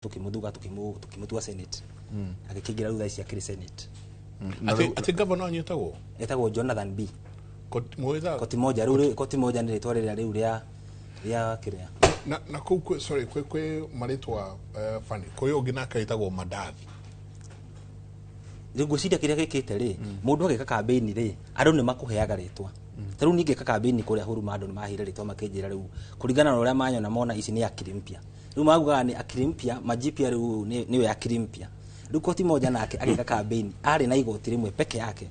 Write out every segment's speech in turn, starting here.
Tukimuthuga tukimutua senate, agĩkĩingĩra. Rĩu thaa ici akĩrĩ senate. Atĩ gavana wanyu etagwo? Etagwo Jonathan B. Mwĩtha Koti Moja. Rĩu Koti Moja nĩ rĩtwa rĩrĩa rĩu rĩa kĩrĩa. Na kũu sorry, kwĩ marĩtwa funny. Kwĩ ũngĩ nake wĩtagwo Mandathi. Rĩu ngwĩciria kĩrĩa gĩkĩte rĩ, mũndũ agĩka kambĩini rĩ, andũ nĩ makũheaga rĩtwa. Ta rĩu niĩ ngĩka kambĩini kũrĩa Huruma, andũ nĩ maheire rĩtwa, makĩnjĩra rĩu kũringana na ũrĩa manyona, mona ici nĩ akili mpya. Rĩu maugaga nĩ akili mpya majipya, rĩu nĩwe akili mpya. Rĩu Koti Moja nake agĩka kambĩini arĩ na igoti rĩmwe peke yake.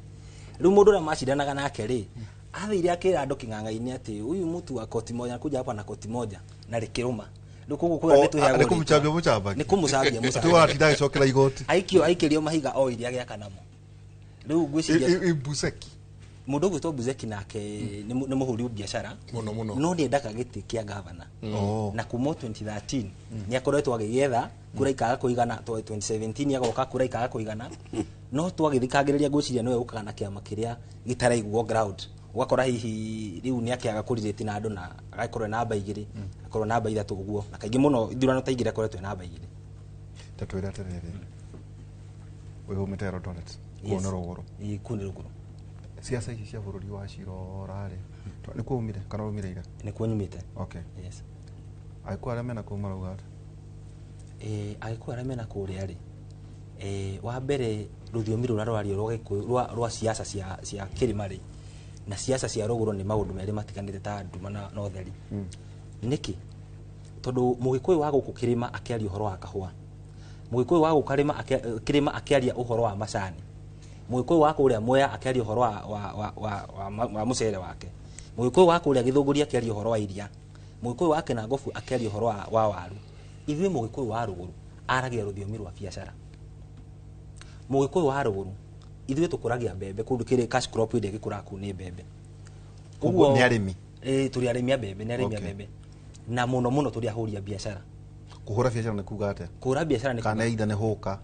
Rĩu mũndũ ũrĩa macindanaga nake rĩ, athire akĩra andũ kĩng'ang'a-inĩ atĩ huyu mtu wa koti moja anakuja hapa na koti moja, na rĩkĩrũma. Rĩu koguo kũrĩa nĩ tũheagwo nĩ kũmũcambia rĩtwa. Mũcambagia. Nĩ kũmũcambia tu mũcambia. Watinda agĩcokera igoti. Aikio aikĩrio mahiga o iria gĩaka namo. Rĩu ngwĩciria Ibuseki. Mũndũ ũgwĩtwo Buzeki nake nĩ mũhũri biacara Mũno mũno. no nĩ endaga gĩtĩ kĩa gavana. Oh. Na kuma 2013 nĩ akoretwo agĩgĩetha, kura ikaga kũigana. 2017 agoka, kura ikaga kũigana, no twagĩthikagĩrĩria ngwĩciria nĩwe ũkaga na kĩama kĩrĩa gĩtaraiguo ground. Ũgakora hihi rĩu nĩ akĩaga kũrirĩti na andũ na agakorwo e namba 2, akorwo namba 3 ũguo, na kaingĩ mũno ithurano ta 2 akoretwo e namba 2. Ta twĩre atĩrĩrĩ, wĩhũmĩte Eldoret kũu nĩ rũgũrũ? Ĩĩ, kũu nĩ rũgũrũ. Ciaca ici cia bũrũri wa cirora rĩ, nĩkuo umire kana umire ira? Nĩkuo nyumĩte. Okay. Yes. Agĩkũyũ arĩa mena kũu marauga atĩa? Agĩkũyũ arĩa mena kũrĩa rĩ, wa mbere rũthiomi rũrĩa rwario rwa Gĩkũyũ rwa siasa cia kĩrĩma rĩ na siasa cia rũgũrũ nĩ maũndũ merĩ matiganĩte ta nduma na ũtheri. Nĩkĩ? Tondũ mũgĩkũyũ wa gũkũ kĩrĩma akĩaria ũhoro wa kahũa, mũgĩkũyũ wa gũkũ kĩrĩma akĩaria ũhoro wa macani, mũgĩkũyũ wa kũrĩa Mwea akĩaria ũhoro wa mũcere wake, mũgĩkũyũ wa kũrĩa Gĩthũngũri akĩaria ũhoro wa iria, mũgĩkũyũ wa Kĩnangobu akĩaria ũhoro wa waru. Ithuĩ mũgĩkũyũ wa rũgũrũ aragia rũthiomi rwa biacara. Mũgĩkũyũ wa rũgũrũ, ithuĩ tũkũragia mbembe kũndũ kĩrĩ cash crop ĩrĩa ĩgĩkũraga kũu nĩ mbembe. Koguo nĩ arĩmi? Ĩĩ, tũrĩ arĩmi a mbembe, nĩ arĩmi a mbembe, na mũno mũno tũrĩ ahũri a biacara. Kũhũra biacara nĩ kuga atĩa? Kũhũra biacara nĩ kana either nĩ hũka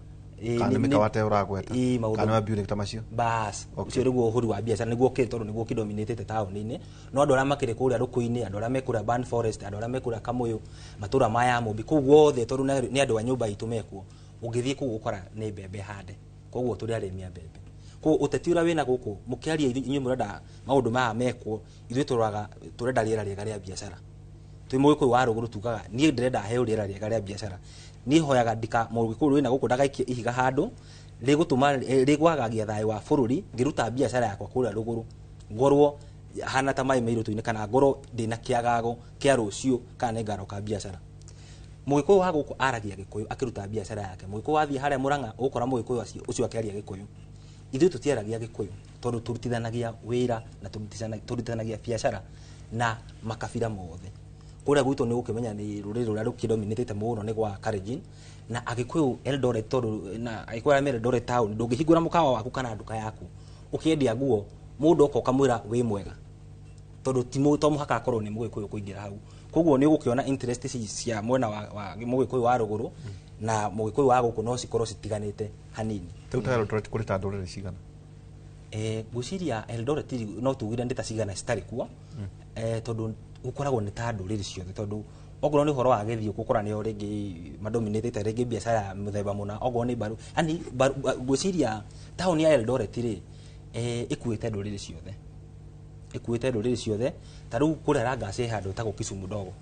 kana nĩ mĩkawa ta ĩyo ũragweta, Ĩĩ, maũndũ kana nĩ ta macio. Bas, ũcio nĩguo ũhũri wa biacara, nĩguo kĩ tondũ nĩguo kĩdominatĩte taũni-inĩ. No andũ arĩa makĩrĩ kũrĩa rũkũ-inĩ, andũ arĩa me kũrĩa Ban Forest, andũ arĩa me kũrĩa Kamũyũ, matũra ma Yamũmbi, kũu guothe, tondũ nĩ andũ a nyũmba itũ mekuo, ũngĩthiĩ kũu ũkora nĩ mbembe hande. Koguo tũrĩ arĩmi a mbembe. Koguo ũteti ũrĩa wĩna gũkũ mũkĩaria, inyuĩ mũrenda maũndũ maya mekwo, ithuĩ tũroraga tũrenda rĩera rĩega rĩa biacara. Twĩ mũgĩkũyũ wa rũgũrũ tugaga niĩ ndĩrenda heo rĩera rĩega rĩa biacara. Niĩ hoyaga ndika mũgĩkũyũ wĩna gũkũ ndagaikie ihiga handũ rĩgũtũma rĩgwagagia thayũ wa bũrũri. Ngĩruta biacara yakwa kũrĩa rũgũrũ, ngorwo hana ta maĩ mairũtũ-inĩ, kana ngorwo ndĩna kĩagago kĩa rũciũ kana nĩngaroka biacara. Mũgĩkũyũ wa gũkũ aragia Gĩkũyũ akĩruta biacara yake. Mũgĩkũyũ wathiĩ harĩa Mũrang'a ũgũkora mũgĩkũyũ ũcio akĩaria Gĩkũyũ. Ithuĩ tũtiaragia Gĩkũyũ tondũ tũrutithanagia wĩra na tũrutithanagia biacara na makabira mothe. Kũrĩa gwitũ nĩ ũkĩmenya nĩ rũrĩrĩ rũrĩa rũkĩdominĩtĩte mũno nĩ gwa Kalenjin na Agĩkũyũ Eldoret, tondũ na Agĩkũyũ arĩa me Eldoret town, ndũngĩhingũra mũkawa waku kana nduka yaku ũkĩendia nguo, mũndũ oka ũkamwĩra wĩ mwega, tondũ ti to mũhaka akorwo nĩ mũgĩkũyũ kũingĩra hau. Koguo nĩ ũgũkĩona interest ici cia mwena wa mũgĩkũyũ wa rũgũrũ na mũgĩkũyũ wa gũkũ no cikorwo citiganĩte hanini. Rĩu ta Eldoret kũrĩ ta ndũrĩrĩ cigana? Ngwĩciria Eldoret no tugire nĩ ta cigana citarĩ kuo, tondũ gũkoragwo nĩ ta ndũrĩrĩ ciothe, tondũ okorwo nĩ ũhoro wa gĩthiũkũ ũkora nĩo rĩngĩ madominatĩte rĩngĩ biacara ya mũthemba mũna, okorwo nĩ mbaru, yani ngwĩciria taũni ya Eldoret rĩ, ĩkuĩte ndũrĩrĩ ciothe, ĩkuĩte ndũrĩrĩ ciothe. Ta rĩu kũrĩa Langas he handũ hetagwo Kisumu Ndogo.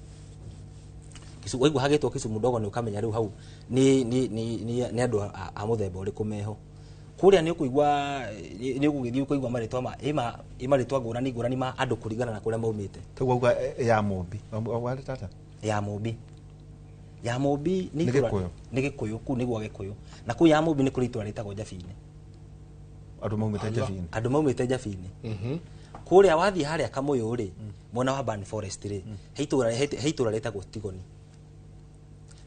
Waigua hagĩtwo Kisumu Ndogo nĩ ũkamenya rĩu hau nĩ andũ a mũthemba ũrĩkũ meho kũrĩa. Nĩ ũkũigua, nĩ ũgũgĩthiĩ ũkũigua marĩtwa ma ĩ marĩtwa ngũrani ngũrani ma andũ kũringana na kũrĩa maumĩte. Rĩu wauga ya Mũmbi warĩ tata? Ya Mũmbi, ya Mũmbi nĩ Nĩ Gĩkũyũ? Nĩ Gĩkũyũ, kũu nĩ gwa Gĩkũyũ. Na kũu ya Mũmbi nĩ kũrĩ itũra rĩtagwo Njabini. Andũ maumĩte Njabini? Andũ maumĩte Njabini. Kũrĩa wathiĩ harĩa Kamũyũ rĩ, mwena wa Ban Forest rĩ, he itũra rĩtagwo Tigoni.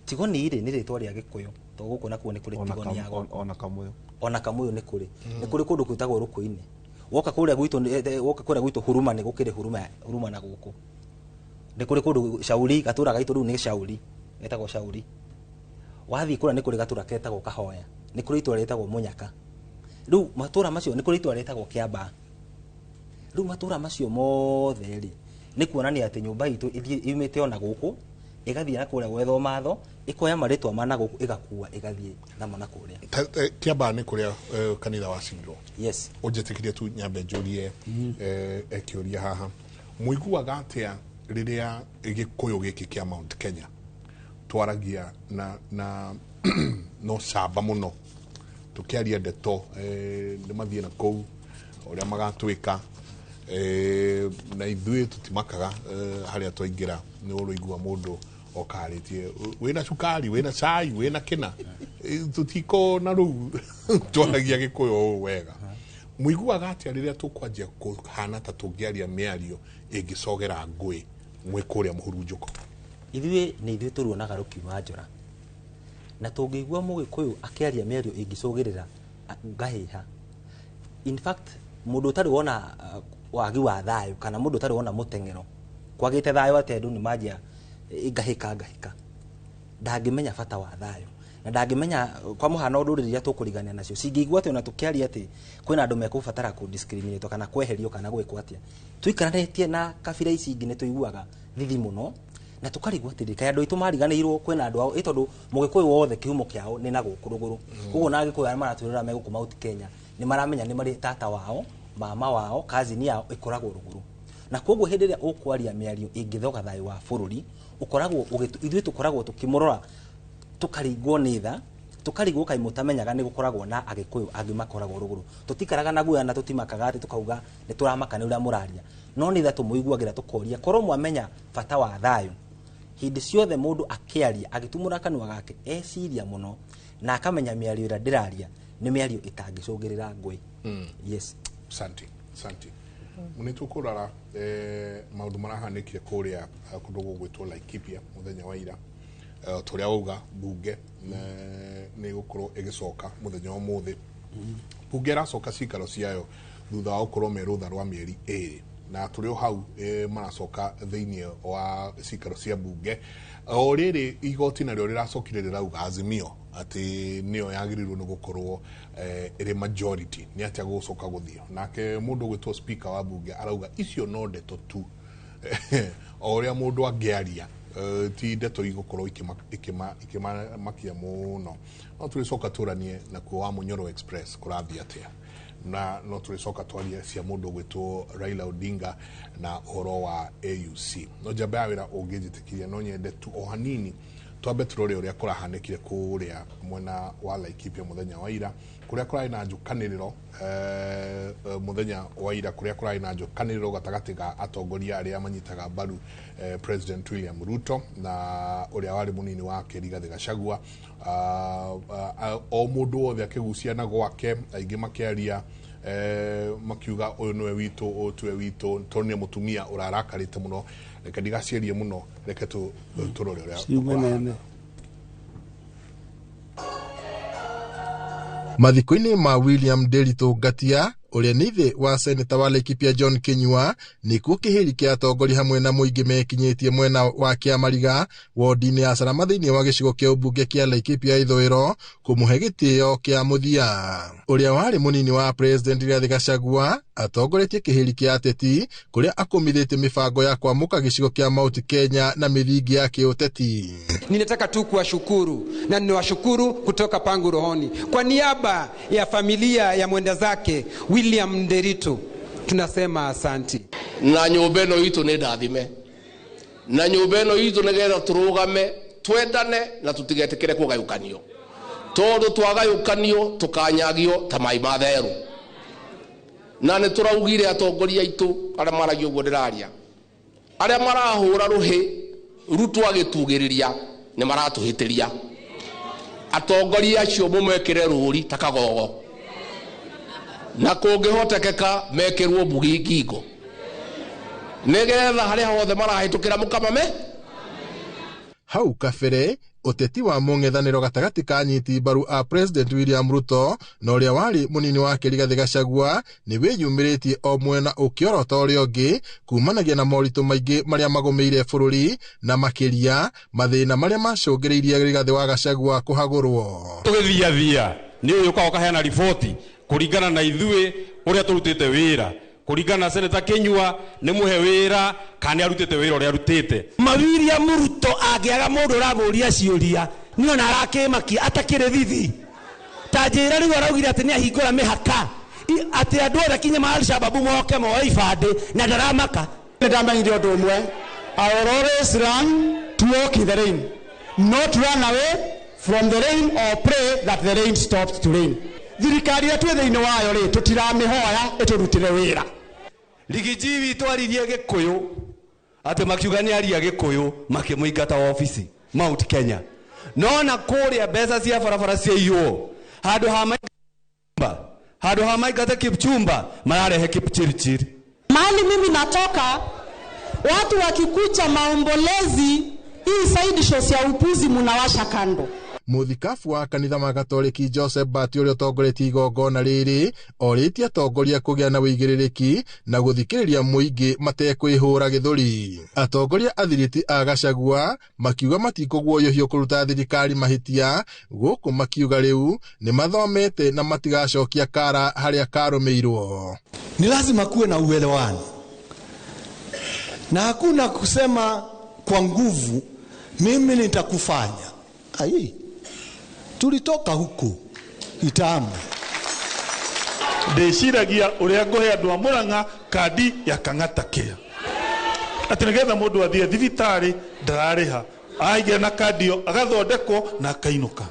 Tigoni rĩ nĩ rĩtwa rĩa Gĩkũyũ, tondũ gũkũ nakuo nĩ kũrĩ Ona Tigoni ya gũkũ. Ona Kamũyũ? Ona Kamũyũ nĩ kũrĩ kũndũ gwĩtagwo Rũkũ-inĩ. Woka kũrĩa gwitũ woka kũrĩa gwitũ Huruma, nĩ gũkĩrĩ Huruma. Huruma na gũkũ nĩ kũrĩ kũndũ Shauri, gatũra gaitũ rĩu nĩ Shauri, getagwo Shauri. Wathiĩ kũrĩa nĩ kũrĩ gatũra ketagwo Kahoya, nĩ kũrĩ itũra rĩtagwo Mũnyaka. Rĩu matũra macio, nĩ kũrĩ itũra rĩtagwo Kĩambaa. Rĩu matũra macio mothe rĩ, nĩ kuonania atĩ nyũmba itũ yumĩte ona gũkũ ĩgathiĩ na kũrĩa gwethwo matho. Ĩkoya marĩtwa ma na gũkũ ĩgakua ĩgathiĩ namo na kũrĩa. Kĩambaa nĩ kũrĩa kanitha wacinirwo. Yes. Ũnjĩtĩkĩrie tu nyambe njũrie kĩũria haha. Mũiguaga atĩa rĩrĩa gĩkũyũ gĩkĩ kĩa Mount Kenya twaragia na no camba mũno tũkĩaria ndeto nĩ mathiĩ na kũu ũrĩa magatwĩka na ithuĩ tũtimakaga harĩa twaingĩra nĩ ũrũigua mũndũ okarĩtie wĩna cukari, wĩna cai, wĩna kĩna. Tũtiko na rũu twaragia gĩkũyũ ũũ wega. Mũiguaga atĩa rĩrĩa tũkwanjia kũhana ta tũngĩaria mĩario ĩngĩcogera ngũĩ mwĩ kũrĩa mũhurunjũko? Ithuĩ nĩ ithuĩ tũruonaga rũkiuma njora, na tũngĩigua mũgĩkũyũ akĩaria mĩario ĩngĩcũgĩrĩra ngahĩha. In fact, mũndũ ũtarĩ wona wagi wa thayũ kana mũndũ ũtarĩ wona mũteng'ero kwagĩte thayũ atĩ andũ nĩ manjia ngahĩka ngahĩka, ndangĩmenya bata wa thayũ na ndangĩmenya. Kwa mũhano, ndũrĩrĩ iria tũkũrigania nacio cingĩigua atĩ ona tũkĩaria atĩ kwĩna andũ mekũbatara kũ discriminate kana kweherio kana gwĩkwo atĩa, tũikaranĩtie na kabira ici ingĩ nĩ tũiguaga thithi mũno na tũkarigwo atĩrĩ, kaĩ andũ aitũ mariganĩirwo kwĩna andũ ao? Ĩ tondũ mũgĩkũyũ wothe kĩhumo kĩao nĩ na gũkũ rũgũrũ. Koguo na agĩkũyũ arĩa maratwĩrora me gũkũ Mount Kenya nĩ maramenya nĩ marĩ tata wao, mama wao, cousin yao ĩkoragwo rũgũrũ. Na koguo hĩndĩ ĩrĩa ũkwaria mĩario ĩngĩthoga thayũ wa bũrũri, ũkoragwo ithuĩ tũkoragwo tũkĩmũrora tũkaringwo nĩ tha, tũkarigwo kaĩ mũtamenyaga nĩ gũkoragwo na agĩkũyũ angĩ makoragwo rũgũrũ. Tũtikaraga na guoya na tũtimakaga atĩ tũkauga nĩ tũramaka nĩ ũrĩa mũraria, no nĩ tha tũmũiguagĩra, tũkoria korwo mwamenya bata wa thayũ. Hĩndĩ ciothe mũndũ akĩaria, agĩtumũra kanua gake, eciria mũno na akamenya mĩario ĩrĩa ndĩraria nĩ mĩario ĩtangĩcũngĩrĩra ngũĩ. Yes. Santi, santi. Nĩ tũkũrora maũndũ marahanĩkire kũrĩa kũndũ gũgwĩtwo Laikipia mũthenya wa ira. Ta ũrĩa wauga, bunge nĩ ĩgũkorwo ĩgĩcoka mũthenya wa ũmũthĩ. Bunge ĩracoka cikaro ciayo thutha wa gũkorwo me rũtha rwa mĩeri 2, na tũrĩ o hau maracoka thĩinĩ wa cikaro cia bunge. O rĩrĩ igoti narĩo rĩracokire rĩrauga Azimio atĩ nĩyo yagĩrĩirwo nĩ gũkorwo ĩrĩ majority. Nĩ atĩa gũgũcoka gũthiĩ? Nake mũndũ ũgwĩtwo speaker wa bunge arauga icio no ndeto tu, o ũrĩa mũndũ angĩaria, ti ndeto igũkorwo ikĩmakia mũno. No tũrĩcoka tũranie nakuo wa Munyoro Express kũrathiĩ atĩa, na no tũrĩcoka twarie cia mũndũ ũgwĩtwo Raila Odinga na ũhoro wa AUC. No njamba ya wĩra ũngĩnjĩtĩkĩria, no nyende tu o hanini twambe tũrore ũrĩa kũrahanĩkire kũrĩa mwena wa Laikipia mũthenya wa ira, kũrĩa kũrarĩ na njũkanĩrĩro mũthenya wa ira, kũrĩa kũrarĩ na njũkanĩrĩro gatagatĩ ga atongoria arĩa manyitaga mbaru President William Ruto na ũrĩa warĩ mũnini wake Rigathĩ Gachagua. O mũndũ wothe akĩgucia na gwake, aingĩ makĩaria makiuga ũyũ nĩwe witũ, ũyũ tiwe witũ, tondũ nĩ mũtumia ũrarakarĩte mũno. Reke ndigaciarie mũno, reke tũrore ũrĩa Ciume kũrahana. Nene. Mathiko-inĩ ma William Nderitu Ngatia, ũrĩa nĩ ithe wa seneta wa Laikipia John Kinyua, nĩkuo kĩhĩri kĩa atongoria hamwe na mũingĩ mekinyĩtie mwena wa Kĩamariga, wodi-inĩ ya Salama, thĩinĩ wa gĩcigo kĩa ũmbunge kĩa Laikipia ithũĩro, kũmũhe gĩtĩo kĩa mũthia. Ũrĩa warĩ mũnini wa President Rigathĩ Gachagua atongoretie kĩhĩri kĩa ateti kũrĩa akũmithĩtie mĩbango ya kwamũka gĩcigo kĩa Mount Kenya na mĩthingi ya kĩũteti. Ninataka tu kuwashukuru na ninawashukuru kutoka pangu rohoni kwa niaba ya familia ya mwenda zake William Nderitu, tunasema asanti. Na nyũmba ĩno itũ nĩ ndathime, na nyũmba ĩno itũ nĩgetha tũrũgame twendane na tũtigetĩkĩre kũgayũkanio, tondũ twagayũkanio tũkanyagio ta mai ma therũ. Na nĩ tũraugire atongoria aitũ arĩa maragia ũguo ndĩraria, arĩa marahũra rũhĩ Ruto agĩtugĩrĩria, nĩ maratũhĩtĩria. Atongoria acio mũmekĩre rũri ta kagogo, na kũngĩhotekeka mekĩrwo mbugi ngingo, nĩgetha harĩa hothe marahĩtũkĩra mũkamame. Hau kabere, ũteti wa mũng'ethanĩro gatagatĩ ka anyiti mbaru a President William Ruto na ũrĩa warĩ mũnini wake Rigathĩ Gachagua nĩ wĩyumĩrĩtie, o mwena ũkĩorota ũrĩa ũngĩ kumanagia na moritũ maingĩ marĩa magũmĩire bũrũri, na makĩria mathĩna marĩa macũngĩrĩirie Rigathĩ wa Gachagua kũhagũrwo. Tũgĩthiathia nĩ ũyũ ũkaga ũkaheana riboti kũringana na ithuĩ ũrĩa tũrutĩte wĩra. Kũringana na Senator Kinyua nĩ mũhe wĩra kana nĩ arutĩte wĩra ũrĩa arutĩte. William Ruto angĩaga mũndũ ũramũria ciũria niona arakĩmakia atakĩrĩ thithi ta njĩra rĩu araugire atĩ nĩahingũra mĩhaka atĩ andũ othe kinya ma Alshababu moke moe ibandĩ na ndaramaka. Nĩndamenyire ũndũ ũmwe, I will always run to walk in the rain, not run away from the rain or pray that the rain stops to rain. Thirikari ĩrĩa twĩ thĩinĩ wayo rĩ, tũtiramĩhoya ĩtũrutĩre wĩra. Rigiji witũ aririe Gĩkũyũ atĩ makiuga nĩ aria Gĩkũyũ makĩmũingata obici Mount Kenya. No na kũrĩa mbeca cia barabara ciaiywo handũ ha maingata, handũ ha maingate Kipchumba mararehe Kipchirchir. Mahali mimi natoka, watu wakikuja maombolezi, hii side shows ya upuzi munawasha kando. Mũthikabu wa kanitha wa Gatoreki Joseph Bati ũrĩa ũtongoretie igongona rĩrĩ orĩtie atongoria kũgĩa na wĩigĩrĩrĩki na gũthikĩrĩria mũingĩ matekwĩhũra gĩthũri. Atongoria athiriti a Gachagua makiuga matikũguoyohio kũruta thirikari mahĩtia, gũkũ makiuga rĩu nĩ mathomete na matigacokia kara harĩa karũmĩirwo. Ni lazima kuwe na uelewano na hakuna kusema kwa nguvu mimi nitakufanya. Ai, tulitoka huku itamu. Ndĩciragia ũrĩa ngũhe andũ a Mũrang'a kandi ya Kang'ata Care, atĩ nĩgetha mũndũ athiĩ thibitarĩ ndararĩha, aigĩa na kandi ĩyo agathondekwo na akainũka.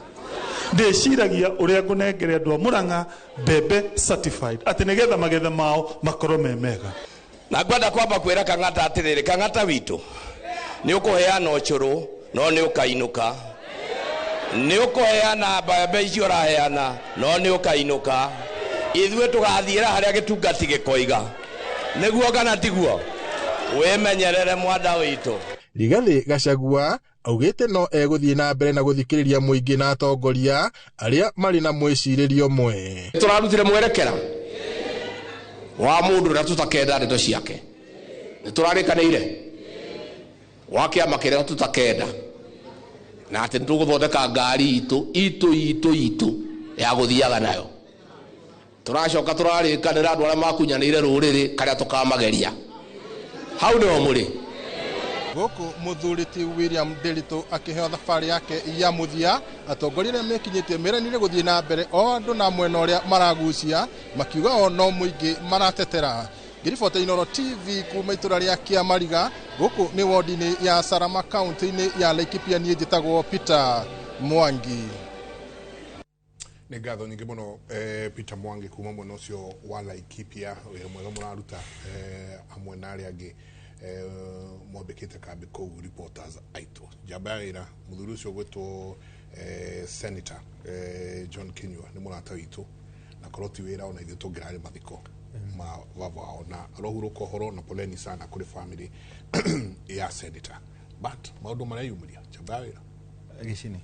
Ndĩciragia ũrĩa ngũnengere andũ a Mũrang'a mbembe certified, atĩ nĩgetha magetha mao makorwo me mega. Na ngwenda kwamba kwĩra Kang'ata atĩrĩrĩ, Kang'ata witũ nĩ ũkũheana ũcũrũ no nĩ ũkainũka, nĩ ũkũheana mbembe icio ũraheana no nĩ ũkainũka. Ithuĩ tũgathiĩra harĩa gĩtungati gĩkoiga, nĩguo kana tiguo? Wĩmenyerere mwanda witũ. Rigathi Gachagua augĩte no egũthiĩ na mbere na gũthikĩrĩria mũingĩ na atongoria arĩa marĩ na mwĩcirĩrio ũmwe. Tũrarutire mwerekera wa mũndũ ũrĩa tũtakenda ndeto ciake, nĩ tũrarĩkanĩire wa kĩama kĩrĩa tũtakenda, na atĩ nĩ tũgũthondeka ngari itũ itũ itũ itũ ya gũthiaga nayo. Tũracoka tũrarĩkanĩra andũ arĩa makunyanĩire rũrĩrĩ karĩa tũkamageria. Hau nĩho mũrĩ. Gũkũ mũthuri ti William Ndiritu akĩheo thabarĩ yake ya mũthia, atongoria arĩa mekinyĩtie meranire gũthiĩ na mbere o andũ na mwena ũrĩa maragucia, makiuga o no mũingĩ maratetera. Ngĩribota Inooro TV kuma itũra rĩa Kĩamariga, gũkũ nĩ wodi-inĩ ya Salama kaunti-inĩ ya Laikipia, niĩ njĩtagwo Peter Mwangi. Nĩ ngatho nyingĩ mũno Peter Mwangi kuma mwena ũcio wa Laikipia, wĩra mwega mũraruta hamwe na arĩa angĩ mwambĩkĩte kambi kũu reporters aitũ. Njamba ya wĩra mũthuri ũcio ũgwĩtwo Senator John Kinyua nĩ mũrata witũ, na korwo ti wĩra ona ithuĩ tũngĩrarĩ mathiko ma baba wao, na arohurũka ũhoro na poleni sana kũrĩ family ya Senator, but maũndũ mareyumĩria. Njamba ya wĩra Gĩcini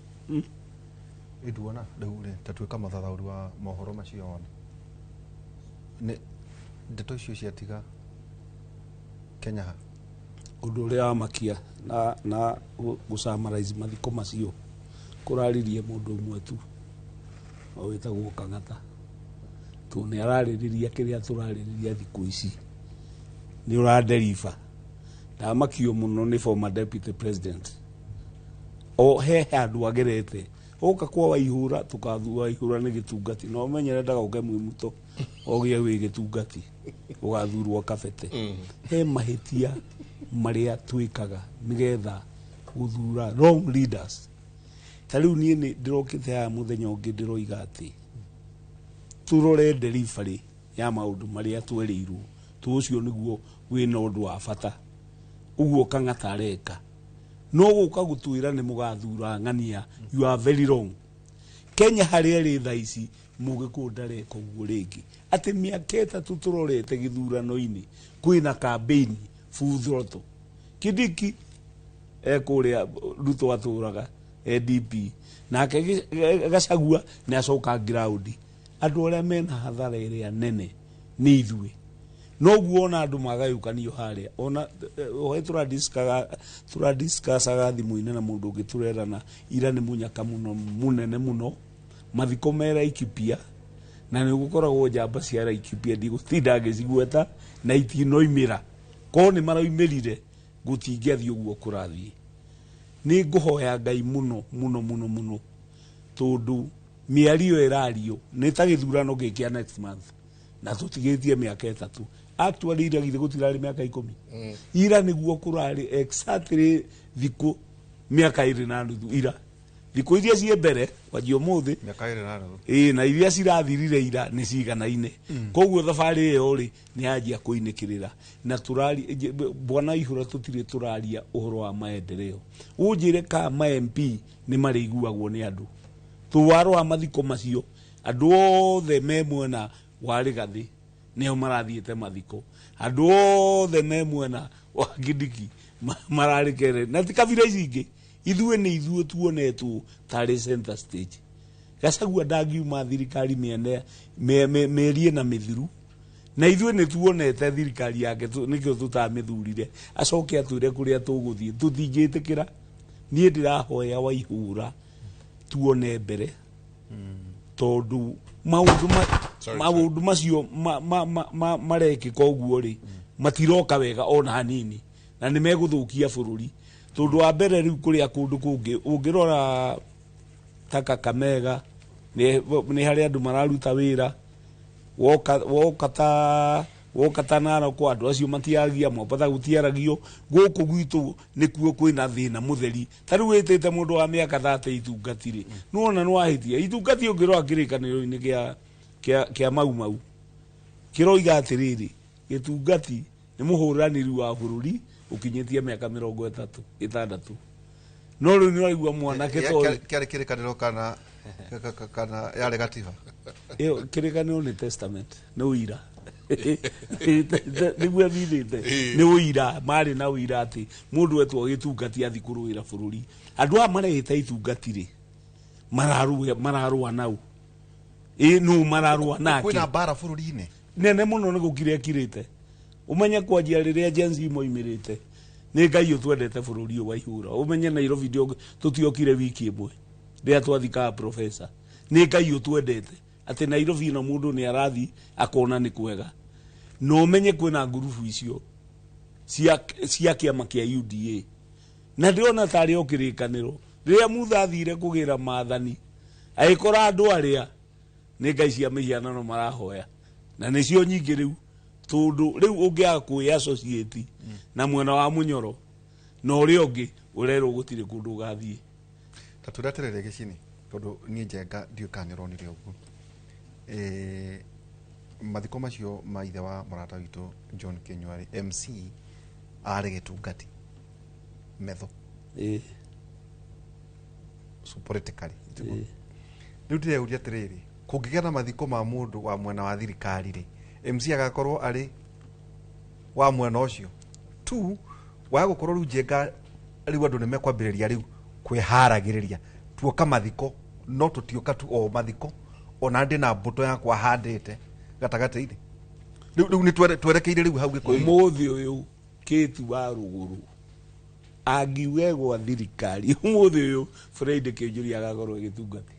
ĩnduona rĩu rĩ ta tuĩka mũthathaũri wa mohoro macio wona nĩ ndeto icio ciatiga Kenya ha ũndũ ũrĩa wamakia na gũsummarize mathiko macio kũraririe mũndũ ũmwe tu wĩtagwo Kang'ata, tondũ nĩ ararĩrĩria kĩrĩa tũrarĩrĩria thikũ ici, nĩ ũraderiba. Ndamakio mũno nĩ former deputy president, o he handũ agerete ũka kwa Waihura tũkathura Waihura nĩ gĩtungati, no ũmenyere ndagauke mwĩ mũto ũgĩe wĩ gĩtungati ũgathurwo kabete. He mahĩtia marĩa twĩkaga nĩgetha gũthura wrong leaders. Ta rĩu niĩ nĩ ndĩrokĩte haha mũthenya ũngĩ ndĩroiga atĩ tũrore delivery ya maũndũ marĩa twerĩirwo, tũ ũcio nĩguo wĩna ũndũ wa bata. Ũguo Kang'ata areka no gũka gũtwĩra nĩ mũgathura ng'ania, you are very wrong. Kenya harĩa ĩrĩ thaa ici mũgĩkũyũ ndareka ũguo rĩngĩ, atĩ mĩaka 3 tũrorete gĩthurano-inĩ kwĩna campaign full throttle. Kindiki ekũrĩa Ruto atũraga ADP, nake Gachagua nĩ acoka ground. Andũ arĩa mena hathara ĩrĩa nene nĩ ithuĩ. Noguo ona andũ magayũkanio harĩa, ona ohe tũradiscussaga thimũ-inĩ na mũndũ ũngĩ tũrerana ira nĩ mũnyaka mũno mũnene mũno, mathiko me Laikipia Na nĩ gũkoragwo njamba cia Laikipia, ndigũtinda ngĩcigweta na itinoimĩra. Korwo nĩ maraumĩrire, gũtingĩathiĩ ũguo kũrathiĩ. Nĩ ngũhoya Ngai mũno mũno mũno mũno, tondũ mĩario ĩrario nĩ ta gĩthurano gĩkĩ kĩa next month, na tũtigĩtie mĩaka 3. Actually, ira githĩ gũtirarĩ mĩaka 10? Ira nĩguo kũrarĩ exactly thikũ mĩaka 2.5 ira. Thikũ iria ciĩ mbere kwanjia ũmũthĩ, mĩaka 2.5. Ĩĩ, na iria cirathirire ira nĩ ciganaine. Koguo thabarĩ ĩyo rĩ, nĩ yanjia kũinĩkĩrĩra na tũrari bwana ihũra, tũtirĩ tũraria ũhoro wa maendeleo. Ũnjĩre ka ma MP nĩ marĩiguagwo nĩ andũ tũwaro wa mathiko macio, andũ othe me mwena wa Rĩgathĩ nĩo marathiĩte mathiko, andũ othe me mwena wa Kindiki mararĩ kere, na ti kabira ici ingĩ. Ithuĩ nĩ ithuĩ tuonetwo tarĩ center stage. Gachagua ndangiuma thirikari mĩene mĩeri ĩna mĩthiru, na ithuĩ nĩ tuonete thirikari yake, nĩkĩo tũtamĩthurire. Acoke atwĩre kũrĩa tũgũthiĩ, tũtingĩtĩkĩra. Niĩ ndĩrahoya Waihũra tuone mbere, tondũ maũndũ maũndũ macio marekĩka ũguo rĩ, matiroka wega ona hanini, na nĩ megũthũkia bũrũri. Tondũ wa mbere, rĩu kũrĩa kũndũ kũngĩ ũngĩrora ta Kakamega, nĩ harĩ andũ mararuta wĩra. Woka ta Narok, andũ acio matiaragia, Mombatha gũtiaragio. Gũkũ gwitũ nĩkuo kwĩna thĩna mũtheri. Ta rĩu wĩtĩte mũndũ wa mĩaka 30 itungati rĩ, nĩwona nĩwahĩtia. Itungati ũngĩrora kĩrĩkanĩro-inĩ kĩa Mau Mau kĩroiga atĩrĩrĩ, gĩtungati nĩ mũhũranĩri wa bũrũri ũkinyĩtie mĩaka 36. No rĩu nĩũraigua mwanake tondũ Kĩarĩ kĩrĩkanĩro kana yarĩ gatiba? Ĩyo kĩrĩkanĩro nĩ testament, nĩ ũira, nĩguo ethithĩte nĩ ũira. Marĩ na ũira atĩ mũndũ etwo gĩtungati athi kũrũĩra bũrũri. Andũ aya marehĩta itungati rĩ, mararũa nau, ĩ nũ mararũa nake? Kwĩna mbara bũrũri-inĩ. Nene mũno. Nĩ gũkira ĩkirĩte. Ũmenye kwanjia rĩrĩa Gen Z moimĩrĩte, nĩ Ngai ũtwendete bũrũri ũyũ waihũra. Ũmenye Nairobi tũtiokire wiki ĩmwe rĩrĩa twathikaga professor. Nĩ Ngai ũtwendete atĩ Nairobi ĩno mũndũ nĩ arathi akona nĩ kwega. Na ũmenye kwĩna ngurubu icio cia kĩama kĩa UDA, na ndĩrona tarĩ o kĩrĩkanĩro rĩrĩa Mutha athire kũgĩra maathani, agĩkora andũ arĩa nĩ ngai cia mĩhianano marahoya, na nĩcio nyingĩ rĩu, tondũ rĩu ũngĩaga kwĩ associate na mwena wa Mũnyoro na ũrĩa ũngĩ, ũrerwo gũtirĩ kũndũ ũgathiĩ. Ta twĩre atĩrĩrĩ, Gĩcini, tondũ niĩ Njenga ndiũĩ kana nĩ ũronire ũguo. Mathiko macio ma ithe wa mũrata witũ John Kinyua rĩ, MC arĩ gĩtungati metho. So politically rĩu ndĩreuria atĩrĩrĩ, kũngĩgĩa na mathiko ma mũndũ wa mwena wa thirikari rĩ, MC agakorwo arĩ wa mwena ũcio tu wa gũkorwo? Rĩu Njenga, rĩu andũ nĩ mekwambĩrĩria rĩu kwĩharagĩrĩria tuoka mathiko, no tũtioka tu o mathiko, ona ndĩ na mbũtũ yakwa handĩte gatagatĩ-inĩ. Rĩu nĩ twerekeire rĩu hau Gĩkũyũ. Ũmũthĩ ũyũ Kĩti wa Rũgũrũ angiuge gwa thirikari, ũmũthĩ ũyũ Friday Kĩnjũri agakorwo ĩgĩtungati,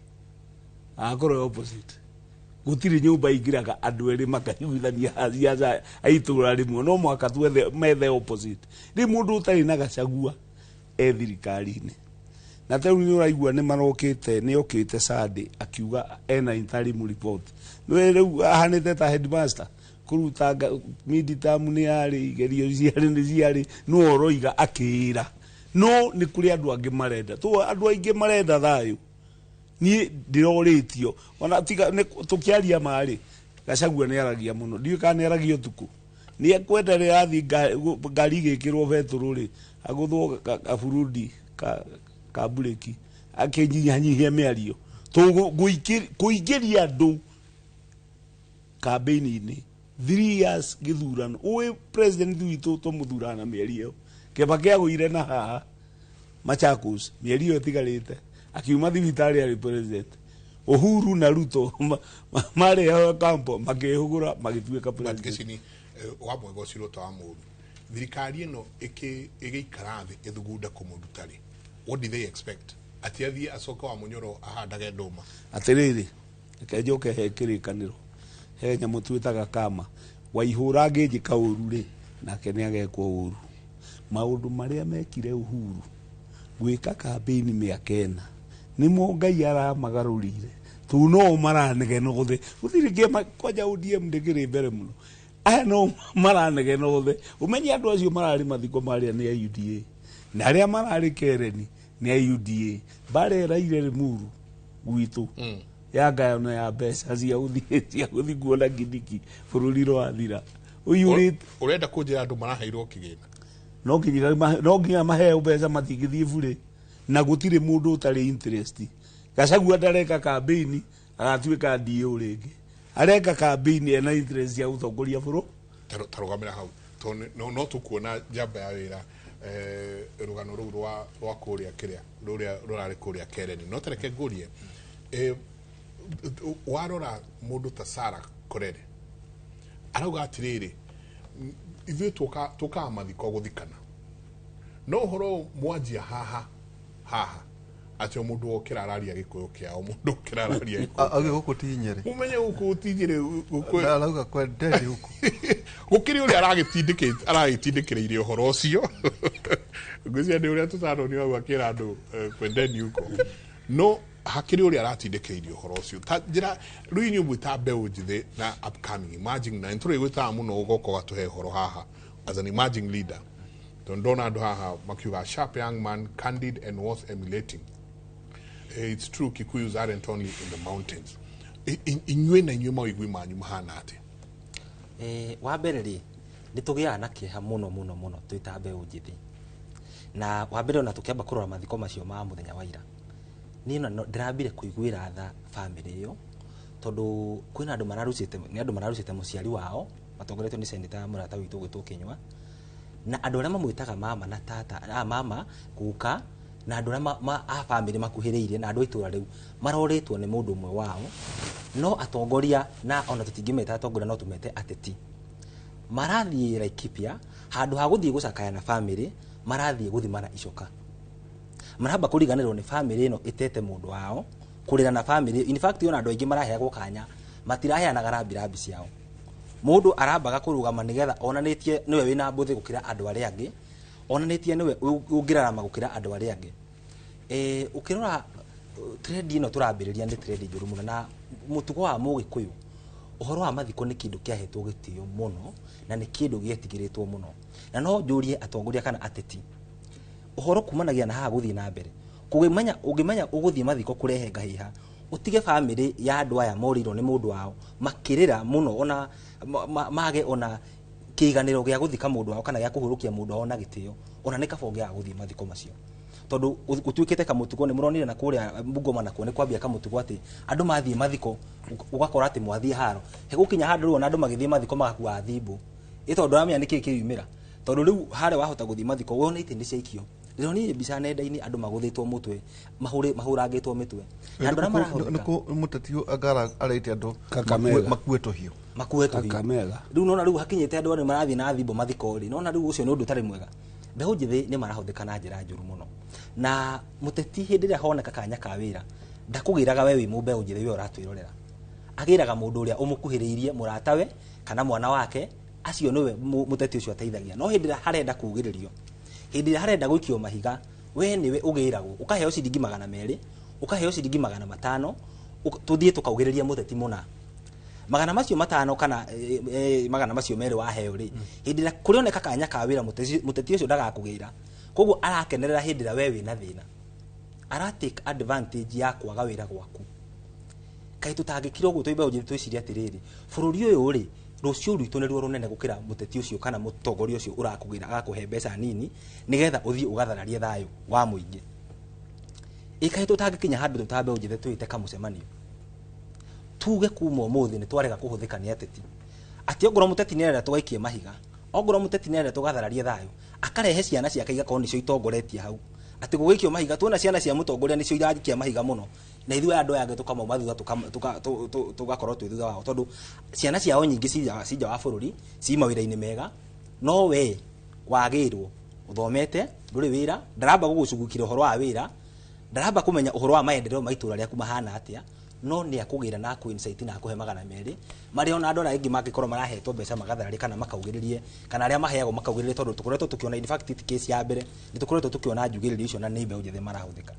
agakorwo e opposite. Gũtirĩ nyũmba ingĩraga andũ erĩ makaiguithania ciaca a itũra rĩmwe, no mũhaka twethe methe opposite. Rĩu mũndũ ũtarĩ na Gachagua e thirikari-inĩ, na ta rĩu nĩ ũraigua nĩ marokĩte, nĩ okĩte Sunday akiuga ena interim report. Nĩ rĩu ahanĩte ta headmaster kũruta midterm, nĩ yarĩ igerio ciarĩ nĩ ciarĩ, no ũroiga akĩĩra no nĩ kũrĩ andũ angĩ marenda tu, andũ aingĩ marenda thayũ. Niĩ ndĩrorĩtio ona tiga nĩ tũkĩaria marĩ, Gachagua nĩ aragia mũno, ndiũĩ kana nĩ aragia ũtukũ. Nĩ ekwenda rĩrathiĩ ngari igĩkĩrwo betũrũ rĩ, agũthwo kaburundi ka mburĩki, akĩnyihanyihia mĩario. Kũingĩria andũ kambĩini-inĩ 3 years gĩthurano, ũĩ president witũ tũmũthuraga na mĩeri ĩyo. Kĩama kĩagũire na haha Machakos, mĩeri ĩyo ĩtigarĩte akiuma thibitarĩ arĩ president. Uhuru na Ruto marĩ kampo makĩhũgũra magĩtuĩka But president. Gĩcini, wa mwega ũcio ta wa mũru, thirikari ĩno ĩgĩikara thĩ ĩthugunda kũmũruta rĩ, what did they expect? Atĩ athiĩ acoke wa Mũnyoro ahandage ndũma? Atĩrĩrĩ, Reke njoke he kĩrĩkanĩro, he nyamũ twĩtaga kama waihũra ngĩnjĩka ũru rĩ, nake nĩ agekwo ũru. Maũndũ marĩa mekire Uhuru gwĩka kambĩini mĩaka ĩna nĩmo Ngai aramagarũrire, tondũ no maranegena othe, gũtirĩ kĩama kwanja ODM ndĩkĩrĩ mbere mũno, aya no maranegena othe. Ũmenye andũ acio mararĩ mathiko marĩa nĩ a UDA, na arĩa mararĩ Kereni nĩ a UDA. Mbara ĩraire Limuru gwitũ ya ngayano ya mbeca cia gũthiĩ cia gũthiĩ kuona Kindiki bũrũri wathira ũiyũrĩte. Ũrenda kũnjĩra andũ maraheirwo kĩgĩna? No nginya maheo mbeca, matingĩthiĩ burĩ, na gũtirĩ mũndũ ũtarĩ interest. Gachagua ndareka kambĩini agatuĩka DO rĩngĩ, areka kambĩini ena interest ya gũtongoria bũrũri. Tarũgamĩra hau, tondũ no tũkuona njamba ya wĩra, rũgano rũu rwa kũrĩa kĩrĩa rũrĩa rũrarĩ kũrĩa Kereni. No tareke ngũrie, warora mũndũ ta Sarah Korere arauga atĩrĩrĩ, ithuĩ tũkaga mathiko gũthikana, no ũhoro mwanjia haha haha atĩ o mũndũ okĩra araria gĩkũyũ kĩao, mũndũ okĩra araria gĩkũyũ. Auge gũkũ ti Nyĩrĩ. Mũmenye gũkũ ti Nyĩrĩ, gũkũ Arauga kwendeni huku. Gũkĩrĩ ũrĩa aragĩtindĩkĩrĩirie ũhoro ũcio, ngwĩciria nĩ ũrĩa tũtanonio hau akĩra andũ, kwendeni huko, no hakĩrĩ ũrĩa aratindĩkĩrĩirie ũhoro ũcio. Ta njĩra rĩu inyuĩ mwĩ mbeũ njĩthĩ na upcoming emerging, na nĩtũrĩgwĩtaga mũno ũgoka ũgatũhe ũhoro haha as an emerging leader, tondũ ndona andũ haha makiuga sharp young man, candid and worth emulating. It's true Kikuyus aren't only in the mountains. Inyuĩ na inyuĩ mawĩgwi manyu mahana atĩa? Wa mbere rĩ, nĩ tũgĩaga na kĩeha mũno mũno mũno twĩ ta mbeũ njĩthĩ. Na wa mbere, ona tũkĩamba kũrora mathiko macio ma mũthenya wa ira, niĩ ona ndĩrambire kũiguĩra tha bamĩrĩ ĩyo, tondũ kwĩna andũ mararucĩte, nĩ andũ mararucĩte mũciari wao matongoretio nĩ seneta mũrata witũ ũgwĩtwo Kĩnyua, na andũ arĩa mamwĩtaga mama na tata, mama guka, na andũ arĩa a bamĩrĩ makuhĩrĩirie, na andũ a itũra rĩu marorĩtwo nĩ mũndũ ũmwe wao. No atongoria, na ona tũtingĩmeta atongoria, no tũmete ateti, marathiĩ Laikipia handũ ha gũthiĩ gũcakaya na bamĩrĩ, marathiĩ gũthimana icoka, maramba kũriganĩrwo nĩ bamĩrĩ ĩno ĩtete mũndũ wao, kũrĩra na bamĩrĩ. In fact, ona andũ aingĩ maraheagwo kanya matiraheanaga rambirambi ciao, mũndũ arambaga kũrũgama nĩgetha onanĩtie nĩwe wĩna mbũthĩ gũkĩra andũ arĩa angĩ, onanĩtie nĩwe ũngĩrarama gũkĩra andũ arĩa angĩ. Ũkĩrora trend ĩno tũrambĩrĩria nĩ trend njũru mũno, na mũtugo wa mũgĩkũyũ, ũhoro wa mathiko nĩ kĩndũ kĩahetwo gĩtĩo mũno na nĩ kĩndũ gĩetigĩrĩtwo mũno. Na no njũrie atongoria kana ateti, ũhoro kumanagia na haha gũthiĩ na mbere kũgĩmenya, ũngĩmenya ũgũthiĩ mathiko kũrehe ngahĩha, ũtige bamĩrĩ ya andũ aya morĩirwo nĩ mũndũ wao makĩrĩra mũno, ona mage ona kĩiganĩro gĩa gũthika mũndũ wao kana gĩa kũhurũkia mũndũ wao na gĩtĩo, ona nĩ kaba ũngĩaga gũthiĩ mathiko macio, tondũ gũtuĩkĩte kamũtugo. Nĩ mũronire na kũrĩa Bungoma nakuo nĩ kwambia kamũtugo atĩ andũ mathiĩ mathiko ũgakora atĩ mwathiĩ haro hegũkinya handũ rĩu ona andũ magĩthiĩ mathiko magakua thimũ ĩ, tondũ ndũramenya nĩkĩĩ kĩyumĩra, tondũ rĩu harĩa wahota gũthiĩ mathiko wone itĩ nĩ ciaikio. Ndĩronire mbica nenda-inĩ andũ magũthĩtwo mũtwe, mahũrangĩtwo mĩtwe, na andũ arĩa marahũthĩka. Mũteti angara arĩte andũ Kakamega. Makue tũhiũ. Makue tũhiũ. Kakamega. Rĩu nona rĩu hakinyĩte andũ arĩa marathiĩ na thimbo mathiko rĩ, nona rĩu ũcio nĩ ũndũ ũtarĩ mwega. Mbeũ njĩthĩ nĩ marahũthĩka na njĩra njũru mũno, na mũteti hĩndĩ ĩrĩa honeka kanya ka wĩra ndakũgĩraga we wĩ mũmbeũ njĩthĩ, we ũratwĩrorera, agĩraga mũndũ ũrĩa ũmũkuhĩrĩirie, mũratawe kana mwana wake, acio nĩwe mũteti ũcio ateithagia. No hĩndĩ ĩrĩa harenda kugĩrĩrio, hĩndĩ ĩrĩa harenda gũikio mahiga, we nĩwe ũgĩragwo, ũkaheo ciringi 200, ũkaheo ciringi 500, tũthiĩ tũkaugĩrĩria mũteti mũna. Magana macio matano kana magana macio merĩ waheo rĩ, hĩndĩ ĩrĩa kũrĩoneka kanya ka wĩra, mũteti ũcio ndagakũgĩra. Koguo arakenerera hĩndĩ ĩrĩa we wĩna thĩna, ara take advantage ya kwaga wĩra gwaku. Kaĩ tũtangĩkira ũguo twĩ mbeũ njĩthĩ twĩcirie atĩrĩrĩ, bũrũri ũyũ rĩ, rũciũ rwitũ nĩruo rũnene gũkĩra mũteti ũcio kana mũtongoria ũcio ũrakũgĩra agakũhe mbeca nini nĩgetha ũthiĩ ũgathararie thayũ wa mũingĩ. Ĩ kaĩ tũtangĩkinya handũ tũta mbeũ njĩthĩ twĩte kamũcemanio, tuge kuma ũmũthĩ nĩ twarega kũhũthĩka nĩ ateti, atĩ ongorwo mũteti nĩ arenda tũgaikie mahiga, ongorwo mũteti nĩ arenda tũgathararie thayũ, akarehe ciana ciake igakorwo nĩcio itongoretie hau, atĩ gũgĩikio mahiga tuona ciana cia mũtongoria nĩcio iraikia mahiga mũno, na ithuĩ andũ aya angĩ tũkamauma thutha, tũgakorwo twĩ thutha wao, tondũ ciana ciao nyingĩ ci nja wa bũrũri, ci mawĩra-inĩ mega, no we wagĩrwo ũthomete ndũrĩ wĩra, ndaramba gũgũcugukĩra ũhoro wa wĩra, ndaramba kũmenya ũhoro wa maendeleo ma itũra rĩaku mahana atĩa. No nĩ akũgĩra na akũ insight na akũhe 200 marĩa ona andũ arĩa aingĩ mangĩkorwo marahetwo mbeca magathararĩ kana makaugĩrĩrie, kana arĩa maheagwo makaugĩrĩrie, tondũ tũkoretwo tũkĩona, in fact ti case ya mbere, nĩ tũkoretwo tũkĩona njugĩrĩrio icio na nĩ mbeũ njĩthĩ marahũthĩka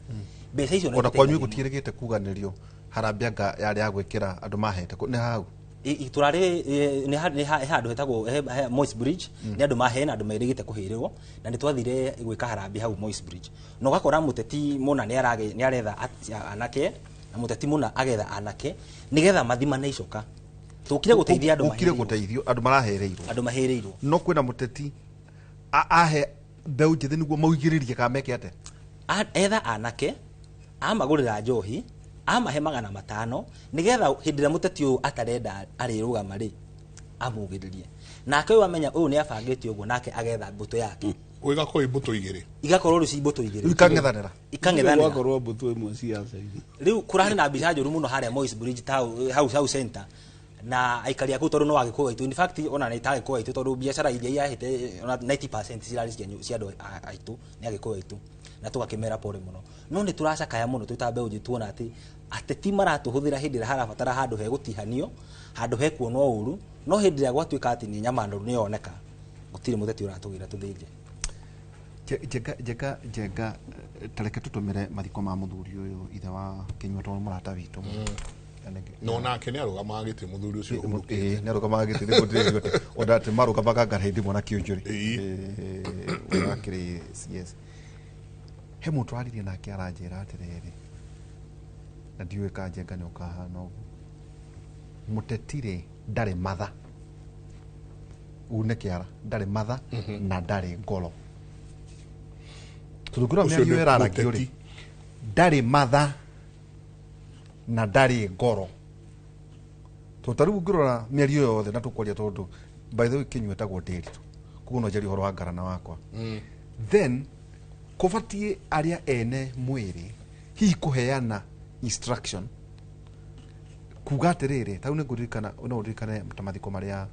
mbeca icio. Ona kwanyu gũtiĩrĩgĩte kuganĩrio harambĩ anga yarĩ ya gwĩkĩra andũ mahete nĩ hau? Itũra rĩ nĩ handũ hetagwo Moi's Bridge. Nĩ andũ maheana, andũ merĩgĩte kũhĩrĩrwo, na nĩ twathire gwĩka harambĩ hau Moi's Bridge, na ũgakora mũteti mũna nĩ aretha anake, na mũteti mũna agetha anake nĩgetha mathimane icoka. Tũkire gũteithia andũ. Ũkire gũteithio andũ marahereirwo. Andũ mahĩrĩirwo. No kwĩna mũteti ahe mbeũ njĩthĩ nĩguo maugĩrĩrie kana meke atĩa? Etha anake, amagũrĩra njohi, amahe 500, nĩgetha hĩndĩ ĩrĩa mũteti ũyũ atarenda arĩrũgama rĩ, amugĩrĩrie. Nake ũyũ amenya ũyũ nĩ abangĩte ũguo, nake agetha mbũtũ yake. Igakorwo mbũtũ igĩrĩ. Igakorwo rĩu ci mbũtũ igĩrĩ. Ikang'ethanĩra. Ikang'ethanĩra. Gwakorwo mbũtũ ĩmwe ciaca-inĩ. Rĩu kũrarĩ na mbica njũru mũno harĩa Moi's Bridge hau center, na aikari a kũu, tondũ no agĩkũyũ aitũ, in fact ona nĩ ta agĩkũyũ aitũ, tondũ biacara iria irahĩte ona 90% cirarĩ cia andũ aitũ, nĩ agĩkũyũ aitũ, na tũgakĩmera pole mũno. No nĩ tũracakaya mũno twĩ ta mbeũ njĩthĩ tuona atĩ ateti maratũhũthĩra hĩndĩ ĩrĩa harabatara handũ hegũtihanio, handũ hekuonwo ũru, no hĩndĩ ĩrĩa gwatuĩka atĩ nĩ nyama noru nĩ yoneka, gũtirĩ mũteti ũratũgĩra tũthĩnje. Njenga, Njenga, Njenga, tareke tũtũmĩre mathiko ma mũthuri ũyũ, ithe wa Kĩnyua, tondũ mũrata witũ. No nake nĩ arũgamaga gĩtĩ mũthuri ũcio ũhurũkĩte. Ĩĩ, nĩ arũgamaga gĩtĩ, nĩguo ndĩrĩrio atĩ ona atĩ marũgamaga ngara hĩndĩ ĩmwe na Kĩũnjũrĩ ũrĩa akĩrĩ CS. He mũndũ araririe nake aranjĩra atĩrĩrĩ, na ndiũĩ ka Njenga nĩ ũkahana ũguo, mũteti-rĩ ndarĩ matha une kĩara, ndarĩ matha na ndarĩ ngoro, tondũ ngĩrora Ũcio mĩario nĩ ĩraragio rĩ, mũteti. Ndarĩ matha na ndarĩ ngoro, tondũ ta rĩu ngĩrora mĩario yothe na tũkwaria, tondũ by the way Kĩnyua etagwo Ndĩritũ, koguo no njarie ũhoro wa ngarana wakwa. Then kũbatiĩ arĩa ene mwĩrĩ hihi kũheana instruction kuga atĩrĩrĩ, ta rĩu nĩ ngũririkana, no ũririkane ta mathiko marĩa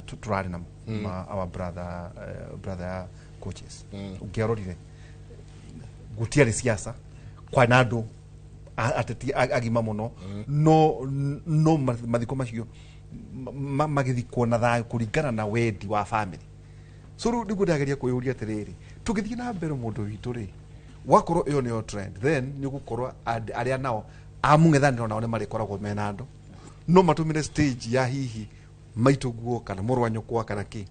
tũrarĩ namo ma our brother, brother ya coaches. Ũngĩarorire gũtiarĩ siasa, kwarĩ na andũ ateti agima mũno, no mathiko macio magĩthikwo na thayũ kũringana na wendi wa family. So rĩu nĩguo ndĩrageria kwĩyũria atĩrĩrĩ, tũgĩthiĩ na mbere mũndũ witũ rĩ, wakorwo ĩyo nĩyo trend, then nĩ ũgũkorwo arĩa nao a mũng'ethanĩro nao nĩ marĩkoragwo mena andũ no matũmĩre stage ya hihi maitũ guo kana mũrũ wa nyũkwa kana kĩ.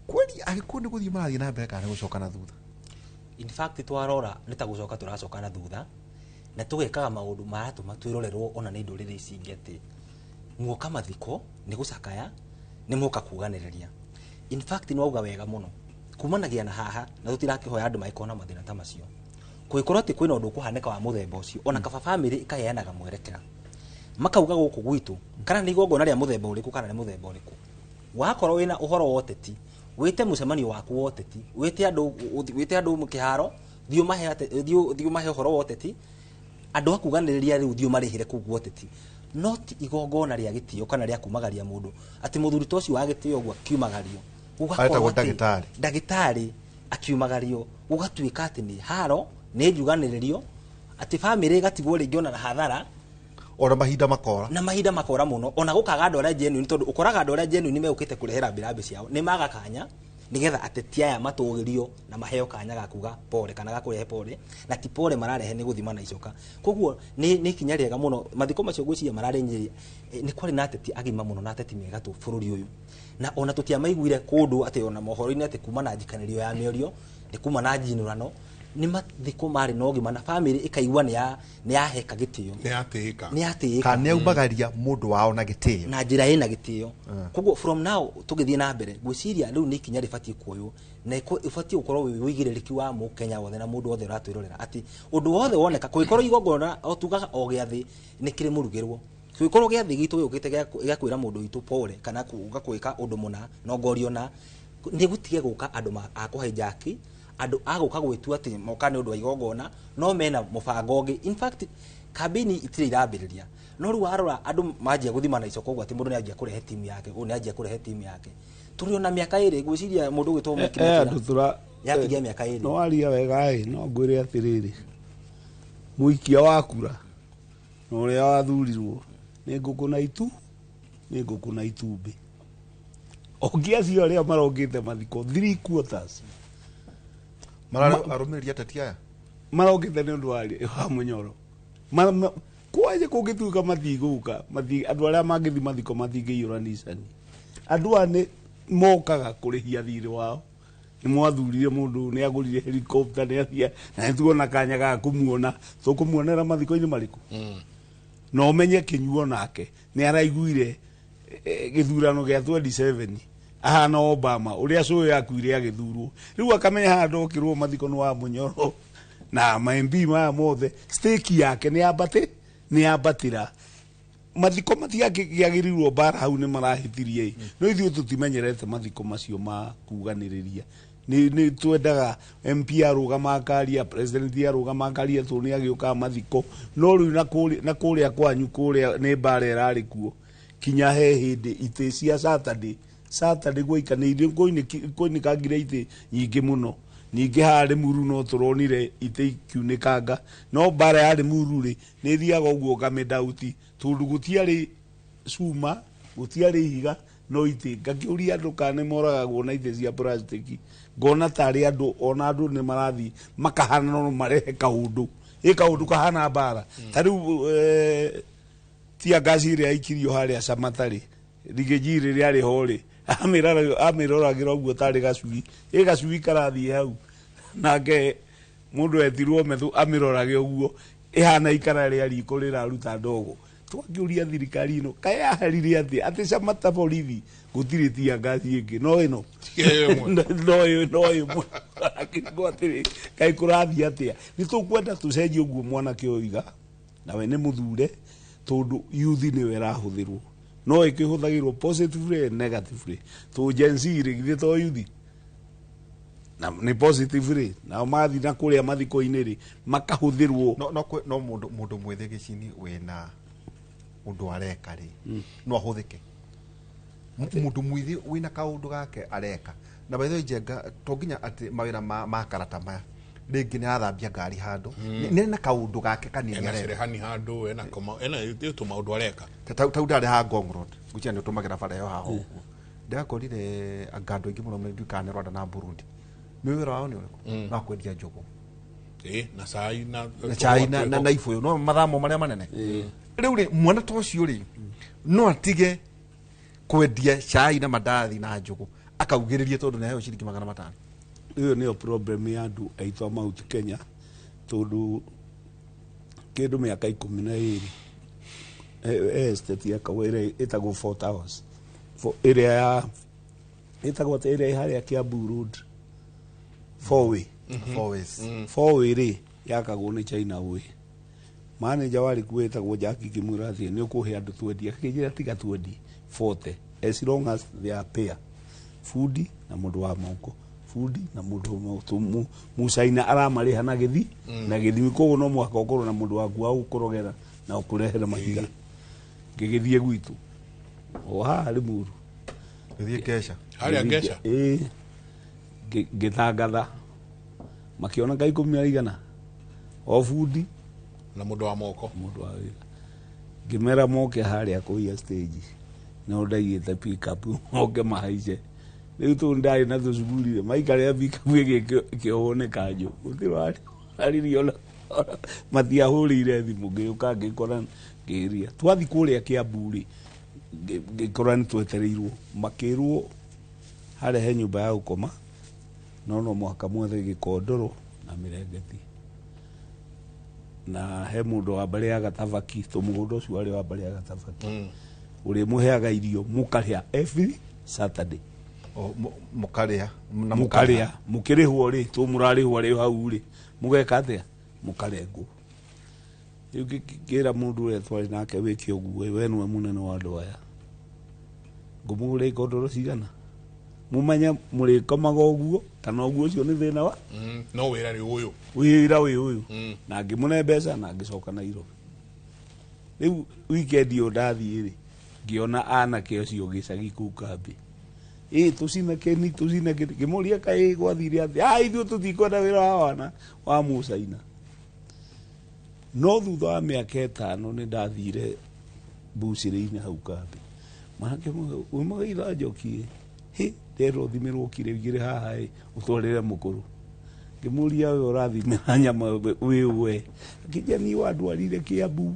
Kweli agĩkũyũ nĩ gũthiĩ marathiĩ na mbere kana nĩ gũcoka na thutha? In fact twarora nĩ ta gũcoka tũracoka na thutha, na tũgekaga maũndũ maratũma twĩrorerwo ona nĩ ndũrĩrĩ ici ingĩ, atĩ muoka mathiko nĩ gũcakaya, nĩ muoka kuganĩrĩria. In fact nĩ wauga wega mũno kumanagia na haha, na tũtirakĩhoya andũ magĩkorwo na mathĩna ta macio. Kũngĩkorwo atĩ kwĩna ũndũ ũkũhanĩka wa mũthemba ũcio, ona kaba family ĩkaheanaga mwerekera, makauga gũkũ gwitũ kana nĩ igongona rĩa mũthemba ũrĩkũ kana nĩ mũthemba ũrĩkũ, wakorwo wĩna ũhoro wa ũteti, wĩte mũcemanio waku wa ũteti, wĩte andũ kĩharo, thiĩ ũmahe ũhoro wa ũteti, andũ a kuganĩrĩria rĩu thiĩ ũmarĩhĩre kũu gwa ũteti, no ti igongona rĩa gĩtĩo kana rĩa kumagaria mũndũ, atĩ mũthuri ta ũcio wa gĩtĩo ũguo akiumagario. Gũgakorwo Aretagwo atĩ ndagĩtarĩ. Ndagĩtarĩ akiumagario gũgatuĩka atĩ nĩ haro, nĩ njuganĩrĩrio, atĩ bamĩrĩ ĩgatigwo rĩngĩ ona na hathara. Ona mahinda makora. Na mahinda makora mũno, ona gũkaga andũ arĩa genuine, tondũ ũkoraga andũ arĩa genuine megũkĩte kũrehera mbĩrambĩ ciao nĩ maga kanya, nĩgetha ateti aya matũgĩrio na maheo kanya ga kuga pole kana ga kũrehe pole, na ti pole mararehe, nĩ gũthima na icoka. Koguo nĩ ikinya rĩega mũno mathiko macio ngwĩciria mararĩ Nyĩrĩ. Nĩ kwarĩ na ateti agima mũno na ateti mega tũ bũrũri ũyũ, na ona tũtiamaiguire kũndũ atĩ ona mohoro-inĩ atĩ kuma na njikanĩrio ya mĩario, nĩ kuma na njinũrano, nĩ mathiko marĩ na ũgima na bamĩrĩ ĩkaigua nĩ yaheka gĩtĩo. Nĩ yatĩĩka. Nĩ yatĩĩka. Kana nĩ aumagaria mũndũ wao na gĩtĩo. Na njĩra ĩna gĩtĩo. Koguo from now tũgĩthiĩ na mbere, ngwĩciria rĩu nĩ ikinya rĩbatiĩ kuoywo, na ĩbatiĩ gũkorwo wĩ ũigĩrĩrĩki wa mũkenya wothe na mũndũ wothe ũratwĩrorera, atĩ ũndũ wothe woneka kũngĩkorwo igongona, o tugaga o gĩathĩ nĩ kĩrĩ mũrugĩrwo, kũngĩkorwo gĩathĩ gitũ gĩũkĩte gĩa kwĩra mũndũ witũ pole kana kuga gwĩka ũndũ mũna nongorio, na nĩ gũtige gũka andũ a kũhijack, andũ a gũka gwĩtua atĩ moka nĩ ũndũ wa igongona no mena mũbango ũngĩ. In fact kambĩini itirĩ irambĩrĩria, no rĩu warora andũ manjia gũthima na icoko ũguo, atĩ mũndũ nĩ anjia kũrehe timu yake, ũyũ nĩ anjia kũrehe timu yake, tũrĩ ona mĩaka 2 ngwĩciria mũndũ ũgwĩtwo Mike Mutula Andũ tũra yatigia mĩaka 2. No waria wega ĩ, no ngwĩre atĩrĩrĩ, mũikia wa kura Na ũrĩa wathurirwo nĩ ngũkũ na itu nĩ ngũkũ na itumbĩ. Ongi acio arĩa marokĩte mathiko 3/4 Arũmĩrĩri ateti aya marokĩte nĩ ũndũ wa Munyoro. Kwaje kũngĩtuĩka matigũka andũ arĩa mangĩthi mathiko matingĩiyũra nicani. Andũ aya nĩ mokaga kũrĩhia thirĩ wao. Nĩ mwathurire mũndũ nĩ agũrire helicopter nĩ athia na nĩ tuona kanya ga kũmuona tũkũmuonera mathiko-inĩ marĩkũ. Na ũmenye Kĩnyuo nake nĩ araiguire gĩthurano gĩa 27 ahana Obama ũrĩa cũĩ akuire agĩthurwo. Rĩu akamenya haha ndokĩrwo mathiko nĩ wa Munyoro na ma MP maya mothe stake yake nĩ yambatĩra. Mathiko matiagĩrĩirwo mbara hau nĩ marahĩtirie. No ithuĩ tũtimenyerete mathiko macio ma kuganĩrĩria. Nĩ twendaga MP arũgama akaria, president arũgama akaria tondũ nĩ agĩũkaga mathiko. No rĩu na kũrĩa kwanyu kũrĩa nĩ mbara ĩrarĩ kuo. Kinya he hĩndĩ itĩ cia Saturday gwaikanĩirio koinĩkangire itĩ nyingĩ mũno. Ningĩ haha Limuru no tũronire itĩ ikiunĩkanga. No mbara ya Limuru rĩ nĩ ĩthiaga ũguo ũkamĩdauti tondũ gũtiarĩ cuma, gũtiarĩ ihiga no itĩ. Ngakĩũria andũ kana nĩ moragagwo na itĩ cia plastiki. Ngona tarĩ andũ ona andũ nĩ marathiĩ makahana no marehe kaũndũ. Ĩ kaũndũ kahana mbara. Ta rĩu tear gas ĩrĩa yaikirio harĩa Samata rĩ, rigĩji rĩrĩa rĩ ho rĩ, amĩroragĩra ũguo tarĩ gacui. Ĩ gacui karathiĩ hau. Nake mũndũ etirwo methu amĩrorage ũguo ĩhana ikara rĩa riko rĩraruta ndogo. Twakĩũria thirikari ĩno kaĩ yaherire atĩa atĩ Samata borithi gũtirĩ tear gas ĩngĩ no ĩno no ĩmwe. Akĩrigwo atĩrĩ kaĩ kũrathiĩ atĩa. Nĩ tũkwenda tũcenjie ũguo mwanake ũyũ oiga nawe nĩ mũthure tondũ youth nĩyo ĩrahũthĩrwo. No ĩkĩhũthagĩrwo positively and negatively. Tũ Gen Z rĩ githĩ to youth na nĩ positively nao mathiĩ na kũrĩa mathiko-inĩ rĩ makahũthĩrwo. No mũndũ mwĩthĩ gĩcini wĩna ũndũ areka rĩ no ahũthĩke. Mũndũ mwĩthĩ wĩna kaũndũ gake areka na by the way Njenga to nginya atĩ mawĩra ma karata maya rĩngĩ nĩ arathambia ngari handũ nĩ na kaũndũ gake kanini ena areka. cerehani handũ ena ena tũmaũndũ areka. Tau ndarĩ ha Ngong Road ngwĩciria nĩ ũtũmagĩra bara ĩyo haha ũguo. Ndĩrakorire anga andũ aingĩ mũno nduĩkaga nĩ Rwanda na Burundi. Nĩ wĩra wao nĩ ũrĩkũ? No kwendia njũgũ na cai na cai na ibũyũ no mathamo marĩa manene. Rĩu rĩ mwana ta ũcio rĩ no atige kwendia cai na mandathi na njũgũ akaugĩrĩrie tondũ nĩ aheo ciringi 500. Ĩyo nĩyo problem ya andũ aitũ a Mount Kenya tondũ kĩndũ mĩaka 12 estate ya Kawere ĩtagwo Four Towers ĩrĩa ya ĩtagwo atĩa ĩrĩa ĩ harĩa Kiambu Road Four Way. Four Ways. Four Way rĩ yakagwo nĩ China Way. Manager warĩ kuo ĩtagwo Jack ngĩmwĩra atĩ nĩ ũkũhe andũ twendie akĩnjĩra tiga twendie 40 as long as they are pair fundi na mũndũ wa moko fundi na mũndũ wa moko Mucaina aramarĩha na gĩthi na gĩthimi koguo no mũhaka ũkorwo na mũndũ waku wa gũkũrogera na ũkũrehere mahiga. Ngĩgĩthiĩ gwitũ o haha Limuru Gĩthiĩ Ngeca. Harĩa Ngeca? Ĩĩ. Ngĩtangatha makĩona ka 10 o bundi na mũndũ wa moko mũndũ wa wĩra. Ngĩmera moke harĩa kũiya stage no ndaigĩte pick up moke mahaice. Rĩu tondũ ndarĩ na tũcukuru rĩ maikarĩra pick up ĩkĩohwo nĩ kanjũ gũtirĩ waririe ona matiahũrĩire thimũ. Ngĩũka ngĩkora ngĩria twathiĩ kũrĩa Kiambu rĩ ngĩkora nĩ twetereirwo makĩrwo harĩa he nyũmba ya gũkoma no mũhaka mwethe gĩkondoro na mĩrengeti na he mũndũ wa mbarĩ ya Gatabaki tũmũgũnda ũcio warĩ wa mbarĩ ya Gatabaki ũrĩmũheaga irio mũkarĩa every Saturday. Mũkarĩa na mũkarĩa mũkĩrĩhwo rĩ tũmũrarĩhwo rĩ hau rĩ mũgeka atĩa mũkarengwo. Rĩu ngĩra mũndũ ũrĩa twarĩ nake wĩke ũguo we nĩwe mũnene wa andũ aya ngũmũgũrĩra ikondoro cigana mũmenye mũrĩkomaga ũguo kana ũguo ũcio nĩ thĩna wa no wĩra rĩ ũyũ wĩra wĩ ũyũ na ngĩmũne mbeca na ngĩcoka Nairobi. Rĩu weekend ĩyo ndathiĩ rĩ ngĩona anake ũcio gĩcagi kũu kambĩ ĩ tũcine kĩni tũcine kĩni ngĩmũria kaĩ gwathire atĩa ithuĩ tũtikwenda wĩra wa wana wa Mũcaina. No thutha wa mĩaka 5 nĩ ndathire mbucĩrĩ-inĩ hau kambĩ. Mwanake ũmwe umaga Njoki, hĩ nderwo thimĩrwo kiro 2 haha ĩ ũtwarĩre mũkũrũ. Ngĩmũria we ũrathimĩra nyama wĩ we. Akĩnjĩra niĩ wandwarire Kĩambu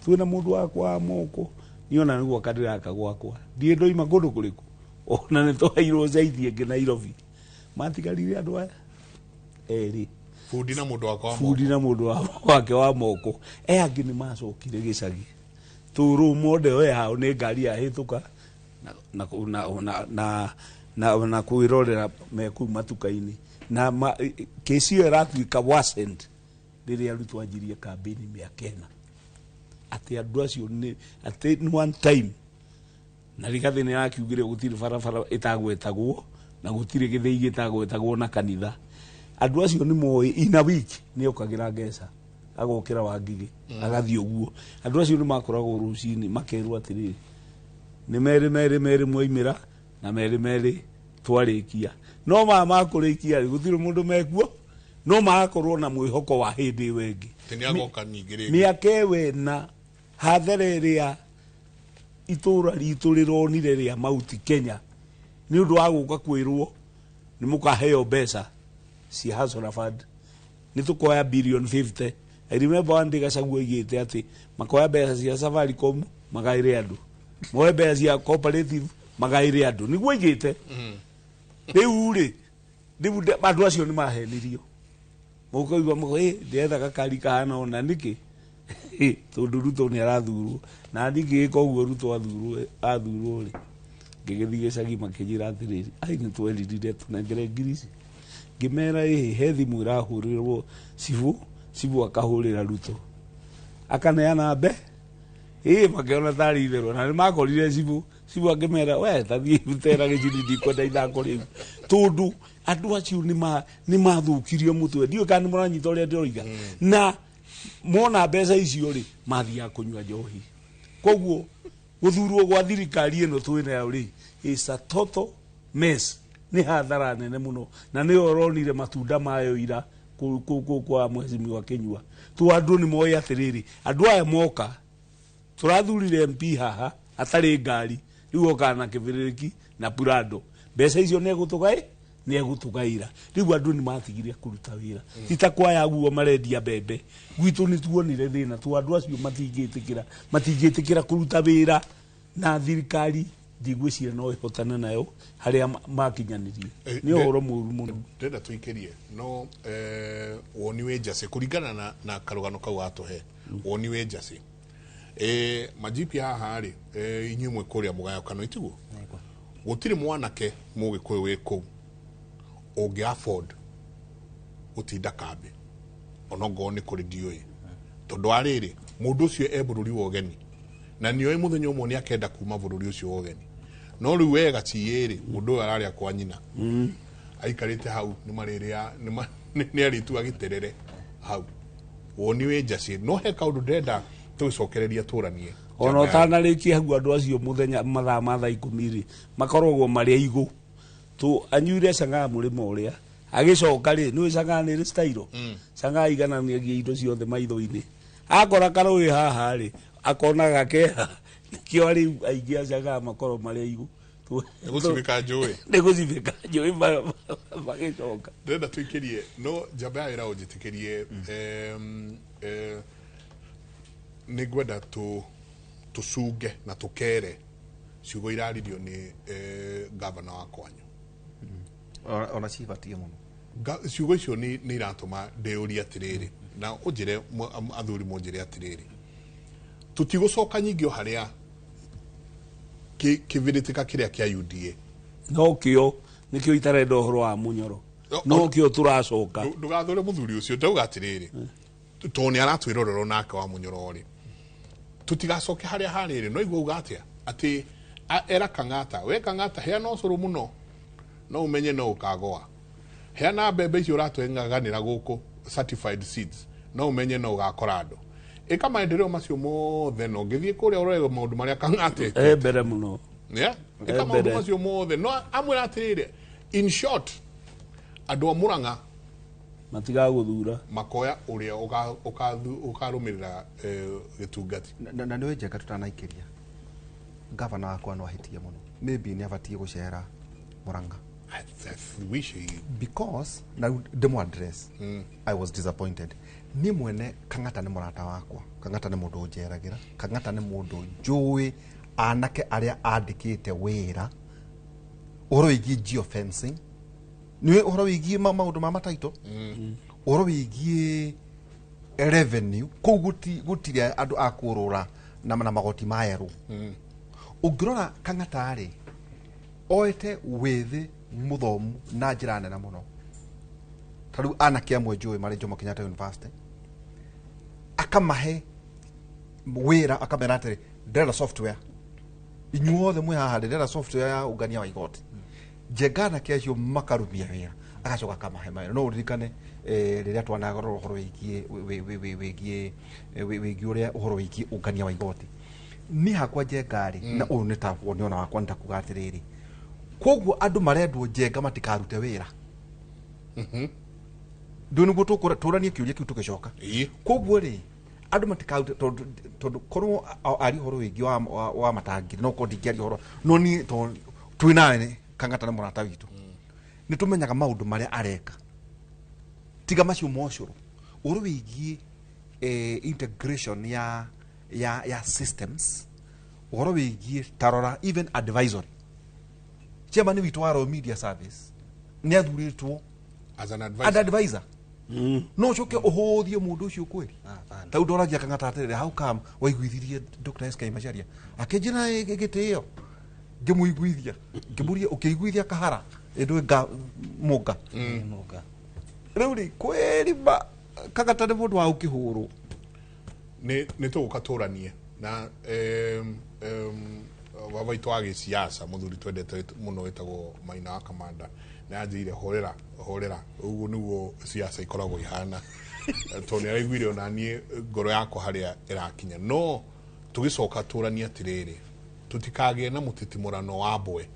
twĩna mũndũ wakwa wa moko niĩ ona nĩ gwaka ndĩraka gwakwa ndiĩ ndoima kũndũ kũrĩkũ ona nĩ twaheirwo caithi ĩngĩ Nairobi. Matigarire andũ aya erĩ, bundi na mũndũ wakwa wa bundi na mũndũ wake wa moko. Angĩ nĩ macokire gĩcagi tũrũ monde yao nĩ ngari yahĩtũka na kwĩrorera me kũu matuka-inĩ na kesi ĩyo ĩratuĩka worsened rĩrĩa Ruto anjirie kambĩini mĩaka 4 atĩ andũ acio nĩ atĩ nĩ one time na Rigathĩ nĩ arakiugire gũtirĩ barabara ĩtagwetagwo na gũtirĩ gĩthĩi gĩtagwetagwo na kanitha. Andũ acio nĩ moĩ in a week nĩ okagĩra Ngeca agokĩra Wangigĩ agathiĩ ũguo. Andũ acio nĩ makoragwo rũcinĩ makerwo atĩrĩrĩ nĩ merĩ merĩ merĩ mwaimĩra na merĩ merĩ twarĩkia. No maya makũrĩkia rĩ gũtirĩ mũndũ mekuo no magakorwo na mwĩhoko wa hĩndĩ ĩyo ĩngĩ. Atĩ nĩ agoka ningĩ rĩngĩ. Mĩaka ĩyo ĩna hathara ĩrĩa itũra ritũ rĩronire rĩa Mount Kenya nĩ ũndũ wa gũka kwĩrwo nĩ mũkaheo mbeca cia Hustler Fund nĩ tũkoya billion 50. I remember one day Gachagua oigĩte atĩ makoya mbeca cia Safaricom magaĩre andũ, moe mbeca cia cooperative magaĩre andũ, nĩguo oigĩte. Rĩu rĩ rĩu andũ acio nĩ mahenirio mũkaigua mũko ĩ ndĩretha gakari kahana ona nĩkĩ tondũ Ruto nĩ arathurwo na niĩ ngĩgĩka ũguo Ruto athurwo rĩ ngĩgĩthiĩ gĩcagi makĩnjĩra atĩrĩrĩ ai nĩ tweririre tũnengere ngiri ici. Ngĩmera ĩ he thimũ ĩrahũrĩrwo cibũ, cibũ akahũrĩra Ruto akaneana mbe ĩ makĩona tarĩ itherũ na nĩ makorire cibũ, cibũ akĩmera we tathiĩ tera gĩcini ndikwenda ithako rĩu tondũ andũ acio nĩ mathũkirio mũtwe. Ndiũĩ kana nĩ mũranyita ũrĩa ndĩroiga. Na mona mbeca icio rĩ mathiaga kũnyua njohi. Koguo gũthurwo gwa thirikari ĩno twĩnayo rĩ is a total mess, nĩ hathara nene mũno na nĩyo ũronire matunda mayo ira kwa mheshimiwa Kinyua. Tu andũ nĩ moĩ atĩrĩrĩ andũ aya moka tũrathurire MP haha atarĩ ngari rĩu okaga na kĩbĩrĩrĩki na Prado mbeca icio nĩ egũtũgaĩra. Rĩu andũ nĩ matigire kũruta wĩra ti ta kwaya guo marendia mbembe gwitũ nĩ tuonire thĩna tu andũ acio matingĩtĩkĩra kũruta wĩra na thirikari ndigwĩciria no ĩhotane nayo harĩa makinyanĩrie. Nĩ ũhoro mũru mũno. Ndĩrenda tũikĩrie no woni wĩ njacĩ kũringana na karũgano kau watũhe woni wĩ njacĩ majipi haha rĩ inyuĩ mwĩ kũrĩa mũgayũkano itiguo gũtirĩ mwanake mũgĩkũyũ wĩ kũu ũngĩ afford gũtinda kambĩ ona ngorwo nĩ kũrĩ ndiũĩ tondũ wa rĩrĩ mũndũ ũcio e bũrũri wa ũgeni na nĩoĩ mũthenya ũmwe nĩ akenda kuma bũrũri ũcio wa ũgeni no rĩu we gaciĩ rĩ mũndũ ũyũ ararĩa kwa nyina aikarĩte hau nĩ marĩrĩa nĩ arĩtua gĩterere hau woni wĩ njacĩ no he kaũndũ ndĩrenda tũgĩcokereria tũranie ona ũtanarĩkia hau andũ acio mũthenya mathaa ma thaa 10 rĩ makoragwo marĩ aigũ tu anyuire cangaa mũrĩmo ũrĩa agĩcoka rĩ nĩũĩ cangaa nĩ ĩrĩ style cangaa igananagia indo ciothe maitho-inĩ akora karũĩ haha rĩ akona gakeha nĩkĩo rĩu aingĩ a cangaa makorwo marĩ aigũ nĩ gũcibĩka njũĩ nĩ gũcibĩka njũĩ magĩcoka. Ndĩrenda tũikĩrie no njamba ya wĩra ũnjĩtĩkĩrie nĩ ngwenda tũcunge na tũkere ciugo iraririo nĩ gavana wa kwanyu ona cibatie mũno. Ciugo icio nĩ iratũma ndĩũrie atĩrĩrĩ na ũnjĩre athuri mũnjĩre atĩrĩrĩ tũtigũcoka nyingĩ o harĩa kĩbĩrĩtĩka kĩrĩa kĩa UDA no kĩo nĩkĩo itarenda ũhoro wa Munyoro no kĩo tũracoka. Ndũgathũre mũthuri ũcio ndauga atĩrĩrĩ tondũ nĩ aratwĩrorera nake wa Munyoro rĩ tũtigacoke harĩa harĩrĩ no igua uga atĩa atĩ era Kang'ata we Kang'ata heana ũcũrũ mũno no ũmenye no ũkagoa heana mbembe icio ũratwengaganĩra gũkũ certified seeds no ũmenye no ũgakora andũ ĩka maendeleo macio mothe no ngĩthiĩ kũrĩa ũrore maũndũ marĩa Kang'ata e mbere mũno ĩka maũndũ macio mothe no amwĩra atĩrĩrĩ in short andũ a Murang'a Matigagũthura. Makoya ũrĩa ũkarũmĩrĩra gĩtungati. Na nĩ Njenga tũtanaikĩria gavana wakwa no ahĩtie mũno, maybe nĩ abatiĩ gũcera Murang'a. I wish he... Because na ndĩmũ address. I was disappointed. Niĩ mwene Kang'ata nĩ mũrata wakwa, Kang'ata nĩ mũndũ ũnjeragĩra, Kang'ata nĩ mũndũ njũĩ anake arĩa andĩkĩte wĩra ũhoro wĩgiĩ geofencing, nĩ ũhoro wĩgiĩ maũndũ ma mataito, ũhoro wĩgiĩ revenue kũu gũtirĩ andũ a kũrũra na magoti mayerũ. Ũngĩrora Kang'ata rĩ, oete wĩthĩ mũthomu na njĩra nene mũno. Ta rĩu anake amwe njũĩ marĩ Jomo Kenyatta University, akamahe wĩra akamera atĩrĩ, ndĩrenda software, inyuothe mwĩ haha ndĩrenda software ya ũngania wa igoti. Njenga anake acio makarumia wĩra, agacoka akamahe mawĩra. No ũririkane rĩrĩa twanarora ũhoro wĩgiĩ wĩgiĩ ũrĩa ũhoro wĩgiĩ ũngania wa igoti. Niĩ hakwa Njenga rĩ, na ũyũ nĩ ta woni ona wakwa nĩ ta kuga atĩrĩrĩ, koguo andũ marendwo Njenga matikarute wĩra. Ndũ nĩguo tũranie kĩũria kĩu tũgĩcoka. Koguo rĩ, andũ matikarute tondũ korwo aria ũhoro wĩgiĩ wa matangiri no korwo ndingĩaria ũhoro, no niĩ tondũ twĩ nawe nĩ Kang'ata nĩ mũrata witũ, nĩ tũmenyaga maũndũ marĩa areka, tiga macio mocũrũ. Ũhoro wĩgiĩ integration ya systems, ũhoro wĩgiĩ tarora even advisory chairman witũ wa Royal Media Service nĩ athurĩtwo as an advisor, advisor. No ũcoke ũhũthie mũndũ ũcio kweli. Ta rĩu ndoragia Kang'ata atĩrĩrĩ, how come waiguithirie Dr. SK Macharia akĩnjĩra gĩtĩo, ngĩmũiguithia ngĩmũria ũkĩiguithia Kahara ĩndũ Mũnga. Rĩu rĩ kweri ma Kang'ata nĩ mũndũ wa ũkĩhũrwo. Nĩ tũgũka tũranie na baba witũ wa gĩciaca mũthuri twendete mũno wĩtagwo Maina wa Kamanda nĩ anjĩire horera horera, ũguo nĩguo ciaca ikoragwo ihana, tondũ nĩ araiguire ona niĩ ngoro yakwa harĩa ĩrakinya. No tũgĩcoka tũranie atĩrĩrĩ, tũtikagĩe na mũtitimũrano wa mbwe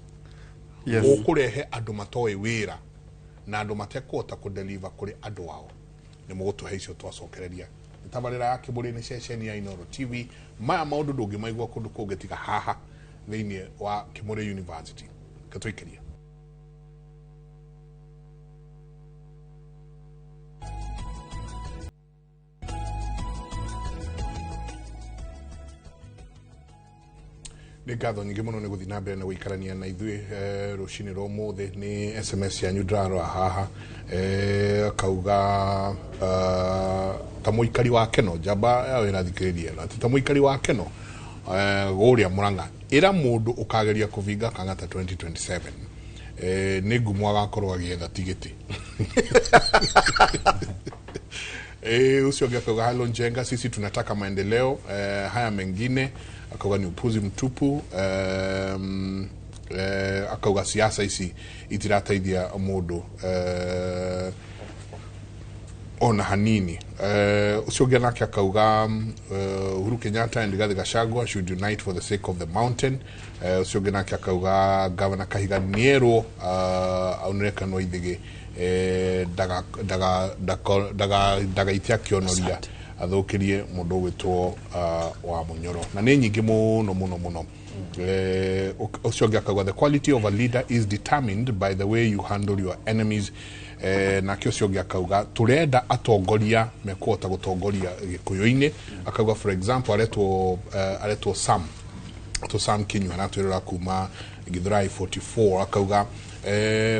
ũkũrehe andũ matoĩ wĩra na andũ matekũhota kũdeliver kũrĩ andũ ao. Nĩ mũgũtũhe icio twacokereria. Tabarĩra ya Kĩmũrĩ nĩ ceceni ya Inooro TV. Maya maũndũ ndũngĩmaigua kũndũ kũngĩ tiga haha thĩinĩ wa Kĩmũrĩ University. Katũikĩria. Nĩ ngatho nyingĩ mũno nĩ gũthiĩ na mbere na gũikarania na ithuĩ rũcinĩ rwa ũmũthĩ. Nĩ SMS yanyu ndĩrarora haha, akauga ta mũikari wa Keno, njamba ya wĩra thikĩrĩria, atĩ ta mũikari wa Keno gũrĩa Murang'a, ĩra mũndũ ũkageria kũbinga Kang'ata 2027 nĩ ngumo agakorwo agĩetha tigiti. Ucio ũngĩ akauga halo Njenga, sisi tunataka maendeleo, haya mengine akauga ni upuzi mtupu. Akauga siasa ici itirateithia mũndũ ona hanini. Ucio ũngĩ nake akauga Uhuru Kenyatta and Rigathi Gachagua should unite for the sake of the mountain. Ucio ũngĩ nake akauga Governor Kahiga nĩerwo aunĩre kanua ithĩgĩ, ndagaite akĩonoria athũkĩrie mũndũ ũgwĩtwo wa Mũnyoro. Na nĩ nyingĩ mũno mũno mũno. Ũcio ũngĩ akauga the quality of a leader is determined by the way you handle your enemies. Nake ũcio ũngĩ akauga tũrenda atongoria mekũhota gũtongoria gĩkũyũ-inĩ. Akauga for example aretwo Sam to Sam Kinyua aratwĩrĩra kuma Githurai 44. Akauga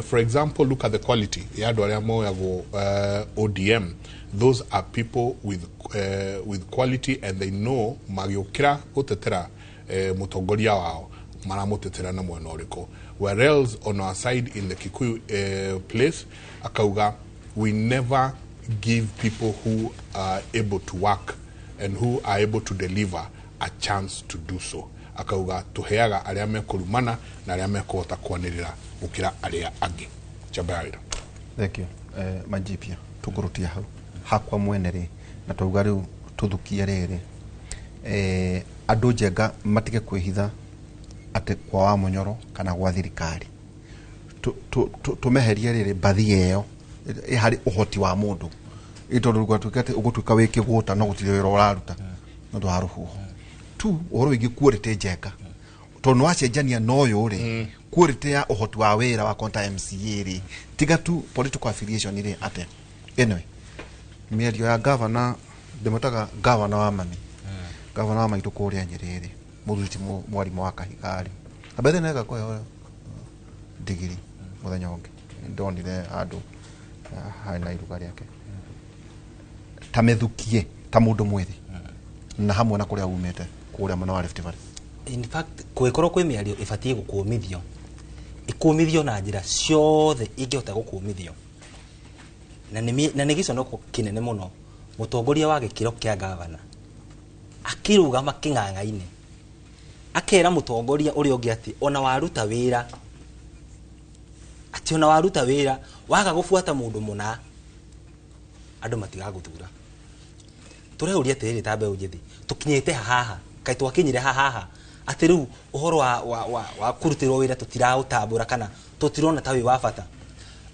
for example, look at the quality ya andũ arĩa moyagwo ODM. Those are people with quality and they know magĩũkĩra gũtetera mũtongoria wao maramũtetera na mwena ũrĩkũ. Whereas on our side in the Kikuyu place, akauga we never give people who are able to work and who are able to deliver a chance to do so. Akauga tuheaga arĩa mekũrumana na arĩa mekũhota kwanĩrĩra gũkĩra arĩa angĩ. Njamba ya wĩra. Thank you. Manjipia tũkũrutia hau hakwa mwene rĩ, na twauga rĩu tũthukie rĩrĩ, andũ Njenga matige kwĩhitha atĩ kwa wa Mũnyoro kana gwa thirikari, tũmeherie rĩrĩ mbathi ĩyo Ĩ harĩ ũhoti wa mũndũ, ĩ tondũ gwatuĩka atĩ ũgũtuĩka wĩ kĩgũta no gũtirĩ wĩra ũraruta nĩ ũndũ wa rũhuho tu. Ũhoro wĩgiĩ quality njega, tondũ nĩ wacenjania na ũyũ rĩ, quality ya ũhoti wa wĩra wa konta MCA rĩ, tiga tu political affiliation rĩ, atĩa? Anyway, mĩario ya gavana, ndĩmwĩtaga gavana wa mami, gavana wa maitũ kũrĩa Nyĩrĩ rĩ, mũthuri ti mwarimũ wa Kahiga rĩ, ambethe nega kũheo ndigiri mũthenya ũngĩ ndonire handũ harĩ na iruga rĩake, ta mĩthukie ta mũndũ mwĩthĩ na hamwe na kũrĩa umĩte kũrĩa mwena wa Rift Valley. In fact, kũngĩkorwo kwĩ mĩario ĩbatiĩ gũkũmithio, ĩkũmithio na njĩra ciothe ingĩhota gũkũmithio, na nĩ gĩconoko kĩnene mũno mũtongoria wa gĩkĩro kĩa gavana akĩrũgama kĩng'ang'a-inĩ akera mũtongoria ũrĩa ũngĩ atĩ ona waruta wĩra, atĩ ona waruta wĩra waga gũbuata mũndũ mũna andũ matigagũthura. Tũreuria atĩrĩrĩ, ta mbeũ njĩthĩ tũkinyĩte haha, kaĩ twakinyire haha atĩ rĩu ũhoro wa kũrutĩrwo wĩra tũtiraũtambũra kana tũtirona ta wĩ wa bata?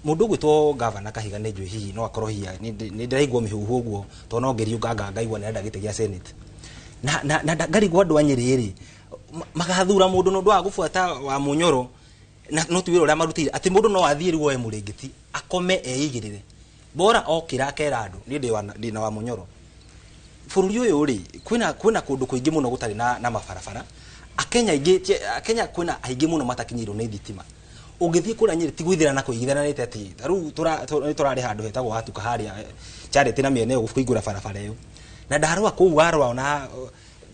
Mũndũ ũgwĩtwo gavana Kahiga nĩ njũĩ hihi no akorwo hihi nĩ ndĩraigua mĩhuhu ũguo, tondũ no ngĩriũnganga ngaigua nĩ arenda gĩtĩ gĩa Senate na ngarigwo andũ a Nyĩrĩ rĩ magathura mũndũ na ũndũ wa gũbuata wa Mũnyoro na no ti wĩra ũrĩa marutĩire, atĩ mũndũ no athiĩ rĩu oe mũrĩngĩti akome eigĩrĩre bora okĩra akera andũ niĩ ndĩ na wa Mũnyoro. Bũrũri ũyũ rĩ, kwĩna kũndũ kũingĩ mũno gũtarĩ na mabarabara. Akenya aingĩ, Akenya kwĩna aingĩ mũno matakinyĩirwo nĩ thitima. Ũngĩthiĩ kũrĩa Nyĩrĩ ti gwĩthĩra kũigithanĩte atĩ ta rĩu nĩ tũrarĩ handũ hetagwo Hatuka harĩa Charity na mĩena ĩyo kũhingũra barabara ĩyo, na ndarũa kũu warũa ona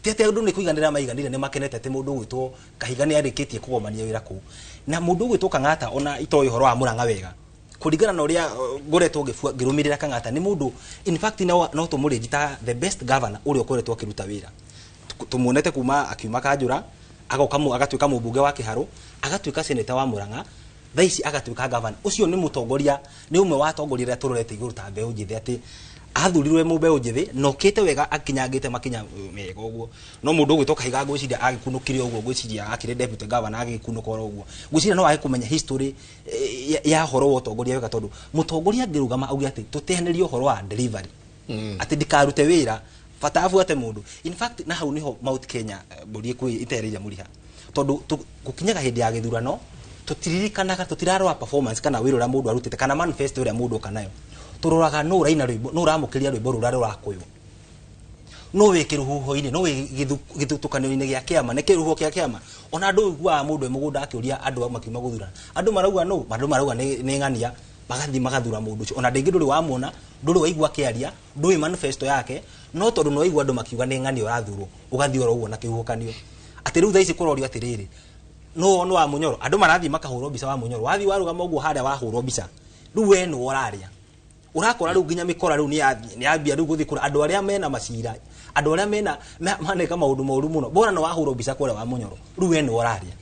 ti atĩ andũ nĩ kũiganĩra maiganĩire, nĩ makenete atĩ mũndũ ũgwĩtwo Kahiga nĩ arĩkĩtie kũgomania wĩra kũu. Na mũndũ ũgwĩtwo Kang'ata, ona itoĩ ũhoro wa Mũrang'a wega, kũringana na ũrĩa ngoretwo ngĩrũmĩrĩra Kang'ata, nĩ mũndũ in fact no tũmũrĩnji ta the best governor ũrĩa ũkoretwo akĩruta wĩra. Tũmuonete kuma akiuma Kanjũra, agoka agatuĩka mũmbunge wa Kĩharũ, agatuĩka senator wa Mũrang'a, thaa ici agatuĩka governor. Ũcio nĩ mũtongoria, nĩ ũmwe wa atongoria arĩa tũrorete igũrũ ta mbeũ njĩthĩ, atĩ athurirwo e mbeũ njĩthĩ na okĩte wega akinyangĩte makinya mega ũguo. No mũndũ ũgwĩtwo Kahiga ngwĩciria agĩkunũkire ũguo, ngwĩciria akĩrĩ deputy governor agĩkunũka oro ũguo, ngwĩciria no age kũmenya history ya ũhoro wa ũtongoria wega, tondũ mũtongoria angĩrũgama auge atĩ tũteanĩrie ũhoro wa delivery, atĩ ndikarute wĩra bata abuate mũndũ. In fact, na hau niho Mount Kenya mbũri ĩkwĩ ĩtereire mũriha, tondũ gũkinyaga hĩndĩ ya gĩthurano tũtiririkanaga, tũtirarora performance kana wĩra ũrĩa mũndũ arutĩte kana manifesto ĩrĩa mũndũ oka nayo. Tũroraga nũ ũraina rwĩmbo, nũ ũramũkĩria rwĩmbo rũrĩa rũrakũywo, no wĩ kĩrũhuho-inĩ, no wĩ gĩthutũkanio-inĩ gĩa kĩama, nĩ kĩrũhuho kĩa kĩama. Ona andũ ũiguaga mũndũ e mũgũnda akĩũria andũ makiuma gũthurana, andũ marauga nũ, andũ marauga nĩ ng'ania, magathiĩ magathura mũndũ ũcio ona ndĩngĩ ndũrĩ wamuona, ndũrĩ waigua akĩaria, ndũĩ manifesto yake, no tondũ nĩ waigua andũ makiuga nĩ ng'ania ũrathurwo, ũgathiĩ oro ũguo na kĩhuhũkanio. Atĩ rĩu thaa ici kũrorio atĩrĩrĩ, no nĩ wa Mũnyoro, andũ marathiĩ makahũrwo mbica wa Mũnyoro, wathiĩ warũgama ũguo harĩa wahũrwo mbica, rĩu we nĩwe ũrarĩa. Ũrakora rĩu nginya mĩkora rĩu nĩ yambia rĩu gũthiĩ kũra andũ arĩa mena macira, andũ arĩa mena maneka maũndũ moru mũno, bora nĩ wahũrwo mbica kũrĩa wa Mũnyoro, rĩu we nĩwe ũrarĩa.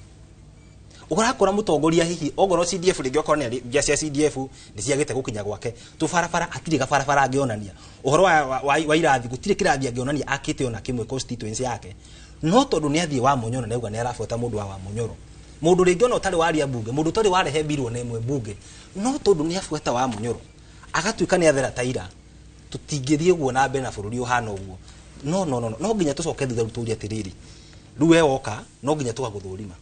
Ũrakora mũtongoria hihi ongorwo CDF rĩngĩ, okorwo nĩ mbia cia CDF nĩ ciagĩte gũkinya gwake, tũbarabara hatirĩ gabarabara angĩonania, ũhoro wa irathi gũtirĩ kĩrathi angĩonania akĩte ona kĩmwe constituency yake, no tondũ nĩ athiĩ wa Mũnyoro na auga nĩ arabuata mũndũ wa Mũnyoro, mũndũ rĩngĩ ona ũtarĩ waria mbunge, mũndũ ũtarĩ warehe bilioni ĩmwe mbunge, no tondũ nĩ abuata wa Mũnyoro agatuĩka nĩ athera taira. Tũtingĩthiĩ ũguo na mbere na bũrũri ũhana ũguo. No no no no nginya tũcoke thutha rĩu tũrie atĩrĩrĩ, rĩu we woka no nginya tũgagũthũrima,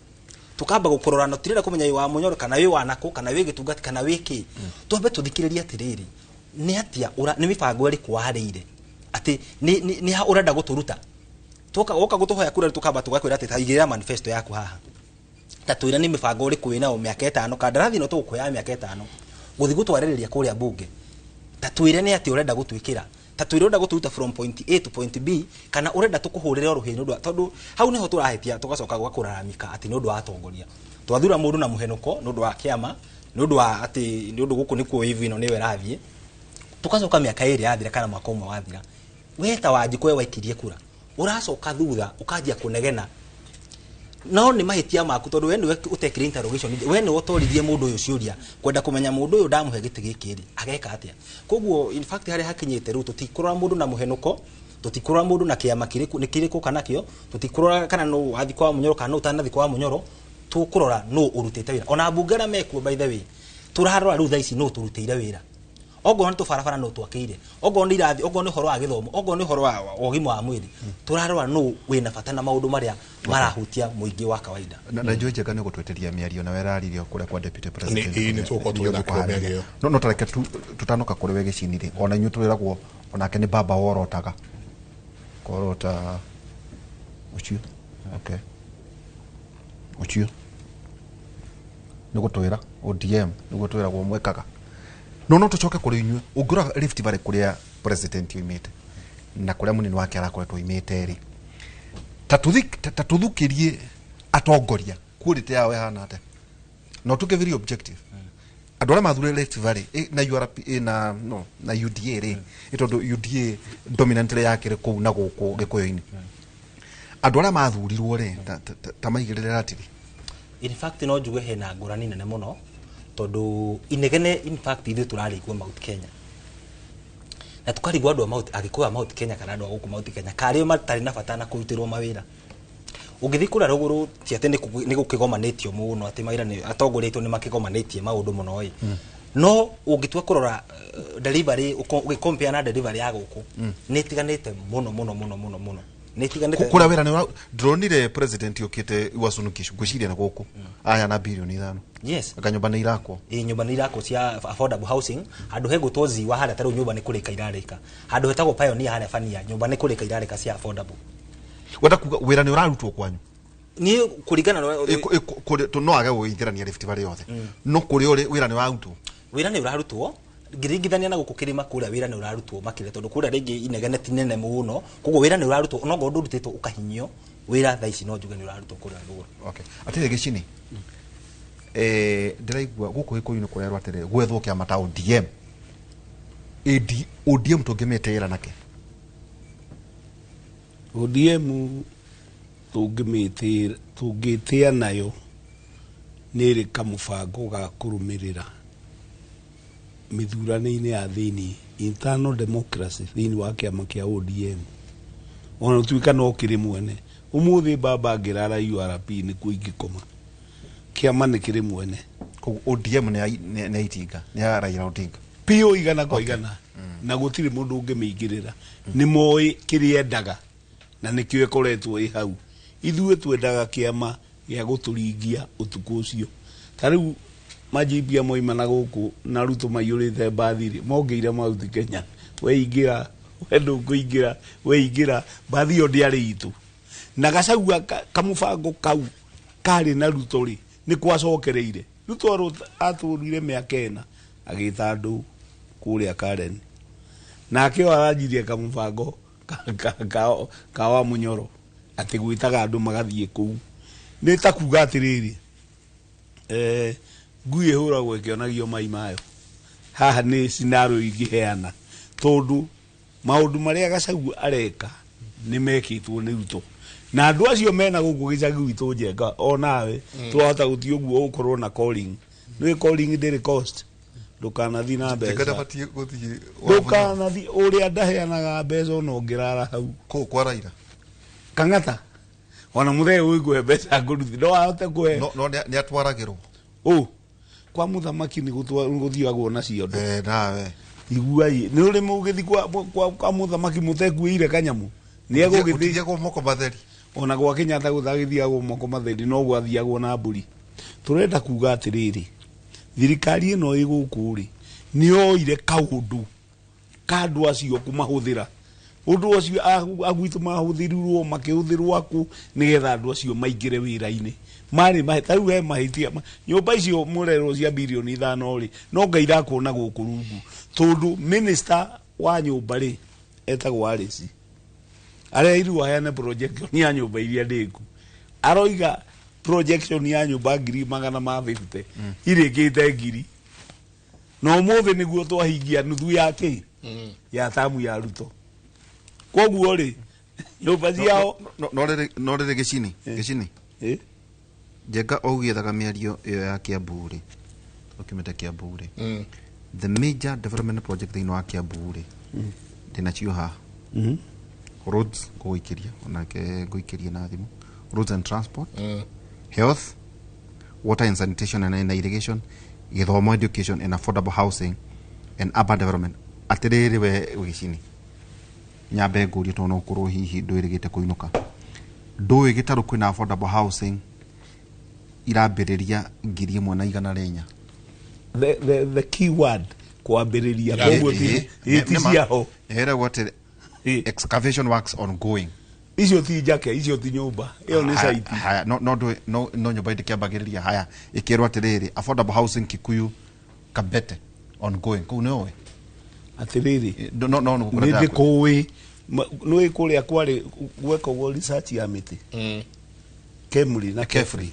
tukamba gũkũrora, no tirenda kũmenya wĩ wa Mũnyoro kana wĩ wa nakũ kana wĩ gĩtungati kana wĩ kĩ. Twambe tũthikĩrĩrie atĩrĩrĩ, nĩ atia nĩ mĩbango ĩrĩkũ warĩire, atĩ nĩ ha ũrenda gũtũruta. Tuoka woka gũtũhoya kura, tukamba tũgakwĩra atĩ ta igĩrĩra manifesto yaku haha, ta twĩra nĩ mĩbango ĩrĩkũ wĩnayo mĩaka 5, kandarathi ĩno tũgũkũheaga mĩaka 5 gũthiĩ gũtwarĩrĩria kũrĩa mbunge, ta twĩre nĩ atĩ ũrenda gũtwĩkĩra, ta twĩre ũrenda gũtũruta from point A to point B, kana ũrenda tũkũhũrĩre o rũhĩ nĩ ũndũ tondũ hau nĩho tũrahĩtia, tũgacoka gũgakũraramika atĩ nĩ ũndũ wa atongoria twathura mũndũ na mũhenũko nĩ ũndũ wa kĩama, nĩ ũndũ wa atĩ nĩ ũndũ gũkũ nĩkuo wave ĩno nĩyo ĩrathiĩ. Tũgacoka mĩaka 2 yathira kana mwaka ũmwe wathira, we ta Wanjikũ we waikirie kura, ũracoka thutha ũkanjia kũnegena, no nĩ mahĩtia maku tondũ we nĩwe ũtekire interrogation, we nĩwe ũtoririe mũndũ ũyũ ciũria kwenda kũmenya mũndũ ũyũ ndamũhe gĩtĩ gĩkĩ rĩ ageka atĩa. Koguo in fact harĩa hakinyĩte rĩu tũtikũrora mũndũ na mũhenũko, tũtikũrora mũndũ na kĩama kĩrĩkũ nĩ kĩrĩkũ kana kĩo, tũtikũrora kana nũ wathiĩ kwa Mũnyoro kana nũ ũtanathiĩ kwa Mũnyoro, tũkũrora nũ ũrutĩte wĩra. Ona mbunge arĩa mekuo, by the way, tũrarora rĩu thaa ici nũ tũrutĩire wĩra. Ongorwo nĩ tũbarabara no twakĩire, ongorwo nĩ irathi, ongorwo nĩ ũhoro wa gĩthomo, ongorwo nĩ ũhoro wa ũgima wa mwĩrĩ, tũrarora nũ wĩna bata na maũndũ marĩa marahutia mũingĩ wa kawaida. Na njũĩ Njenga nĩ ũgũtwĩtĩria mĩario na weraririo kũrĩa kwa deputy president. Ĩĩ, nĩ tũgũkorwo tũgĩthakĩrwo mĩario ĩyo. No tareke tũtanoka kũrĩ we gĩcini rĩ, ona inyuĩ twĩragwo onake nĩ baba worotaga korota ũcio, okay, ũcio nĩ gũtwĩra ODM nĩguo twĩragwo mwekaga. No tũcoke kũrĩ inyuĩ. Ũngĩrora Rift Valley kũrĩa president oimĩte na kũrĩa mũnini wake arakoretwo oimĩte rĩ, ta tũthukĩrie atongoria quality yao ĩhana atĩa, na ũtuĩke very objective. Andũ arĩa mathurire Rift Valley na URP, na no na UDA rĩ, tondũ UDA dominantly yakĩrĩ kũu na gũkũ Gĩkũyũ-inĩ, andũ arĩa mathurirwo rĩ, ta maigĩrĩre ratiri. In fact no njuge hena ngũrani nene mũno, tondũ inegene, in fact ithuĩ tũrarĩigua Mount Kenya na tũkarigwo andũ a Mount, Agĩkũyũ a Mount Kenya kana andũ a gũkũ Mount Kenya karĩo matarĩ na bata na kũrutĩrwo mawĩra. Ũngĩthiĩ kũrĩa rũgũrũ ti atĩ nĩ gũkĩgomanĩtio mũno, atĩ mawĩra nĩ atongoria aitũ nĩ makĩgomanĩtie maũndũ mũno ĩ, no ũngĩtua kũrora delivery, ũgĩcompare na delivery ya gũkũ, nĩ ĩtiganĩte mũno mũno mũno mũno mũno, nĩ ĩtiganĩte. Kũrĩa wĩra nĩ ndĩronire president okĩte Uasin Gishu, ngwĩciria na gũkũ aya na birioni 5. Yes. Anga nyũmba nĩ irakwo. Ĩ, nyũmba nĩ irakwo cia affordable housing. Handũ hegũtwo Ziwa harĩa tarĩu nyũmba nĩ kũrĩka irarĩka, handũ hetagwo Pioneer harĩa Bania nyũmba nĩ kũrĩka irarĩka cia affordable. Wenda kuga wĩra nĩ ũrarutwo kwanyu? Niĩ kũringana na No age gũgĩithĩrania Rift Valley yothe, no kũrĩa ũrĩ wĩra nĩ ũrarutwo. Wĩra nĩ ũrarutwo ngĩringithania na gũkũ kĩrĩma. Kũrĩa wĩra nĩ ũrarutwo makĩria, tondũ kũrĩa rĩngĩ inegene ti nene mũno, koguo wĩra nĩ ũrarutwo, onokorwo ndũrutĩtwo ũkahinyio. Wĩra thaa ici no njuge nĩ ũrarutwo kũrĩa rũgũrũ. Okay, atĩrĩ gĩcini, ndĩraigua gũkũ Gĩkũyũ-inĩ kũrerwo atĩrĩ, gwethwo kĩama ta ODM, AD ODM tũngĩmĩtĩĩra nake. ODM tũngĩtĩa nayo nĩ ĩrĩ kamũbango ga kũrũmĩrĩra mĩthurano-inĩ ya thĩinĩ, internal democracy thĩinĩ wa kĩama kĩa ODM, ona gũtuĩka no kĩrĩ mwene. Ũmũthĩ baba angĩrara URP nĩkuo ingĩkoma, kĩama nĩ kĩrĩ mwene. Koguo ODM nĩ ya Itinga, nĩ ya Raila Odinga. Piũ 100%, na gũtirĩ mũndũ ũngĩmĩingĩrĩra. Nĩ moĩ kĩrĩa endaga na nĩkĩo ĩkoretwo ĩ hau. Ithuĩ twendaga kĩama gĩa gũtũringia ũtukũ ũcio. Ta rĩu majibia moima na gũkũ na Ruto maiyũrĩte mbathi rĩ, mongeire Mount Kenya, we ingĩra, we ndũkũingĩra, we ingĩra mbathi ĩyo ndĩarĩ itũ. Na Gachagua kamũbango kau karĩ na Ruto rĩ, nĩ kwacokereire. Ruto atũrire mĩaka 4 agĩta andũ kũrĩa Karen, nake o aranjirie kamũbango ka wa Mũnyoro atĩ gwĩtaga andũ magathiĩ kũu. Nĩ ta kuga atĩrĩrĩ, ngui ĩhũragwo ĩkĩonagio mai mayo. Haha nĩ scenario ingĩheana, tondũ maũndũ marĩa Gachagua areka nĩ mekĩtwo nĩ Ruto na andũ acio mena gũkũ gĩcagi gwitũ. Njenga onawe twahota gũthiĩ ũguo ũkorwo na calling, nĩ calling ndĩrĩ cost. Ndũkanathiĩ na Njenga mbeca. ndabatiĩ gũthiĩ. Ndũkanathiĩ ũrĩa ndaheanaga mbeca ona ũngĩrara hau. Kũu kwa Raila. Kang'ata ona mũthee ũikũhe mbeca ngũruthi no ahote kũhe. No nĩ atwaragĩrwo. Ũ kwa mũthamaki nĩ gũthiagwo na ciondo. Nawe igua nĩ ũrĩ mũgĩthi kwa mũthamaki mũtekuĩire kanyamũ nĩ egũgĩthiĩ. Gũtithiagwo moko matheri. Ona gwa Kenyatta gũtagĩthiagwo moko matheri, no gwathiagwo na mbũri. Tũrenda kuga atĩrĩrĩ, thirikari ĩno ĩ gũkũ rĩ, nĩ yoire kaũndũ ka andũ acio kũmahũthĩra. Ũndũ ũcio agwitũ mahũthĩrirwo makĩhũthĩrwo akũ nĩgetha andũ acio maingĩre wĩra-inĩ marĩ mahe. Ta rĩu he mahĩtia nyũmba icio mũrerwo cia birioni 5 rĩ, no Ngai irakuona gũkũ rungu, tondũ minister wa nyũmba rĩ etagwo Alice, areirwo aheane projection ya nyũmba iria ndĩku. Aroiga projection ya nyũmba ngiri magana ma 50 irĩkĩte ngiri, na ũmũthĩ nĩguo twahingia nuthu ya kĩ ya tamu ya Ruto. Koguo rĩ, nyũmba ciao No rĩrĩ gĩcini Njenga ũgĩethaga mĩario ĩyo ya Kiambu rĩ, ũkĩmĩte Kiambu rĩ, the major development project thĩinĩ wa Kiambu rĩ, ndĩnacio haha. Roads ngũgũikĩria, onake ngũikĩria na thimũ. Roads and transport, health, water and sanitation and irrigation, gĩthomo, education and affordable housing. and Urban Development. Atĩrĩrĩ we Gĩcini, nyambe ngũrie tondũ no ũkorwo hihi ndwĩrĩgĩte kũinũka. Ndũĩ Gĩtarũ kwĩna affordable housing irambĩrĩria 1,400. The key word kwambĩrĩria, koguo ti ciaho. Ĩragwo atĩ excavation works ongoing. Icio ti njake, icio ti nyũmba, ĩyo nĩ site. Haya, no no ndũĩ no no nyũmba ndĩkĩambagĩrĩria. Haya, ĩkĩrwo atĩrĩrĩ, affordable housing Kikuyu Kabete ongoing, kũu nĩ ũĩ? Atĩrĩrĩ, no no nĩ ndĩkũĩ, nĩũĩ kũrĩa kwarĩ gwekagwo research ya mĩtĩ, Kemri na Kefri,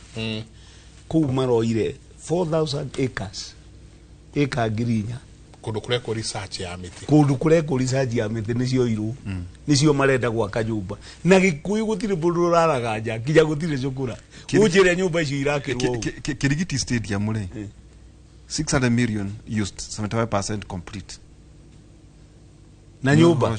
kũu maroire 4000 acres, ĩka 4,000. Kũndũ kũrekwo research ya mĩtĩ. Kũndũ kũrekwo research ya mĩtĩ nĩcio irũ nĩcio marenda gwaka nyũmba, na Gĩkũyũ gũtirĩ mũndũ ũraraga nja, nginya gũtirĩ cukura. Ũnjĩre nyũmba icio irakĩrwo ũũ. Kirigiti Stadium rĩ, 600 million used, 75% complete. Na nyũmba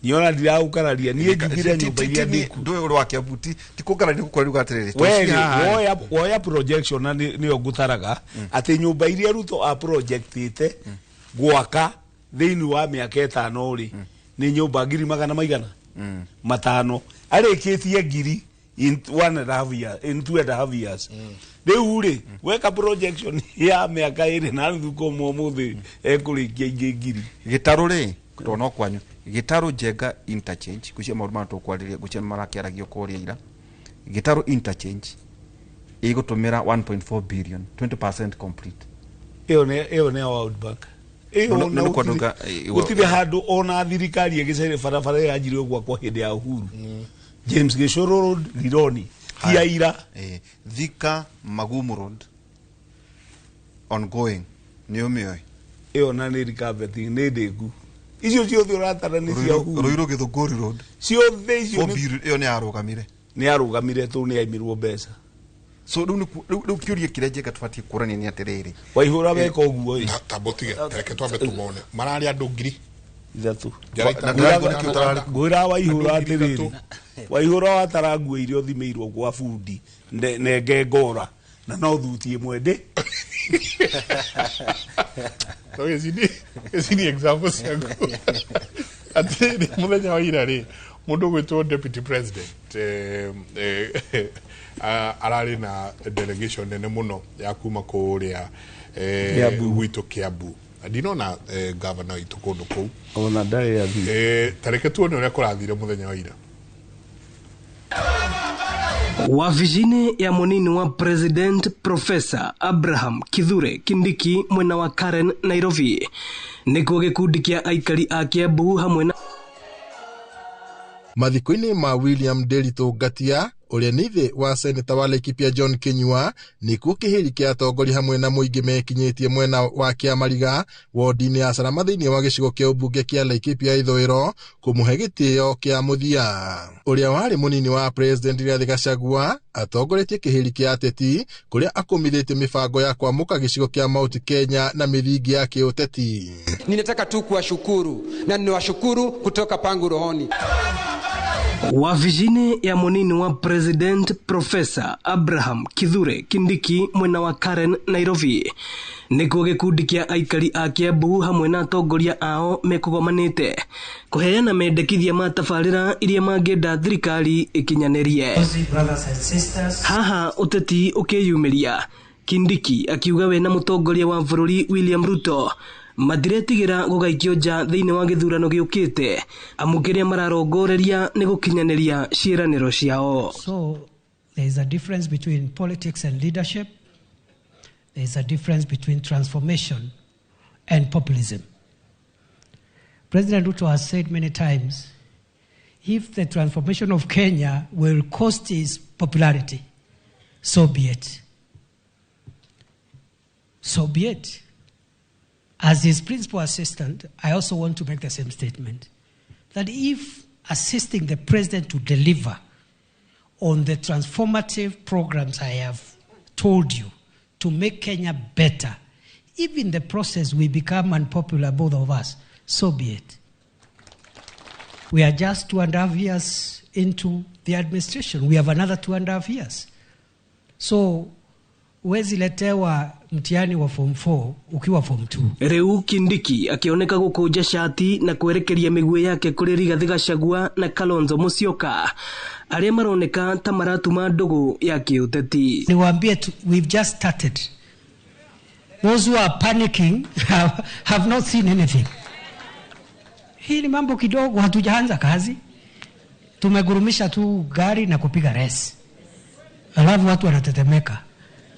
niona ndiraũkararia niĩ, njugire nyũmba iria ndĩku. Ndũĩ ũrĩ wa Kiambu, ti kũngararia gũkora atĩrĩrĩ. We woya woya projection na nĩyo ngũtaraga atĩ nyũmba iria Ruto a projectĩte gwaka thĩinĩ wa mĩaka 5 rĩ, nĩ nyũmba ngiri magana maigana matano, arĩkĩtie ngiri in 1.5 years, in 2.5 years. Rĩu rĩ, weka projection ya mĩaka 2.5 kuma ũmũthĩ, ekũrĩkia ingĩ ngiri. Gĩtarũ rĩ, tondũ no kwanyu, Gĩtarũ Njenga interchange, ngwĩciria maũndũ maya tũkwarĩria, ngwĩciria nĩ marakĩaragio kũrĩa ira. Gĩtarũ interchange ĩgũtũmĩra 1.4 billion, 20% complete. Ĩyo nĩ ya World Bank ĩyo. No, na no, gũtirĩ handũ ona thirikari ĩgĩcaire barabara ĩyo yanjirio gwakwo hĩndĩ ya Uhuru, James Gĩcũrũ Road, Rironi, ti ya ira. Thika Magumu Road ongoing, nĩ ũmĩoĩ? Ĩyo na nĩ carpeting, nĩ ndĩku. Icio ciothe ũratara nĩ cia Uhuru. Ruiru Githunguri Road. Ciothe icio. 4 billion, ĩyo nĩ yarũgamire. Nĩ yarũgamire tũ nĩ yaimirwo mbeca. So rĩu rĩu kĩũria kĩrĩa Njenga tũbatiĩ kũrania nĩ atĩrĩrĩ, Waihũra weka ũguo ĩ. Tambo tige, reke twambe tumone mararĩ andũ ngiri ithatũ. Njara itano. Ngwĩra Waihũra Andũ ngiri atĩrĩrĩ, ithatũ. Waihũra watara nguo iria ũthimĩirwo gwa bundi nenge ngora na no thuti ĩmwe ndĩ. No ici ni example ciaku. Atĩrĩrĩ, mũthenya wa ira rĩ, mũndũ ũgwĩtwo deputy president ararĩ na delegation nene mũno ya kuma kũrĩa Kiambu. gwitũ Kiambu. Na ndinona governor witũ kũndũ kũu. Ona ndarĩ athiĩ. Ta reke tuone ũrĩa kũrathire mũthenya wa ira. Wabici-inĩ ya mũnini wa President Profesa Abraham Kithure Kindiki mwena wa Karen, Nairobi, nĩkuo gĩkundi kĩa aikari a Kiambu hamwe na Mathiko-inĩ ma William Nderitu Ngatia, ũrĩa nĩ ithe wa seneta wa Laikipia John Kinyua, nĩkuo kĩhĩri kĩa atongoria hamwe na mũingĩ mekinyĩtie mwena wa Kĩamariga wodi-inĩ ya Salama thĩinĩ wa gĩcigo kĩa ũmbunge kĩa Laikipia ithũĩro kũmũhe gĩtĩo kĩa mũthia. Ũrĩa warĩ mũnini wa president Rigathĩ Gachagua atongoretie kĩhĩri kĩa ateti kũrĩa akũmithĩtie mĩbango ya kwamũka gĩcigo kĩa Mount Kenya na mĩthingi ya kĩũteti. Ninataka tu kuwashukuru na ninawashukuru kutoka pangu rohoni. Wabici-inĩ ya mũnini wa President Profesa Abraham Kithure Kindiki mwena wa Karen, Nairobi, nĩkuo gĩkundi kĩa aikari a Kiambu hamwe na atongoria ao mekũgomanĩte kũheana mendekithia ma tabarĩra iria mangĩenda thirikari ĩkinyanĩrie. Brothers and sisters, Haha ũteti ũkĩyumĩria, Kindiki akiuga we na mũtongoria wa bũrũri William Ruto matiretigĩra gũgaikio nja thĩinĩ wa gĩthurano gĩũkĩte, amu kĩrĩa mararongoreria nĩ gũkinyanĩria ciĩranĩro ciao. So there is a difference between politics and leadership. There is a difference between transformation and populism. President Ruto has said many times, if the transformation of Kenya will cost his popularity, so be it. So be it. As his principal assistant, I also want to make the same statement that if assisting the president to deliver on the transformative programs I have told you to make Kenya better, if in the process we become unpopular, both of us, so be it. We are just 2.5 years into the administration. We have another 2.5 years. So Huwezi letewa mtihani wa form 4 ukiwa form 2. Rĩu Kindiki akĩoneka gũkũnja cati na kwerekeria mĩguĩ yake kũrĩ Rigathĩ Gachagua na Kalonzo Musyoka arĩa maroneka ta maratuma ndũgũ ya kĩũteti. Niwaambie tu, we've just started. Those who are panicking have not seen anything. Hii ni mambo kidogo, hatujaanza kazi. Tumegurumisha tu gari na kupiga resi, alafu watu wanatetemeka.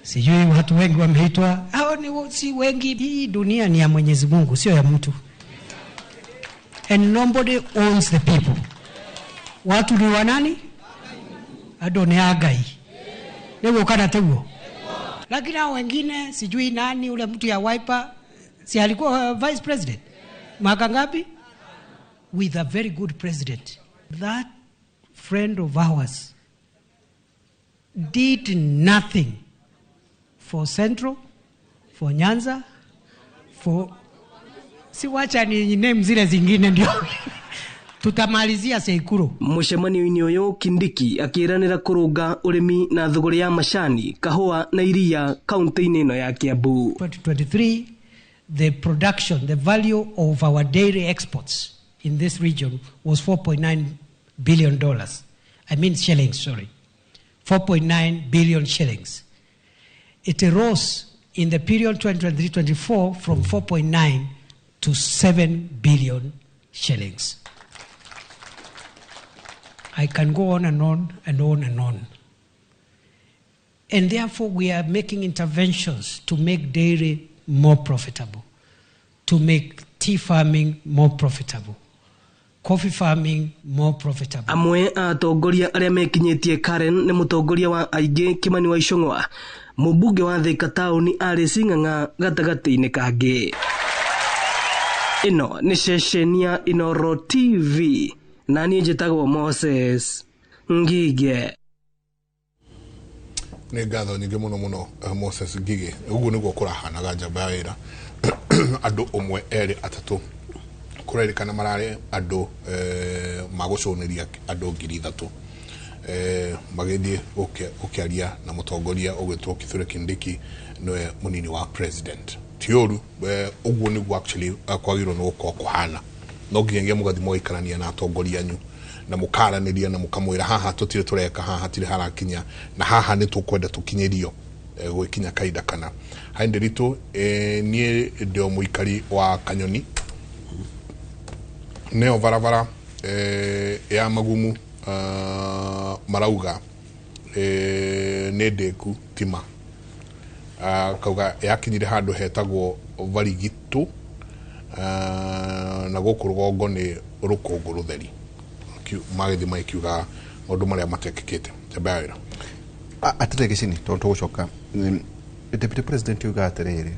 Sijui watu wengi wameitwa, hao ni si wengi. Hii dunia ni ya Mwenyezi Mungu, sio ya mtu. And nobody owns the people. Watu ni wa nani? Andũ nĩ a Ngai. Nĩguo kana tiguo? Lakini hao wengine sijui nani, ule mtu ya Wiper, si alikuwa vice president mwaka ngapi? With a very good president. That friend of ours did nothing for Central, for Nyanza, for si wacha ni name zile zingine ndio tutamalizia Seikuru. Mũcemanio-inĩ ũyũ Kindiki akĩĩranĩra kũrũnga ũrĩmi na thũgũrĩ ya macani, kahũa na iria kaunti-inĩ ĩno ya Kiambu. 2023, the production, the value of our dairy exports in this region was $4.9 billion. I mean shillings, sorry. 4.9 billion shillings. It rose in the period 2023-24 from 4.9 to 7 billion shillings. I can go on and on and on and on. And therefore we are making interventions to make dairy more profitable, to make tea farming more profitable, coffee farming more profitable. Amwe a atongoria arĩa mekinyĩtie Karen nĩ mũtongoria wa aingĩ Kimani wa Ichung'wa, mũmbunge wa Thika taũni Alice Ng'ang'a gatagatĩ-inĩ kangĩ. Ĩno nĩ ceceni ya Inooro TV na niĩ njĩtagwo Moses Ngige. Nĩ ngatho nyingĩ mũno mũno, Moses Ngige. Ũguo nĩguo kũrahanaga njamba ya wĩra. Andũ ũmwe, erĩ, atatũ, kũrerĩkana mararĩ andũ magũcũnĩria andũ 3,000 magĩthiĩ gũkĩaria na mũtongoria ũgwĩtwo Kithure Kindiki, nĩwe mũnini wa president. Ti ũru, ũguo nĩguo actually kwagĩrĩirwo nĩ gũkorwo kũhana. No nginyagia mũgathiĩ mũgaikarania na atongoria anyu na mũkaranĩria na mũkamwĩra haha tũtirĩ tũreka, haha hatirĩ harakinya, na haha nĩ tũkwenda tũkinyĩrio gwĩkinya kahinda kana. Hai Ndiritu, niĩ ndĩ o mũikari wa Kanyoni, nĩyo barabara ya Magumu, marauga nĩ ndĩku tima. Kauga yakinyire handũ hetagwo Varigitũ, na gũkũ rũgongo nĩ rũkũngũ rũtheri. Magĩthiĩ magĩkiuga maũndũ marĩa matekĩkĩte. Njamba ya wĩra. Atĩrĩ gĩcini, tondũ tũgũcoka deputy president yuga atĩrĩrĩ,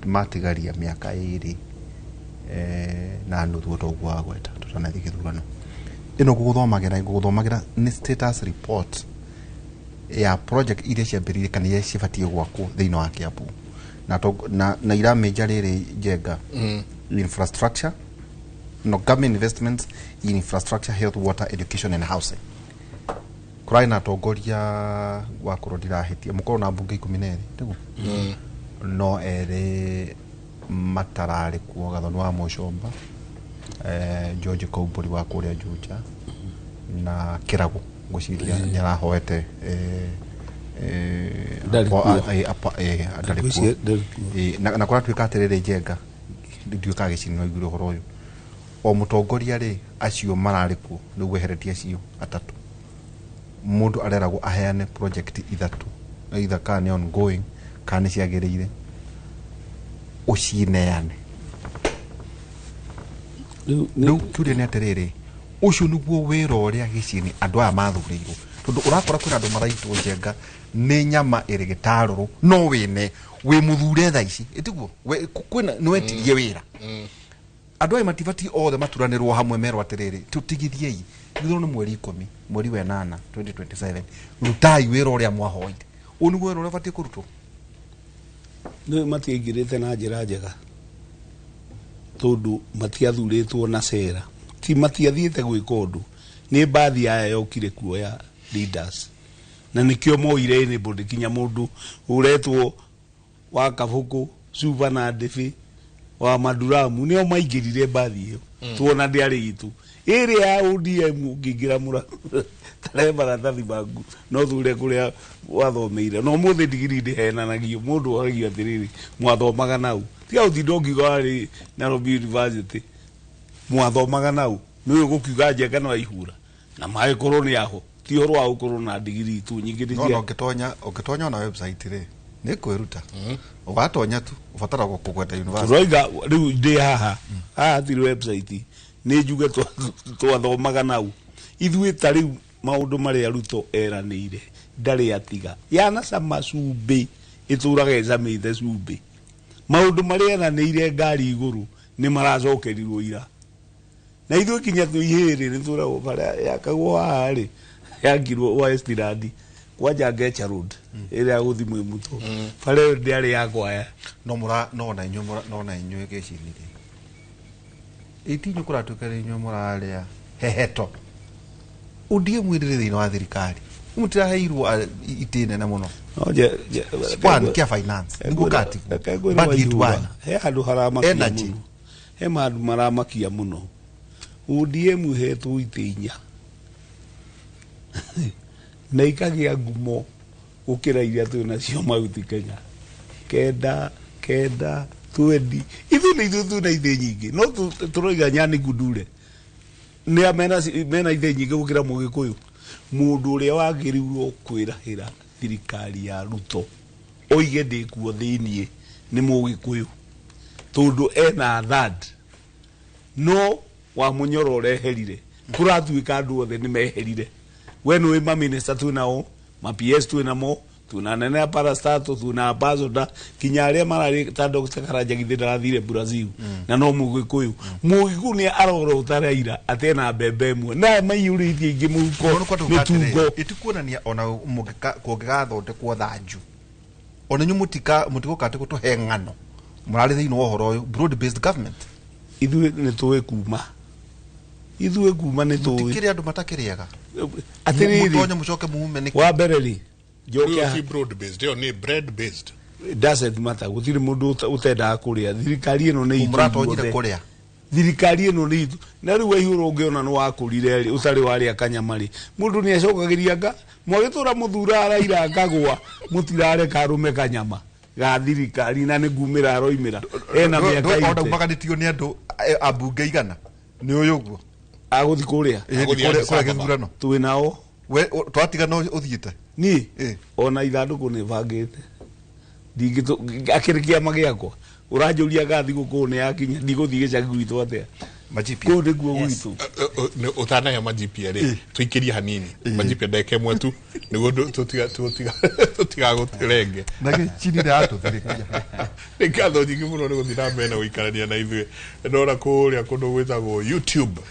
matigaria mĩaka 2 na nuthu ũtoguo wa gweta tũtanathiĩ gĩthurano. Ĩno ngũgũthomagĩra nĩ status report ya project iria ciambĩrĩirie kana iria cibatiĩ gwakwo thĩinĩ wa Kiambu na iramĩnja rĩrĩ njenga infrastructure, no government investments in infrastructure, health, water, education and housing. Kũrarĩ na atongoria wakorwo ndirahĩtia mũkorwo na mbunge 12 tiguo? No erĩ matararĩ kuo, Gathoni wa Mũcomba, George Kaumbũri wa kũrĩa Juja na Kĩrago ngwĩciria nĩ arahoete Ndarĩ kuo. Ndarĩ kuo. Ngwĩciria ndarĩ kuo. Na kũratuĩka atĩrĩrĩ njenga ndiũkaga gĩcini no iguire ũhoro ũyũ o mũtongoria rĩ acio mararĩ kuo rĩu weheretie acio atatũ mũndũ areragwo aheane project ithatũ either kana nĩ ongoing kana nĩ ciagĩrĩire ũcineane. Rĩu kĩũria nĩ atĩrĩrĩ, ũcio nĩguo wĩra ũrĩa gĩciinĩ andũ aya mathurĩirwo, tondũ ũrakora kwĩna andũ maraitwo njenga nĩ nyama ĩrĩ gĩtarũrũ no wĩne wĩ mũthure thaa ici ĩtiguo kwĩna nĩ wetirie wĩra. Andũ aya matibatiĩ othe maturanĩrwo hamwe merwo atĩrĩrĩ tũtigithiei gĩthurano nĩ mweri 10 mweri wa 8 2027 rutai wĩra ũrĩa mwahoire. Ũyũ nĩguo wĩra ũrĩa ũbatiĩ kũrutwo. Nĩ matiaingĩrĩte na njĩra njega tondũ matiathurĩtwo na cera, ti matiathiĩte gwĩka ũndũ, nĩ mbathi aya yokire kuoya leaders Na nĩkĩo moire anybody kinya mũndũ ũretwo wa Kabuku Cuba na Ndĩbĩ wa Maduramu nĩo maingĩrire mbathi ĩyo. Tuona ndĩarĩ itũ ĩrĩa ya ODM ũngĩingĩra mũra tare maratathi maku no thure kũrĩa wathomeire no mũthĩ ndigiri ndĩhenanagio mũndũ oragio atĩrĩrĩ mwathomaga nau tiga ũtinda ũkiuga warĩ Nairobi University mwathomaga nau nĩ ũgũkiuga njenga no aihura na magĩkorwo nĩ aho ti ũhoro wa gũkorwo na ndigiri tu nyingĩ nĩ No cia ũngĩtonya ona website rĩ nĩ kwĩruta ũgatonya tu ũbataragwo kũgweta university. Tũroiga rĩu ndĩ haha haha hatirĩ website nĩ njuge twathomaga nau ithuĩ ta rĩu maũndũ marĩa Ruto eranĩire ndarĩ atiga yanacama cumbĩ ĩtũraga ĩcamĩte cumbĩ maũndũ marĩa eranĩire ngari igũrũ nĩ maracokerirwo ira na ithuĩ kinya twĩ ihĩrĩ nĩ tũragwo bara yakagwo haha rĩ yakirwo Westland kwanja Ngecha Road ĩrĩa ya gũthiĩ Mwĩmuto bara ĩyo ndĩarĩ ya kwaya. No mũra no na inyuĩ mũra no na inyuĩ gĩcini rĩ ĩtinyu kũratuĩka rĩ inyuĩ mũrarĩa heheto ODM ĩrĩ thĩinĩ wa thirikari mũtiraheirwo itĩ nene mũno. No je je One kĩa finance nĩguo katigwo budget one he handũ haramakia Energy. mũno he handũ maramakia mũno ODM hetwo itĩ inya na ikagĩa ngumo gũkĩra iria twĩ nacio Mount Kenya kenda kenda twendi ithuĩ nĩ ithuĩ twĩna itĩ nyingĩ no tũroiga Nyani Gundure nĩ a mena itĩ nyingĩ gũkĩra Mũgĩkũyũ mũndũ ũrĩa wagĩrĩirwo kwĩrahĩra thirikari ya Ruto oige ndĩkuo thĩiniĩ nĩ Mũgĩkũyũ tondũ ena third no wa Mũnyoro ũreherire kũratuĩka andũ othe nĩ meherire we nĩ ma minister twĩ nao ma PS twĩ namo twĩna anene a parastato twĩna ambassador kinya arĩa mararĩ ta Dr. Karanja githĩ ndarathire Brazil na no Mũgĩkũyũ Mũgĩkũyũ nĩ arorota Raila atĩ ena mbembe ĩmwe na maiyũrĩtie ingĩ mũhuko mĩtungo. Ĩtikuonania ona kũngĩgathondekwo thanju ona inyuĩ mũtigoka atĩ gũtũhe ng'ano mũrarĩ thĩinĩ wa ũhoro ũyũ broad based government. Ithuĩ nĩ tũĩ kuma ithuĩ kuma nĩ tũĩ mũtikĩrĩ andũ matakĩrĩaga atĩrĩrĩ mũtonye mũcoke mume nĩkĩ? Wa mbere rĩ njoke Ĩyo ti broad based ĩyo nĩ bread based. Doesn't matter gũtirĩ mũndũ ũtendaga kũrĩa thirikari ĩno nĩ itũ Mũratonyire ithuothe. kũrĩa. Thirikari ĩno nĩ itũ na rĩu waihũra ũngĩona nĩ wakũrire rĩ ũtarĩ warĩa kanyama rĩ mũndũ nĩ acokagĩria nga mwagĩtũra mũthura Raila akagũa mũtirareka arũme kanyama ga thirikari na nĩ ngumĩra aroimĩra ena mĩaka Ona ite umaganĩtio nĩ andũ ambunge igana nĩ ũyũ ũguo agũthiĩ kũrĩa Agũthiĩ kũrĩa gĩthurano twĩ nao we twatigana ũthiĩte niĩ ona ithandũkũ nĩ bangĩte akĩrĩ kĩama gĩakwa ũranjũria ga thigũkũ nĩ yakinya ndigũthiĩ gĩcagi gwitũ atĩa kũu nĩkuo gwitũ. Ũtanahe majipia rĩ tũikĩrie hanini majipia ndagĩka ĩmwe tu nĩguo tũtigagũrenge na gĩchini ndatũthirĩkia. Nĩ ngatho nyingĩ mũno nĩ gũthiĩ na mbere na gũikarania na ithuĩ ndona kũrĩa kũndũ gwĩtagwo YouTube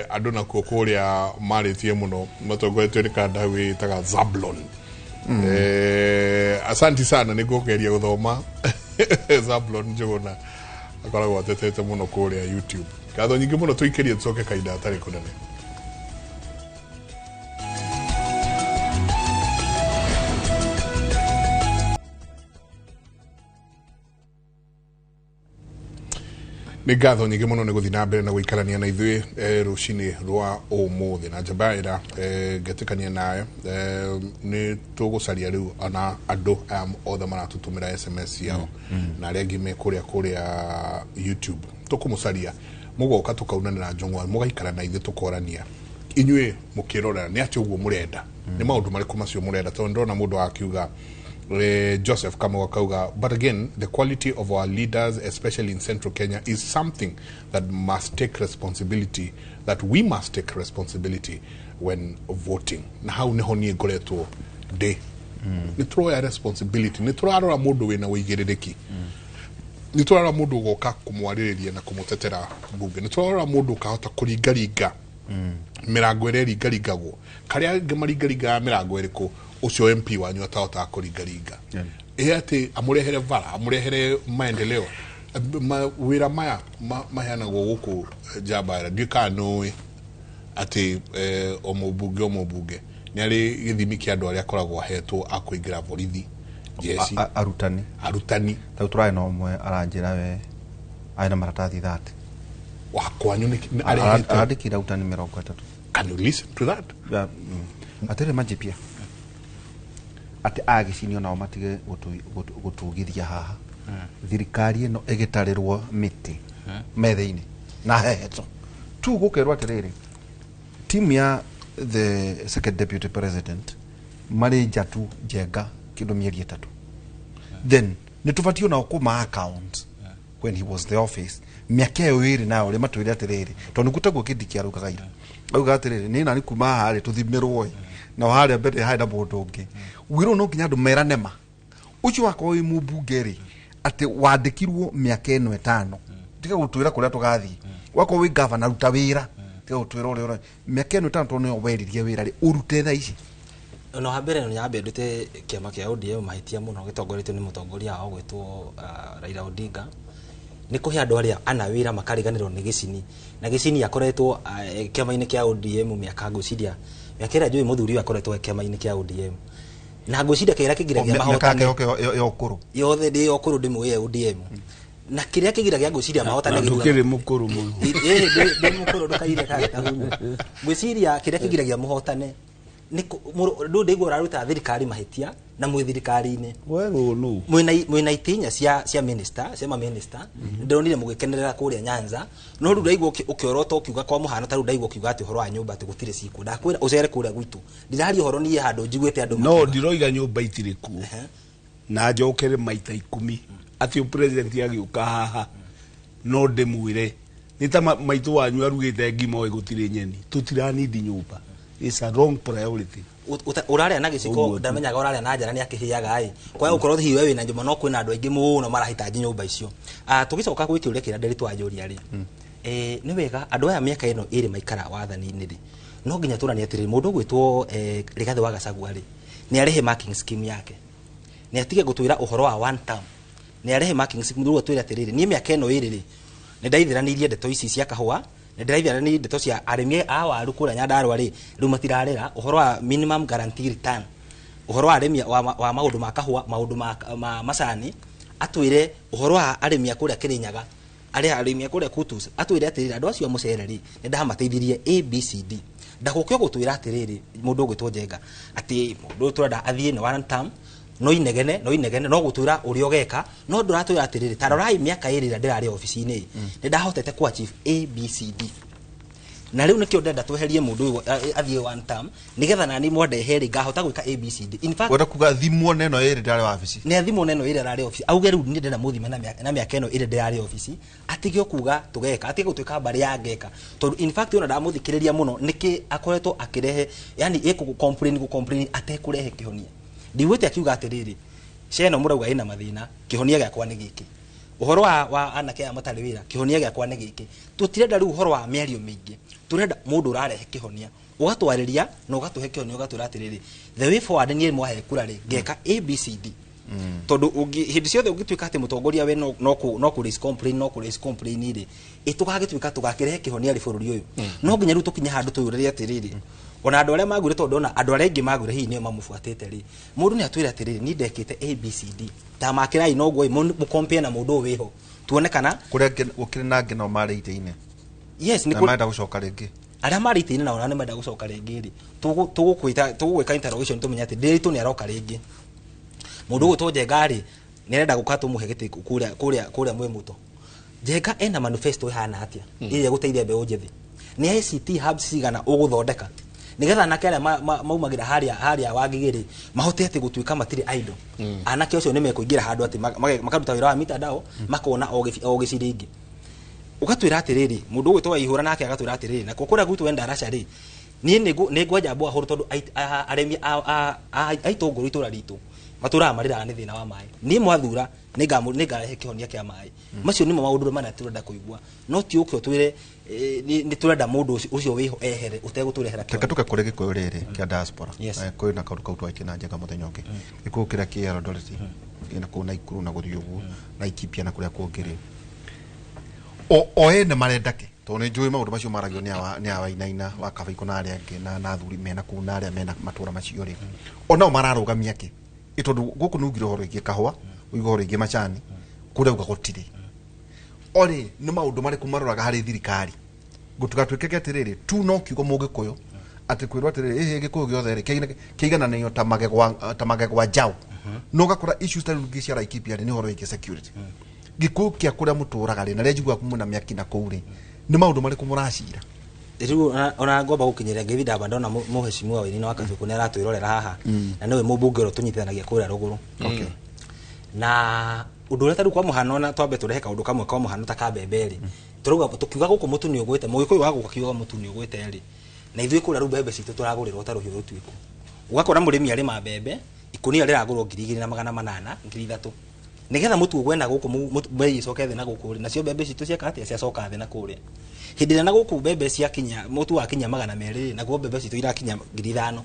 andũ nakuo kũrĩa marĩtie mũno matongoretio nĩ kanda wĩtaga Zablon. Asanti sana nĩ ngũgeria gũthoma Zablon Njũgũna akoragwo atetete mũno kũrĩa YouTube. Ngatho nyingĩ mũno tũikĩrie tũcoke kahinda gatarĩ kũnene. Nĩ ngatho nyingĩ mũno nĩ gũthiĩ na mbere na gũikarania na ithuĩ rũcinĩ rwa ũmũthĩ na Njabaĩra ngetĩkania nawe nĩ tũgũcaria rĩu ona andũ aya othe maratũtũmĩra SMS ciao na arĩa angĩ me kũrĩa kũrĩa YouTube tũkũmũcaria mũgoka tũkaunanĩra njong'wa mũgaikara na ithuĩ tũkorania inyuĩ mũkĩrorera nĩ atĩ ũguo mũrenda nĩ maũndũ marĩkũ macio mũrenda tondũ ndĩrona mũndũ akiuga Joseph Kamau akauga, but again, the quality of our leaders, especially in Central Kenya, is something that must take responsibility, that we must take responsibility when voting. Na hau niho niĩ ngoretwo ndĩ nĩ tũroya responsibility nĩ tũrarora mũndũ wĩna ũigĩrĩrĩki nĩ tũrarora mũndũ ũgoka kũmwarĩrĩria na kũmũtetera mbunge nĩ tũrarora mũndũ ũkahota kũringaringa mĩrango ĩrĩa ĩringaringagwo karĩa angĩ maringaringaga mĩrango ĩrĩkũ ũcio MP wanyu atahotaga kũringaringa ĩ atĩ amũrehere bara amũrehere maendeleo wĩra maya maheanagwo gũkũ Njabaĩra ndiũĩ kana nĩũĩ atĩ o mũmbunge o mũmbunge Nĩ arĩ gĩthimi kĩa andũ arĩa akoragwo ahetwo a kũingĩra borithi, jeshi, arutani. Arutani. Tau tũrarĩ na ũmwe aranjĩra we arĩ na maratathi 30. Wa kwanyu nĩ arehete. Arandĩkire arutani 30. Can you listen to that? Yeah. Atĩrĩ manjipia atĩ agĩcinio nao matige gũtugithia haha. Thirikari ĩno ĩgĩtarĩrwo mĩtĩ metha-inĩ na hehetwo tu gũkerwo atĩrĩrĩ, timu ya the second deputy president marĩ njatu njenga kĩndũ mĩeri 3, then nĩ tũbatiĩ onao kũma account when he was the office mĩaka ĩyo ĩrĩ nayo rĩ matwĩre atĩrĩrĩ, tondũ nĩguo taguo Kindiki araugaga ira, augaga atĩrĩrĩ, nĩ nani kuma haha rĩ tũthimĩrwo ĩ na harĩa mbere harĩ na mũndũ ũngĩ wĩrwo no nginya andũ merane ma ũcio wakorwo wĩ mũmbunge rĩ atĩ wandĩkirwo mĩaka ĩno 5 tiga gũtwĩra kũrĩa tũgathiĩ, wakorwo wĩ gavana ruta wĩra, tiga gũtwĩra ũrĩa mĩaka ĩno 5 tondũ nĩyo weririe wĩra rĩ ũrute thaa ici. No hambere no nyambe ndute kĩama kĩa ODM mahĩtia mũno gĩtongoretio nĩ mũtongoria wao gwĩtwo Raila Odinga nĩ kũhe andũ arĩa ana wĩra makariganĩrwo nĩ gĩcini, na gĩcini akoretwo kĩama-inĩ kĩa ODM mĩaka ngwĩciria mĩaka ĩrĩa njũĩ mũthuri ũyũ akoretwo kĩama-inĩ kĩa ODM na ngwĩciria kĩrĩa kĩgiragia mahotane ya ũkũrũ yothe ndĩ ya ũkũrũ ndĩmũĩ ODM na kĩrĩa kĩgiragia ngwĩciria mahotane ndũkĩrĩ mũkũrũ mũno ndĩ mũkũrũ ndũkaire kagĩtahunyũ ngwĩciria kĩrĩa kĩgiragia mũhotane nĩ ndũ ndĩguo ũraruta thirikari mahĩtia na mwĩ thirikari-inĩ mwĩna itinya cia minister cia ma minister ndĩronire mũgĩkenerera kũrĩa Nyanza no rĩu ndaigua ũkĩorota ũkiuga kwa mũhano ta rĩu ndaigua ũkiuga atĩ ũhoro wa nyũmba atĩ gũtirĩ cikuo ndakwĩra ũcere kũrĩa gwitũ ndiraria ũhoro niĩ handũ njiguĩte andũ no ndiroiga nyũmba itirĩ kuo na njokere maita 10 atĩ president agĩũka haha no ndĩmwĩre nĩ ta maitũ wanyu arugĩte ngima oĩ gũtirĩ nyeni tũtiranindi nyũmba. It's a wrong priority. Ũraria na gĩciko ndamenyaga ũraria na njara nĩ akĩhĩaga ĩ kwa gũkorwo hihi we wĩna nyũmba no kwĩna andũ aingĩ mũno marahitaji nyũmba icio. Tũgĩcoka gwĩ kĩũria kĩrĩa Nderitu wanjũria rĩ, nĩ wega andũ aya mĩaka ĩno ĩrĩ maikara wathani-inĩ rĩ no nginya tũranie atĩrĩrĩ mũndũ ũgwĩtwo Rigathĩ wa Gachagua rĩ nĩ arehe marking scheme yake, nĩ atige gũtwĩra ũhoro wa one term, nĩ arehe marking scheme rĩu atwĩre atĩrĩrĩ niĩ mĩaka ĩno ĩrĩ rĩ nĩ ndaithĩranĩirie ndeto ici cia kahũa, nĩ ndeto cia arĩmi a waru kũrĩa Nyandarua rĩ rĩu matirarĩra ũhoro wa minimum guarantee return, ũhoro wa arĩmi wa maũndũ ma kahũa, maũndũ ma macani, atwĩre ũhoro wa arĩmi a kũrĩa Kĩrĩnyaga, arĩa arĩmi a kũrĩa Kutus, atwĩre atĩrĩrĩ andũ acio a mũcere rĩ nĩ ndamateithirie ABCD. Ndagũke gũtwĩra atĩrĩrĩ mũndũ ũgwĩtwo Njenga atĩ mũndũ ũyũ tũrenda athiĩ nĩ one term no inegene no inegene no gũtwĩra ũrĩa ũgeka no ndũratwĩra atĩrĩrĩ ta rorai mĩaka ĩrĩ ĩrĩa ndĩrarĩ obici-inĩ nĩ ndahotete ku achieve ABCD na rĩu nĩkĩo ndenda tweherie mũndũ ũyũ athiĩ one term nĩgetha nani mwandehe rĩ ngahota gwĩka ABCD. In fact wenda kuga thimwo neno ĩrĩ ndarĩ wabici nĩ athimwo neno ĩrĩ ararĩ obici auge rĩu nĩ ndĩrenda mũthime na mĩaka ĩno ĩrĩ ndĩrarĩ obici atige kuga tũgeka atige gũtuĩka mbarĩ ya ngeka tondũ in fact ona ndamũthikĩrĩria mũno nĩkĩ akoretwo akĩrehe yani ĩkũ complain gũ complain atekũrehe kĩhonia. Ndiwete akiuga atĩrĩrĩ ceno mũrauga ĩna mathĩna kĩhonia gĩakwa nĩ gĩkĩ, ũhoro wa anake aya matarĩ wĩra kĩhonia gĩakwa nĩ gĩkĩ. Tũtirenda rĩu ũhoro wa mĩario mĩingĩ, tũrenda mũndũ ũrarehe kĩhonia ũgatwarĩria na ũgatũhe kĩhonia ũgatwĩra atĩrĩrĩ the way forward niĩ mwahe kura rĩ ngeka ABCD. Tondũ hĩndĩ ciothe ũngĩtuĩka atĩ mũtongoria we no kũ raise complain no kũ raise complain rĩ ĩtũgagĩtuĩka tũgakĩrehe kĩhonia rĩ bũrũri ũyũ no nginya rĩu tũkinye handũ tũyũrĩre atĩrĩrĩ ona andũ arĩa magwire tondũ ona andũ arĩa aingĩ magwire hihi nĩo mamũbuatĩte rĩ mũndũ nĩ atwĩre atĩrĩrĩ niĩ ndekĩte ABCD ta makĩrai noguo mũkompare na mũndũ ũyũ wĩho tuone kana kũrĩa gũkĩrĩ na angĩ nao marĩ itĩ-inĩ. Yes, nĩ marenda gũcoka rĩngĩ arĩa marĩ itĩ-inĩ nao nĩ marenda gũcoka rĩngĩ rĩ tũgũgwĩka interrogation tũmenye atĩ Nderitu nĩ aroka rĩngĩ mũndũ ũgwĩtwo Njenga rĩ nĩ arenda gũka tũmũhe gĩtĩ kũrĩa mwĩ mũto. Njenga ena manifesto ĩhana atĩa ĩrĩa ĩgũteithia mbeũ njĩthĩ, nĩ ICT hubs cigana ũgũthondeka nigetha anake arĩa maumagĩra harĩa Wangigĩ rĩ mahote atĩ gũtuĩka matirĩ idle. Anake acio nĩ mekũingĩra handũ atĩ makaruta wĩra wa mitandao makona o gĩciringi. Ũgatwĩra atĩrĩrĩ mũndũ ũgwĩtwo Waihũra nake agatwĩra atĩrĩrĩ nakuo kũrĩa gwitũ Endarasha rĩ niĩ nĩ ngwenja mbũa hũrũ tondũ arĩmi a itũngũrũ itũra ritũ matũraga marĩraga nĩ thĩna wa maĩ, niĩ mwathura nĩngarehe kĩhonia kĩa maĩ. Macio nĩmo maũndũ marĩa tũrenda kũigua no ti ũke ũtwĩre nĩ tũrenda mũndũ ũcio wĩho ehere ũtegũtũrehera kĩhonia. Reke tũke kũrĩ gĩkũyũ rĩrĩ kĩa diaspora kwĩ na kaũndũ kau twaitie na Njenga mũthenya ũngĩ gĩkũyũ kĩrĩa kĩ Eldoret na kũu Naikuru na gũthiĩ ũguo Laikipia na kũrĩa kũngĩ rĩ o ene marenda kĩ Tondũ nĩ njũĩ maũndũ macio maragio nĩ awa Wainaina wa Kabaikũ na arĩa angĩ na athuri mena kũu na arĩa mena matũra macio rĩ, onao mararũgamia kĩ? Ĩ tondũ gũkũ nĩ ugire ũhoro wĩgiĩ kahũa, uige ũhoro wĩgiĩ macani, kũrĩa uga gũtirĩ. Orĩ nĩ maũndũ marĩkũ maroraga harĩ thirikari? Gũtigatuĩke atĩrĩrĩ tu no kiugo mũgĩkũyũ atĩ kwĩrwo atĩrĩrĩ ĩhĩ gĩkũyũ gĩothe rĩ kĩigananio ta magegwa njaũ. No ũgakora issues ta rĩu ingĩ cia Laikipia rĩ nĩ ũhoro wĩgiĩ security. Gĩkũyũ kĩa kũrĩa mũtũraga rĩ na rĩa njiguaga mwĩna mĩaki na kũu rĩ nĩ maũndũ marĩkũ mũracira? Rĩu ona ngomba gũkinyĩria ngeithi ndamba ndona mũheshimiwa Wainaina wa Kabiũ nĩ aratwĩrorera haha na nĩwe mũmbunge ũrĩa tũnyitithanagia kũrĩa rũgũrũ. Na ũndũ ũrĩa ta rĩu kwa mũhano na twambe tũrehe kaũndũ kamwe kwa mũhano ta ka mbembe rĩ, tũrauga tũkiuga gũkũ mũtu nĩ ũgwĩte, mũgĩkũyũ wa gũkũ akiuga mũtu nĩ ũgwĩte rĩ, na ithuĩ kũrĩa rĩu mbembe citũ tũragũrĩrwo ta rũhiũ rũtuĩku. Ũgakora mũrĩmi arĩma mbembe ikũnia rĩragũrwo 2800 3,000 nigetha mũtu ũgwe na gũkũ mbei icoke thĩ na gũkũ rĩ, nacio mbembe citũ cieka atĩa ciacoka thĩ na kũrĩa. Hĩndĩ ĩrĩa na gũkũ mbembe ciakinya mũtu wakinya 200 rĩ, naguo mbembe citũ irakinya 5,000.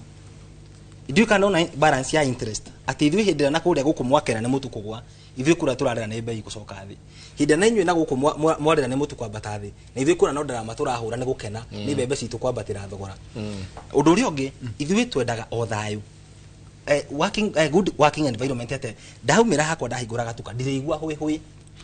Ithuĩ kana ona balance ya interest atĩ ithuĩ hĩndĩ ĩrĩa na kũrĩa gũkũ mwakera nĩ mũtu kũgwa, ithuĩ kũrĩa tũrarĩra nĩ mbei gũcoka thĩ. Hĩndĩ ĩrĩa na inyuĩ na gũkũ mwarĩra nĩ mũtu kwambata thĩ, na ithuĩ kũrĩa no ndarama tũrahũra nĩ gũkena nĩ mbembe citũ kwambatĩra thogora. Ũndũ ũrĩa ũngĩ ithuĩ twendaga o thayũ. Working good working environment ate ndaumĩra hakwa ndahingũra gatuka ndirĩigua hũĩ hũĩ.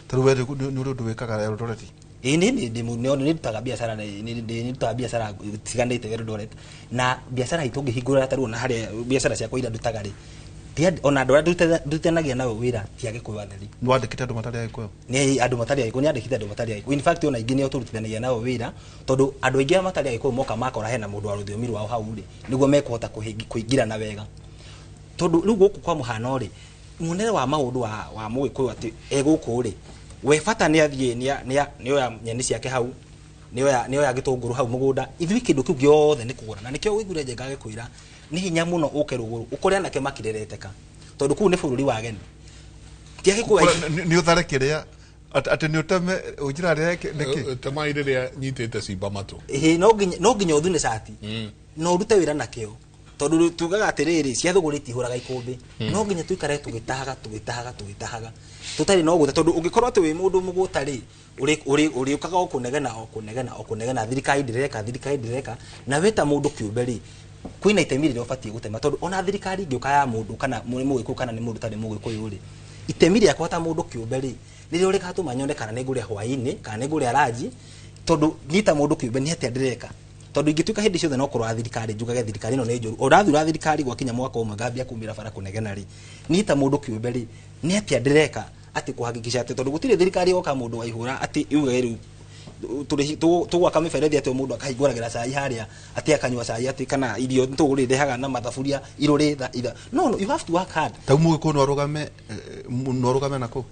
Ta rĩu we nĩ ũrĩ ũndũ wĩkaga Eldoret? Ĩĩ nĩ ndutaga biacara, nĩ ndutaga biacara itiganĩte Eldoret, na biacara itũ ngĩhingũra ta rĩu na harĩa biacara ciakwa iria ndutaga rĩ, ona andũ arĩa ndutanagia nao wĩra ti Agĩkũyũ atheri. Nĩ wandĩkĩte andũ matarĩ Agĩkũyũ? Nĩ andũ matarĩ Agĩkũyũ, nĩ andĩkĩte andũ matarĩ Agĩkũyũ. In fact ona aingĩ nĩo tũrutithanagia nao wĩra tondũ andũ aingĩ arĩa matarĩ Agĩkũyũ moka makora hena mũndũ wa rũthiomi rwao hau rĩ, nĩguo mekũhota kũingĩrana wega. Tondũ rĩu gũkũ kwa mũhano rĩ, muonere wa maũndũ wa mũgĩkũyũ atĩ e gũkũ rĩ, we bata nĩ athiĩ nĩ oya nyeni ciake hau, nĩ oya gĩtũngũrũ hau mũgũnda. Ithuĩ kĩndũ kĩu gĩothe nĩ kũgũra, na nĩkĩo ũiguire Njenga agĩkwĩra nĩ hinya mũno ũke rũgũrũ ũkore anake makirereteka tondũ kũu nĩ bũrũri wa ageni. Ti Agĩkũyũ aingĩ. Nĩ ũthare kĩrĩa atĩ nĩ ũteme ũnjĩra rĩa nĩkĩ? Temai rĩrĩa nyitĩte cimba matũ. Ĩhĩ, no nginya ũthune cati na ũrute wĩra nakĩo tondũ tugaga atĩrĩrĩ cia thũgũrĩ itihũraga ikũmbĩ. No nginya tũikare tũgĩtahaga tũgĩtahaga tũgĩtahaga tũtarĩ na ũgũta, tondũ ũngĩkorwo atĩ wĩ mũndũ mũgũta rĩ, ũrĩũkaga o kũnegena o kũnegena o kũnegena, thirikari ndĩreka, thirikari ndĩreka, na we ta mũndũ kĩũmbe rĩ, kwĩna itemi rĩrĩa ũbatiĩ gũtema, tondũ ona thirikari ĩngĩũka ya mũndũ kana nĩ mũgĩkũyũ kana nĩ mũndũ ũtarĩ mũgĩkũyũ rĩ, itemi rĩakwa ta mũndũ kĩũmbe rĩ, nĩrĩo rĩgatũma nyone kana nĩ ngũrĩa hwaĩ-inĩ kana nĩ ngũrĩa ranji, tondũ niĩ ta mũndũ kĩũmbe nĩ atĩa ndĩreka. Tondũ ingĩtuĩka hĩndĩ ciothe no kũrora thirikari njugage thirikari ĩno nĩ njũru, o ndathura thirikari gwakinya mwaka ũmwe ngambia kumĩra bara kũnegena rĩ, niĩ ta mũndũ kĩũmbe rĩ, nĩ atĩa ndĩreka atĩ kũhakikisha atĩ tondũ gũtirĩ thirikari yoka mũndũ waihũra atĩ yuge rĩu tũgwaka mĩberethi atĩ o mũndũ akahingũragĩra cai harĩa atĩ akanyua cai atĩ kana irio tũgũrĩrehaga na mathaburia irũrĩ itha. No, you have to work hard. Ta rĩu mũgĩkũyũ no arũgame no arũgame na kũu?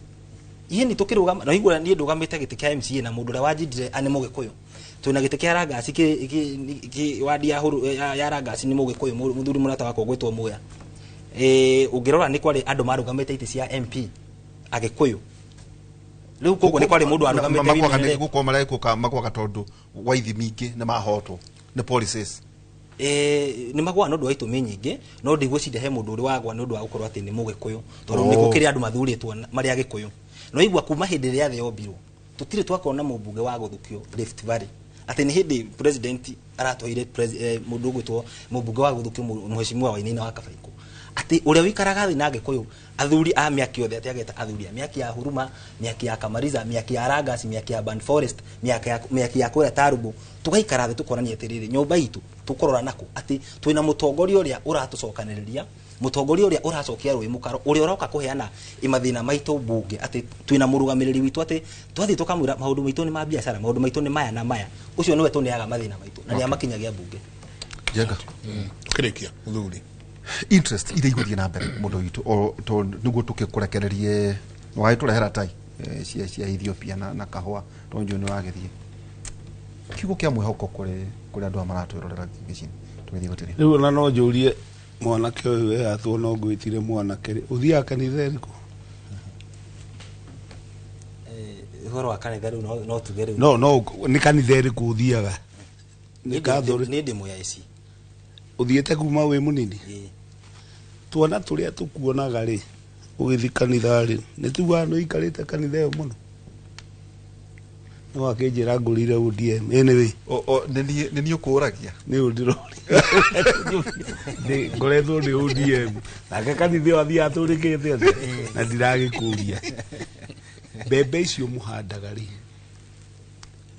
Ihe nĩ tũkĩrũgama na igua niĩ ndũgamĩte gĩtĩ kĩa MCA na mũndũ ũrĩa wanjindire nĩ mũgĩkũyũ. Twĩna gĩtĩ kĩa Rangasi kĩ wadi ya huru ya Rangasi nĩ mũgĩkũyũ, mũthuri mũrata wakwa ũgwĩtwo Muya. Ũngĩrora nĩ kwarĩ andũ marũgamĩte itĩ cia MP Agĩkũyũ. Rĩu koguo nĩ kwarĩ mũndũ warũgamĩte Makwaga women nĩ rep. gũkorwo marekwo makwaga tondũ wa ithimi ingĩ nĩ mahotwo nĩ policies. Nĩ magũaga nĩ ũndũ wa itũmi nyingĩ, no ndigwĩciria he mũndũ ũrĩ wagwa nĩ ũndũ wa gũkorwo atĩ nĩ mũgĩkũyũ, tondũ nĩ gũkĩrĩ andũ mathurĩtwo marĩ Agĩkũyũ. No igua kuma hĩndĩ ĩrĩa thĩ yombirwo tũtirĩ twakorwo na mũmbunge wa gũthukio Rift Valley, atĩ nĩ hĩndĩ president aratwaire mũndũ ũgwĩtwo mũmbunge wa gũthukio mũheshimiwa Wainaina wa Kabaikũ, atĩ ũrĩa ũikaraga thĩ na Agĩkũyũ athuri a mĩaki othe, atĩ ageta athuri a mĩaki ya Huruma, mĩaki ya Kamariza, mĩaki ya Rangasi, mĩaki ya Ban Forest, mĩaki ya kũrĩa Tarubu, tũgaikara thĩ tũkonania atĩrĩrĩ nyũmba itũ tũkũrora nako atĩ twĩna mũtongoria ũrĩa ũratũcokanĩrĩria, mũtongoria ũrĩa ũracokia rũĩ mũkaro, ũrĩa ũroka kũheana mathĩna maitũ mbunge, atĩ twĩna mũrũgamĩrĩri witũ atĩ twathiĩ tũkamwĩra maũndũ maitũ nĩ ma biacara, maũndũ maitũ nĩ maya na maya, ũcio nĩwe tũneaga mathĩna maitũ na nĩ amakinyagia mbunge. Njenga. Tukĩrĩkia mũthuri. Interest iria igũthiĩ na mbere mũndũ witũ o tondũ nĩguo tũkĩkũrekererie wagĩtũrehera tai cia Ethiopia na kahũa tondũ njũĩ nĩ wagĩthiĩ kiugo kĩa mwĩhoko kũrĩ andũ aya maratwĩrorera gĩcini tũgĩthiĩ gũtĩrĩ. Rĩu ona no njũrie mwanake ũyũ weyatwo no ngwĩtire mwanake rĩ, ũthiaga kanitha ĩrĩkũ? Ũhoro wa kanitha rĩu no tuge rĩu No nĩ kanitha ĩrĩkũ ũthiaga? Nĩ Catholic? Niĩ ndĩ mũya IC. Ũthiĩte kuma wĩ mũnini? Ĩĩ. Twana tũrĩa tũkuonaga rĩ ũgĩthiĩ kanitha rĩ, nĩ tugaga nĩ ũikarĩte kanitha ĩyo mũno? No akĩnjĩra ngũrire ODM anyway. Nĩ niĩ ũkũragia? Nĩ ũndĩroria. Ngoretwo nĩ ODM nake kanitha ĩyo athiaga atũrĩkĩte atĩa na ndiragĩkũria. Mbembe icio mũhandaga rĩ,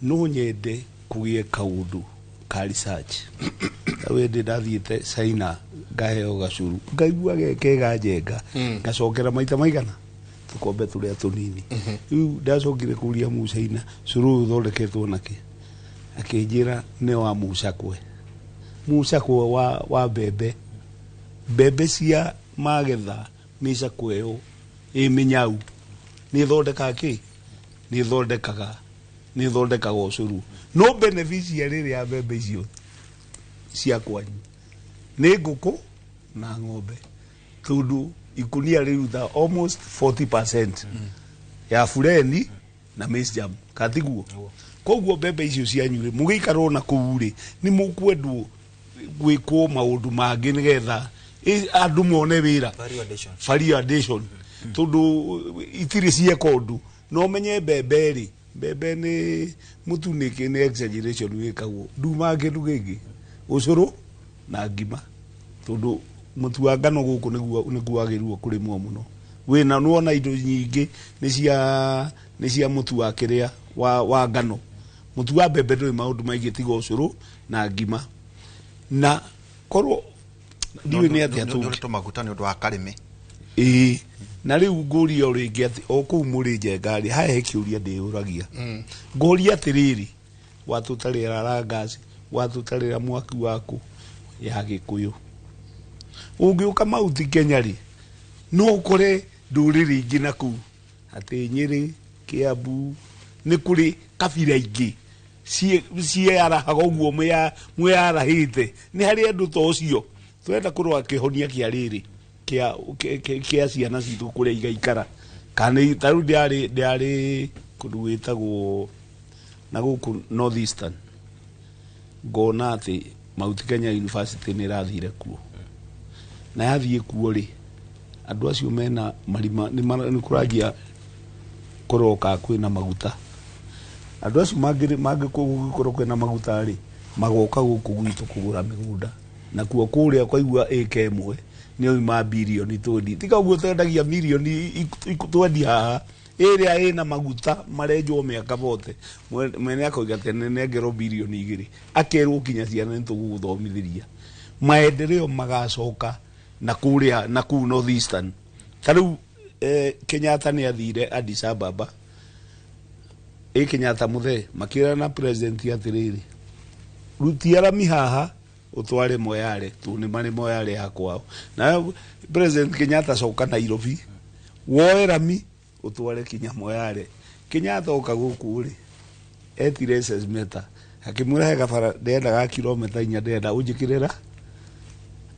no nyende kũgĩe kaũndũ ka research. Ta wĩndĩ ndathiĩte China ngaheo gacũrũ ngaigua ge kega njenga, ngacokera maita maigana tũkombe tũrĩa tũnini. Rĩu ndacokire kũria Mũcaina, cũrũ ũyũ ũthondeketwo nakĩ? Akĩnjĩra nĩ wa mũcakwe. Mũcakwe wa mbembe. Mbembe cia magetha mĩcakwe ĩyo ĩ mĩnyau nĩ ĩthondekaga kĩ? Nĩ ĩthondekaga ũcũrũ. No beneficiary rĩrĩa ya mbembe icio cia kwanyu nĩ ngũkũ na ng'ombe, tondũ ikunia rĩruta almost 40% ya fureni na maize jam, katiguo. Koguo mbembe icio cianyu rĩ, mũgĩikarwo na kũu rĩ, nĩ mũkwendwo gwĩkwo maũndũ mangĩ nĩgetha andũ mone wĩra. Value addition. Tondũ itirĩ cieka ũndũ. No menye mbembe rĩ, mbembe nĩ mũtu nĩkĩ nĩ exaggeration wĩkagwo, nduma kĩndũ gĩkĩ ũcũrũ na ngima, tondũ mũtu wa ngano gũkũ nĩguo wagĩrĩirwo kũrĩmwo mũno. Wĩna nĩwona indo nyingĩ nĩ cia mũtu wa kĩrĩa wa ngano. Mũtu wa mbembe ndũrĩ maũndũ maingĩ tiga ũcũrũ na ngima. Na korwo ndiũĩ nĩ atĩa tũngĩ tũmaguta nĩ ũndũ wa karĩme. Ĩĩ, na rĩu ngũria o rĩngĩ atĩ o kũu mũrĩ Njenga rĩ, haha he kĩũria ndĩyũragia. Ngũria atĩrĩrĩ, watũtarĩra Rangas, watũtarĩra mwaki waku ya Gĩkũyũ, ũngĩũka Mount Kenya rĩ, no ũkore ndũrĩrĩ ingĩ na kũu atĩ Nyĩrĩ, Kĩambu, nĩ kũrĩ kabira ingĩ ciarahaga ũguo mwĩarahĩte. Nĩ harĩ andũ ta ũcio twenda kũrora kĩhonia kĩa rĩrĩ kĩa ciana citũ kũrĩa igaikara. Kana ta rĩu ndĩarĩ kũndũ gwĩtagwo na gũkũ North Eastern, ngona atĩ Mount Kenya University nĩ ĩrathire kuo. Na yathiĩ kuo rĩ, andũ acio mena marima nĩ kũrangia kũroka kwĩna maguta. Andũ acio mangĩkorwo kwĩna maguta rĩ, magoka gũkũ gwitũ kũgũra mĩgũnda. Na kuo kũrĩa kwaigua ĩka ĩmwe nĩ oima birioni twendi. Tiga ũguo twendagia mirioni twendi haha, ĩrĩa ĩna maguta marenjwo mĩaka bote. Mwene akoiga atĩ nĩnengerwo birioni 2, akerwo kinya ciana nĩ tũgũgũthomithĩria. Maendeleo magacoka na kũrĩa na kũu North Eastern. Ta rĩu Kenyatta nĩ athire Addis Ababa. Kenyatta mũthee makĩra na president atĩrĩrĩ, rutia rami haha utware Moyale, tu nĩ marĩ Moyale ya kwao. Na president Kenyatta coka Nairobi, woe rami utware kinya Moyale. Kenyatta oka gũkũ rĩ, etire SS meta akĩmwĩra he gabara ndendaga kilomita 4 ndenda ũnjĩkĩrĩra.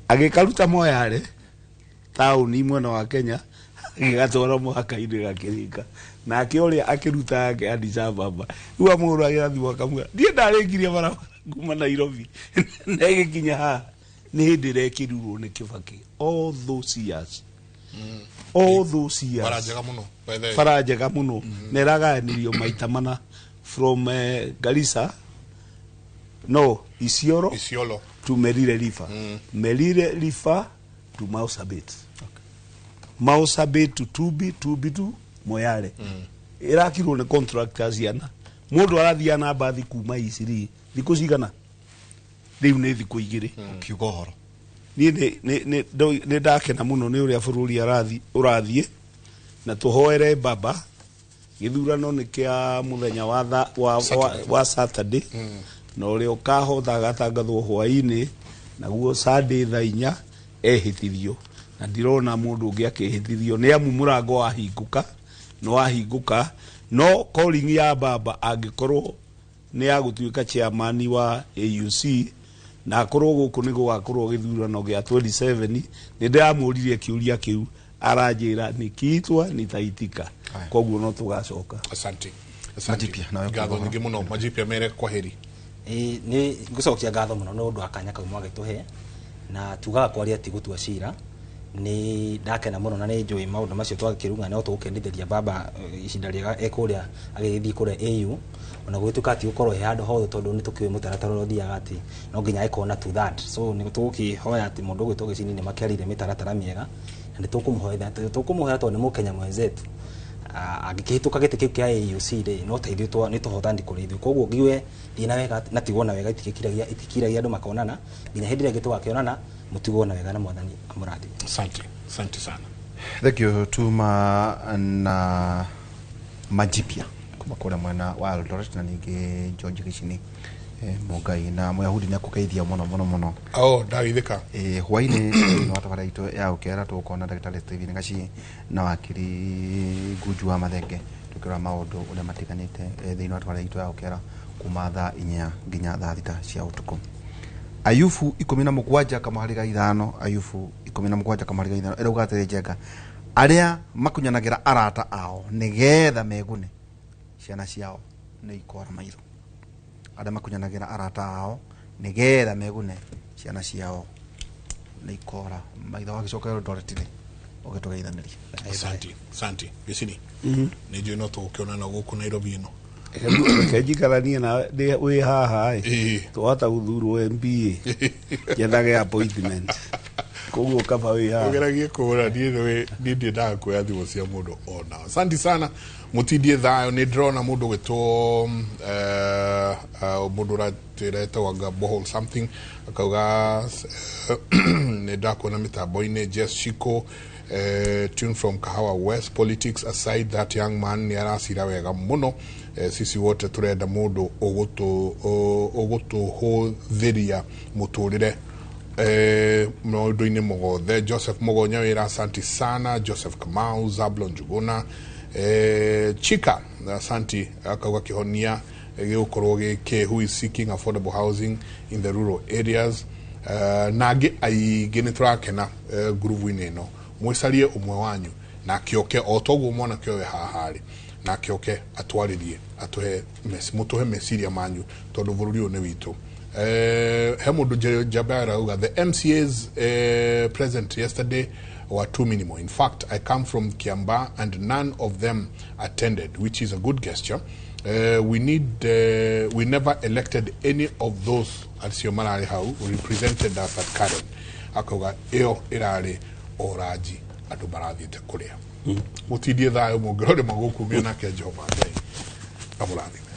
Agĩkaruta Moyale taũni mwena wa Kenya, agĩgatwara mũhaka-inĩ gakĩrĩka. Nake ũrĩa akĩruta yake Addis Ababa, rĩu amũhũragĩra thimũ akamwĩra niĩ ndarĩkirie barabara kuma Nairobi na ĩgĩkinya haha. Nĩ hĩndĩ ĩrekĩrirwo nĩ Kibaki all those years. All those years. Bara njega mũno, by the way. Bara njega mũno. Na ĩragayanĩrio maita mana from Garissa, no, Isiolo to Merire River. Merire River to Marsabit. Marsabit to Tubi, Tubi to Moyale. Ĩrakirwo nĩ contractors ciana. Mũndũ arathiĩ na mbathi kuma Isiri thikũ cigana? Rĩu nĩ thikũ 2. Ũkiuga ũhoro. Niĩ nĩ ndakena mũno nĩ ũrĩa bũrũri ũrathiĩ, na tũhoere baba. Gĩthurano nĩ kĩa mũthenya wa Saturday, na ũrĩa ũkahota agatangathwo hwaĩ-inĩ, naguo Sunday thaa 4 ehĩtithio. Na ndirona mũndũ ũngĩ akĩhĩtithio nĩ amu mũrango wahingũka, nĩ wahingũka. No calling ya baba angĩkorwo nĩ ya gũtuĩka chairman wa AUC, na akorwo gũkũ nĩ gũgakorwo gĩthurano gĩa 27, nĩ ndĩramũririe kĩũria kĩu, aranjĩra nikiitwa nitaitika. Koguo no tũgacoka. Asante. Asante. Ngatho nyingĩ mũno Majipia, mere kwaheri. Nĩ ngũcokia ngatho mũno nĩ ũndũ wa kanya kau mwagĩtũhe, na tugaga kwaria ti gũtua cira. Nĩ ndakena mũno na nĩ njũĩ maũndũ macio twakĩruga no tũgũkendithĩria baba ihinda rĩega ekũrĩa agĩgĩthiĩ kũrĩa AU, ona gũgĩtuĩka atĩ gũkorwo he handũ hothe, tondũ nĩ tũkĩũĩ mũtaratara ũrĩa ũthiaga atĩ no nginya agĩkorwo na two third. So nĩ tũgũkĩhoya atĩ mũndũ ũgwĩtwo Gĩcini nĩ makĩarire mĩtaratara mĩega na nĩ tũkũmũhoya, tũkũmũhoya tondũ nĩ mũkenya mwenzetu. Angĩkĩhĩtũka gĩtĩ kĩu kĩa AUC rĩ, no ta ithuĩ nĩ tũhotani kũrĩ ithuĩ. Koguo ngiuge thiĩ na wega na tigwo na wega, itikĩkiragia itikiragia andũ makonana nginya hĩndĩ ĩrĩa ĩngĩ tũgakĩonana. Mũtigwo na wega na Mwathani amũrathime. Asante, asante sana. Thank you. Tuma na majipya kuma kũrĩa mwena wa Eldoret na ningĩ George Gĩcini, Mũngai na Mũyahudi nĩ akũgeithia mũno mũno mũno. Oh, ndageithĩka. Hwainĩ thĩinĩ wa tabarĩra itũ ya ũkera tũgũkorwo na ndagĩtarĩ Stephen Gaci na wakiri Ngunju wa Mathenge tũkĩrora maũndũ ũrĩa matiganĩte, thĩinĩ wa tabarĩra itũ ya ũkera kuma thaa 4 nginya thaa 6 cia ũtukũ. Ayubu 17:5, Ayubu 17:5 ĩrauga atĩrĩ, Njenga, arĩa makunyanagĩra arata ao nĩgetha megune, ciana ciao nĩ ikora maitho. Arĩa makunyanagĩra arata ao nĩgetha megune, ciana ciao nĩ ikora maitho. Wagĩcoka Eldoret rĩ, ũgĩtũgeithanĩria. Asante, asante Gĩcini. Nĩ njũĩ no tũgũkĩonana gũkũ Nairobi ĩno. Reke njikaranie na wĩ haha ĩ, twahota gũthurwo MP, nyenage appointment, koguo kaba wĩ haha. Ũgeragie kũhũra. Niĩ niĩ ndiendaga kuoya thimũ cia mũndũ ona. Asante sana, mũtindie thayũ. Nĩ ndĩrona mũndũ ũgwĩtwo mũndũ ũratwĩra etagwo anga Bohol something, akauga nĩ ndakuona mĩtambo-inĩ. Jess Shiko, tune from Kahawa West. Politics aside, that young man nĩ aracira wega mũno. Sisi wote turenda mũndũ ũgũtũhũthĩria mũtũrĩre maũndũ-inĩ mothe. Joseph Mugonya wĩra, asanti sana. Joseph Kamau, Zablon Njuguna, Chika, asanti. Akauga kĩhonia gĩgũkorwo gĩkĩ, who is seeking affordable housing in the rural areas, na angĩ aingĩ. Nĩ tũrakena ngurubu-inĩ ĩno. Mwĩcarie ũmwe wanyu na akĩoke o toguo mwanake ũyũ haha rĩ, na akĩoke atwarĩrie, atũhe mũtũhe meciria manyu tondũ bũrũri ũyũ nĩ witũ. He mũndũ Njamba arauga the MCAs present yesterday were too minimal. In fact, I come from Kiambaa and none of them attended, which is a good gesture. We never elected any of those acio mararĩ hau represented us at Karen. Akauga ĩyo ĩrarĩ oranji andũ marathiĩte kũrĩa. Mũtindie thayũ, mũngĩrore magũkumia nake Jehova Ngai amũrathime.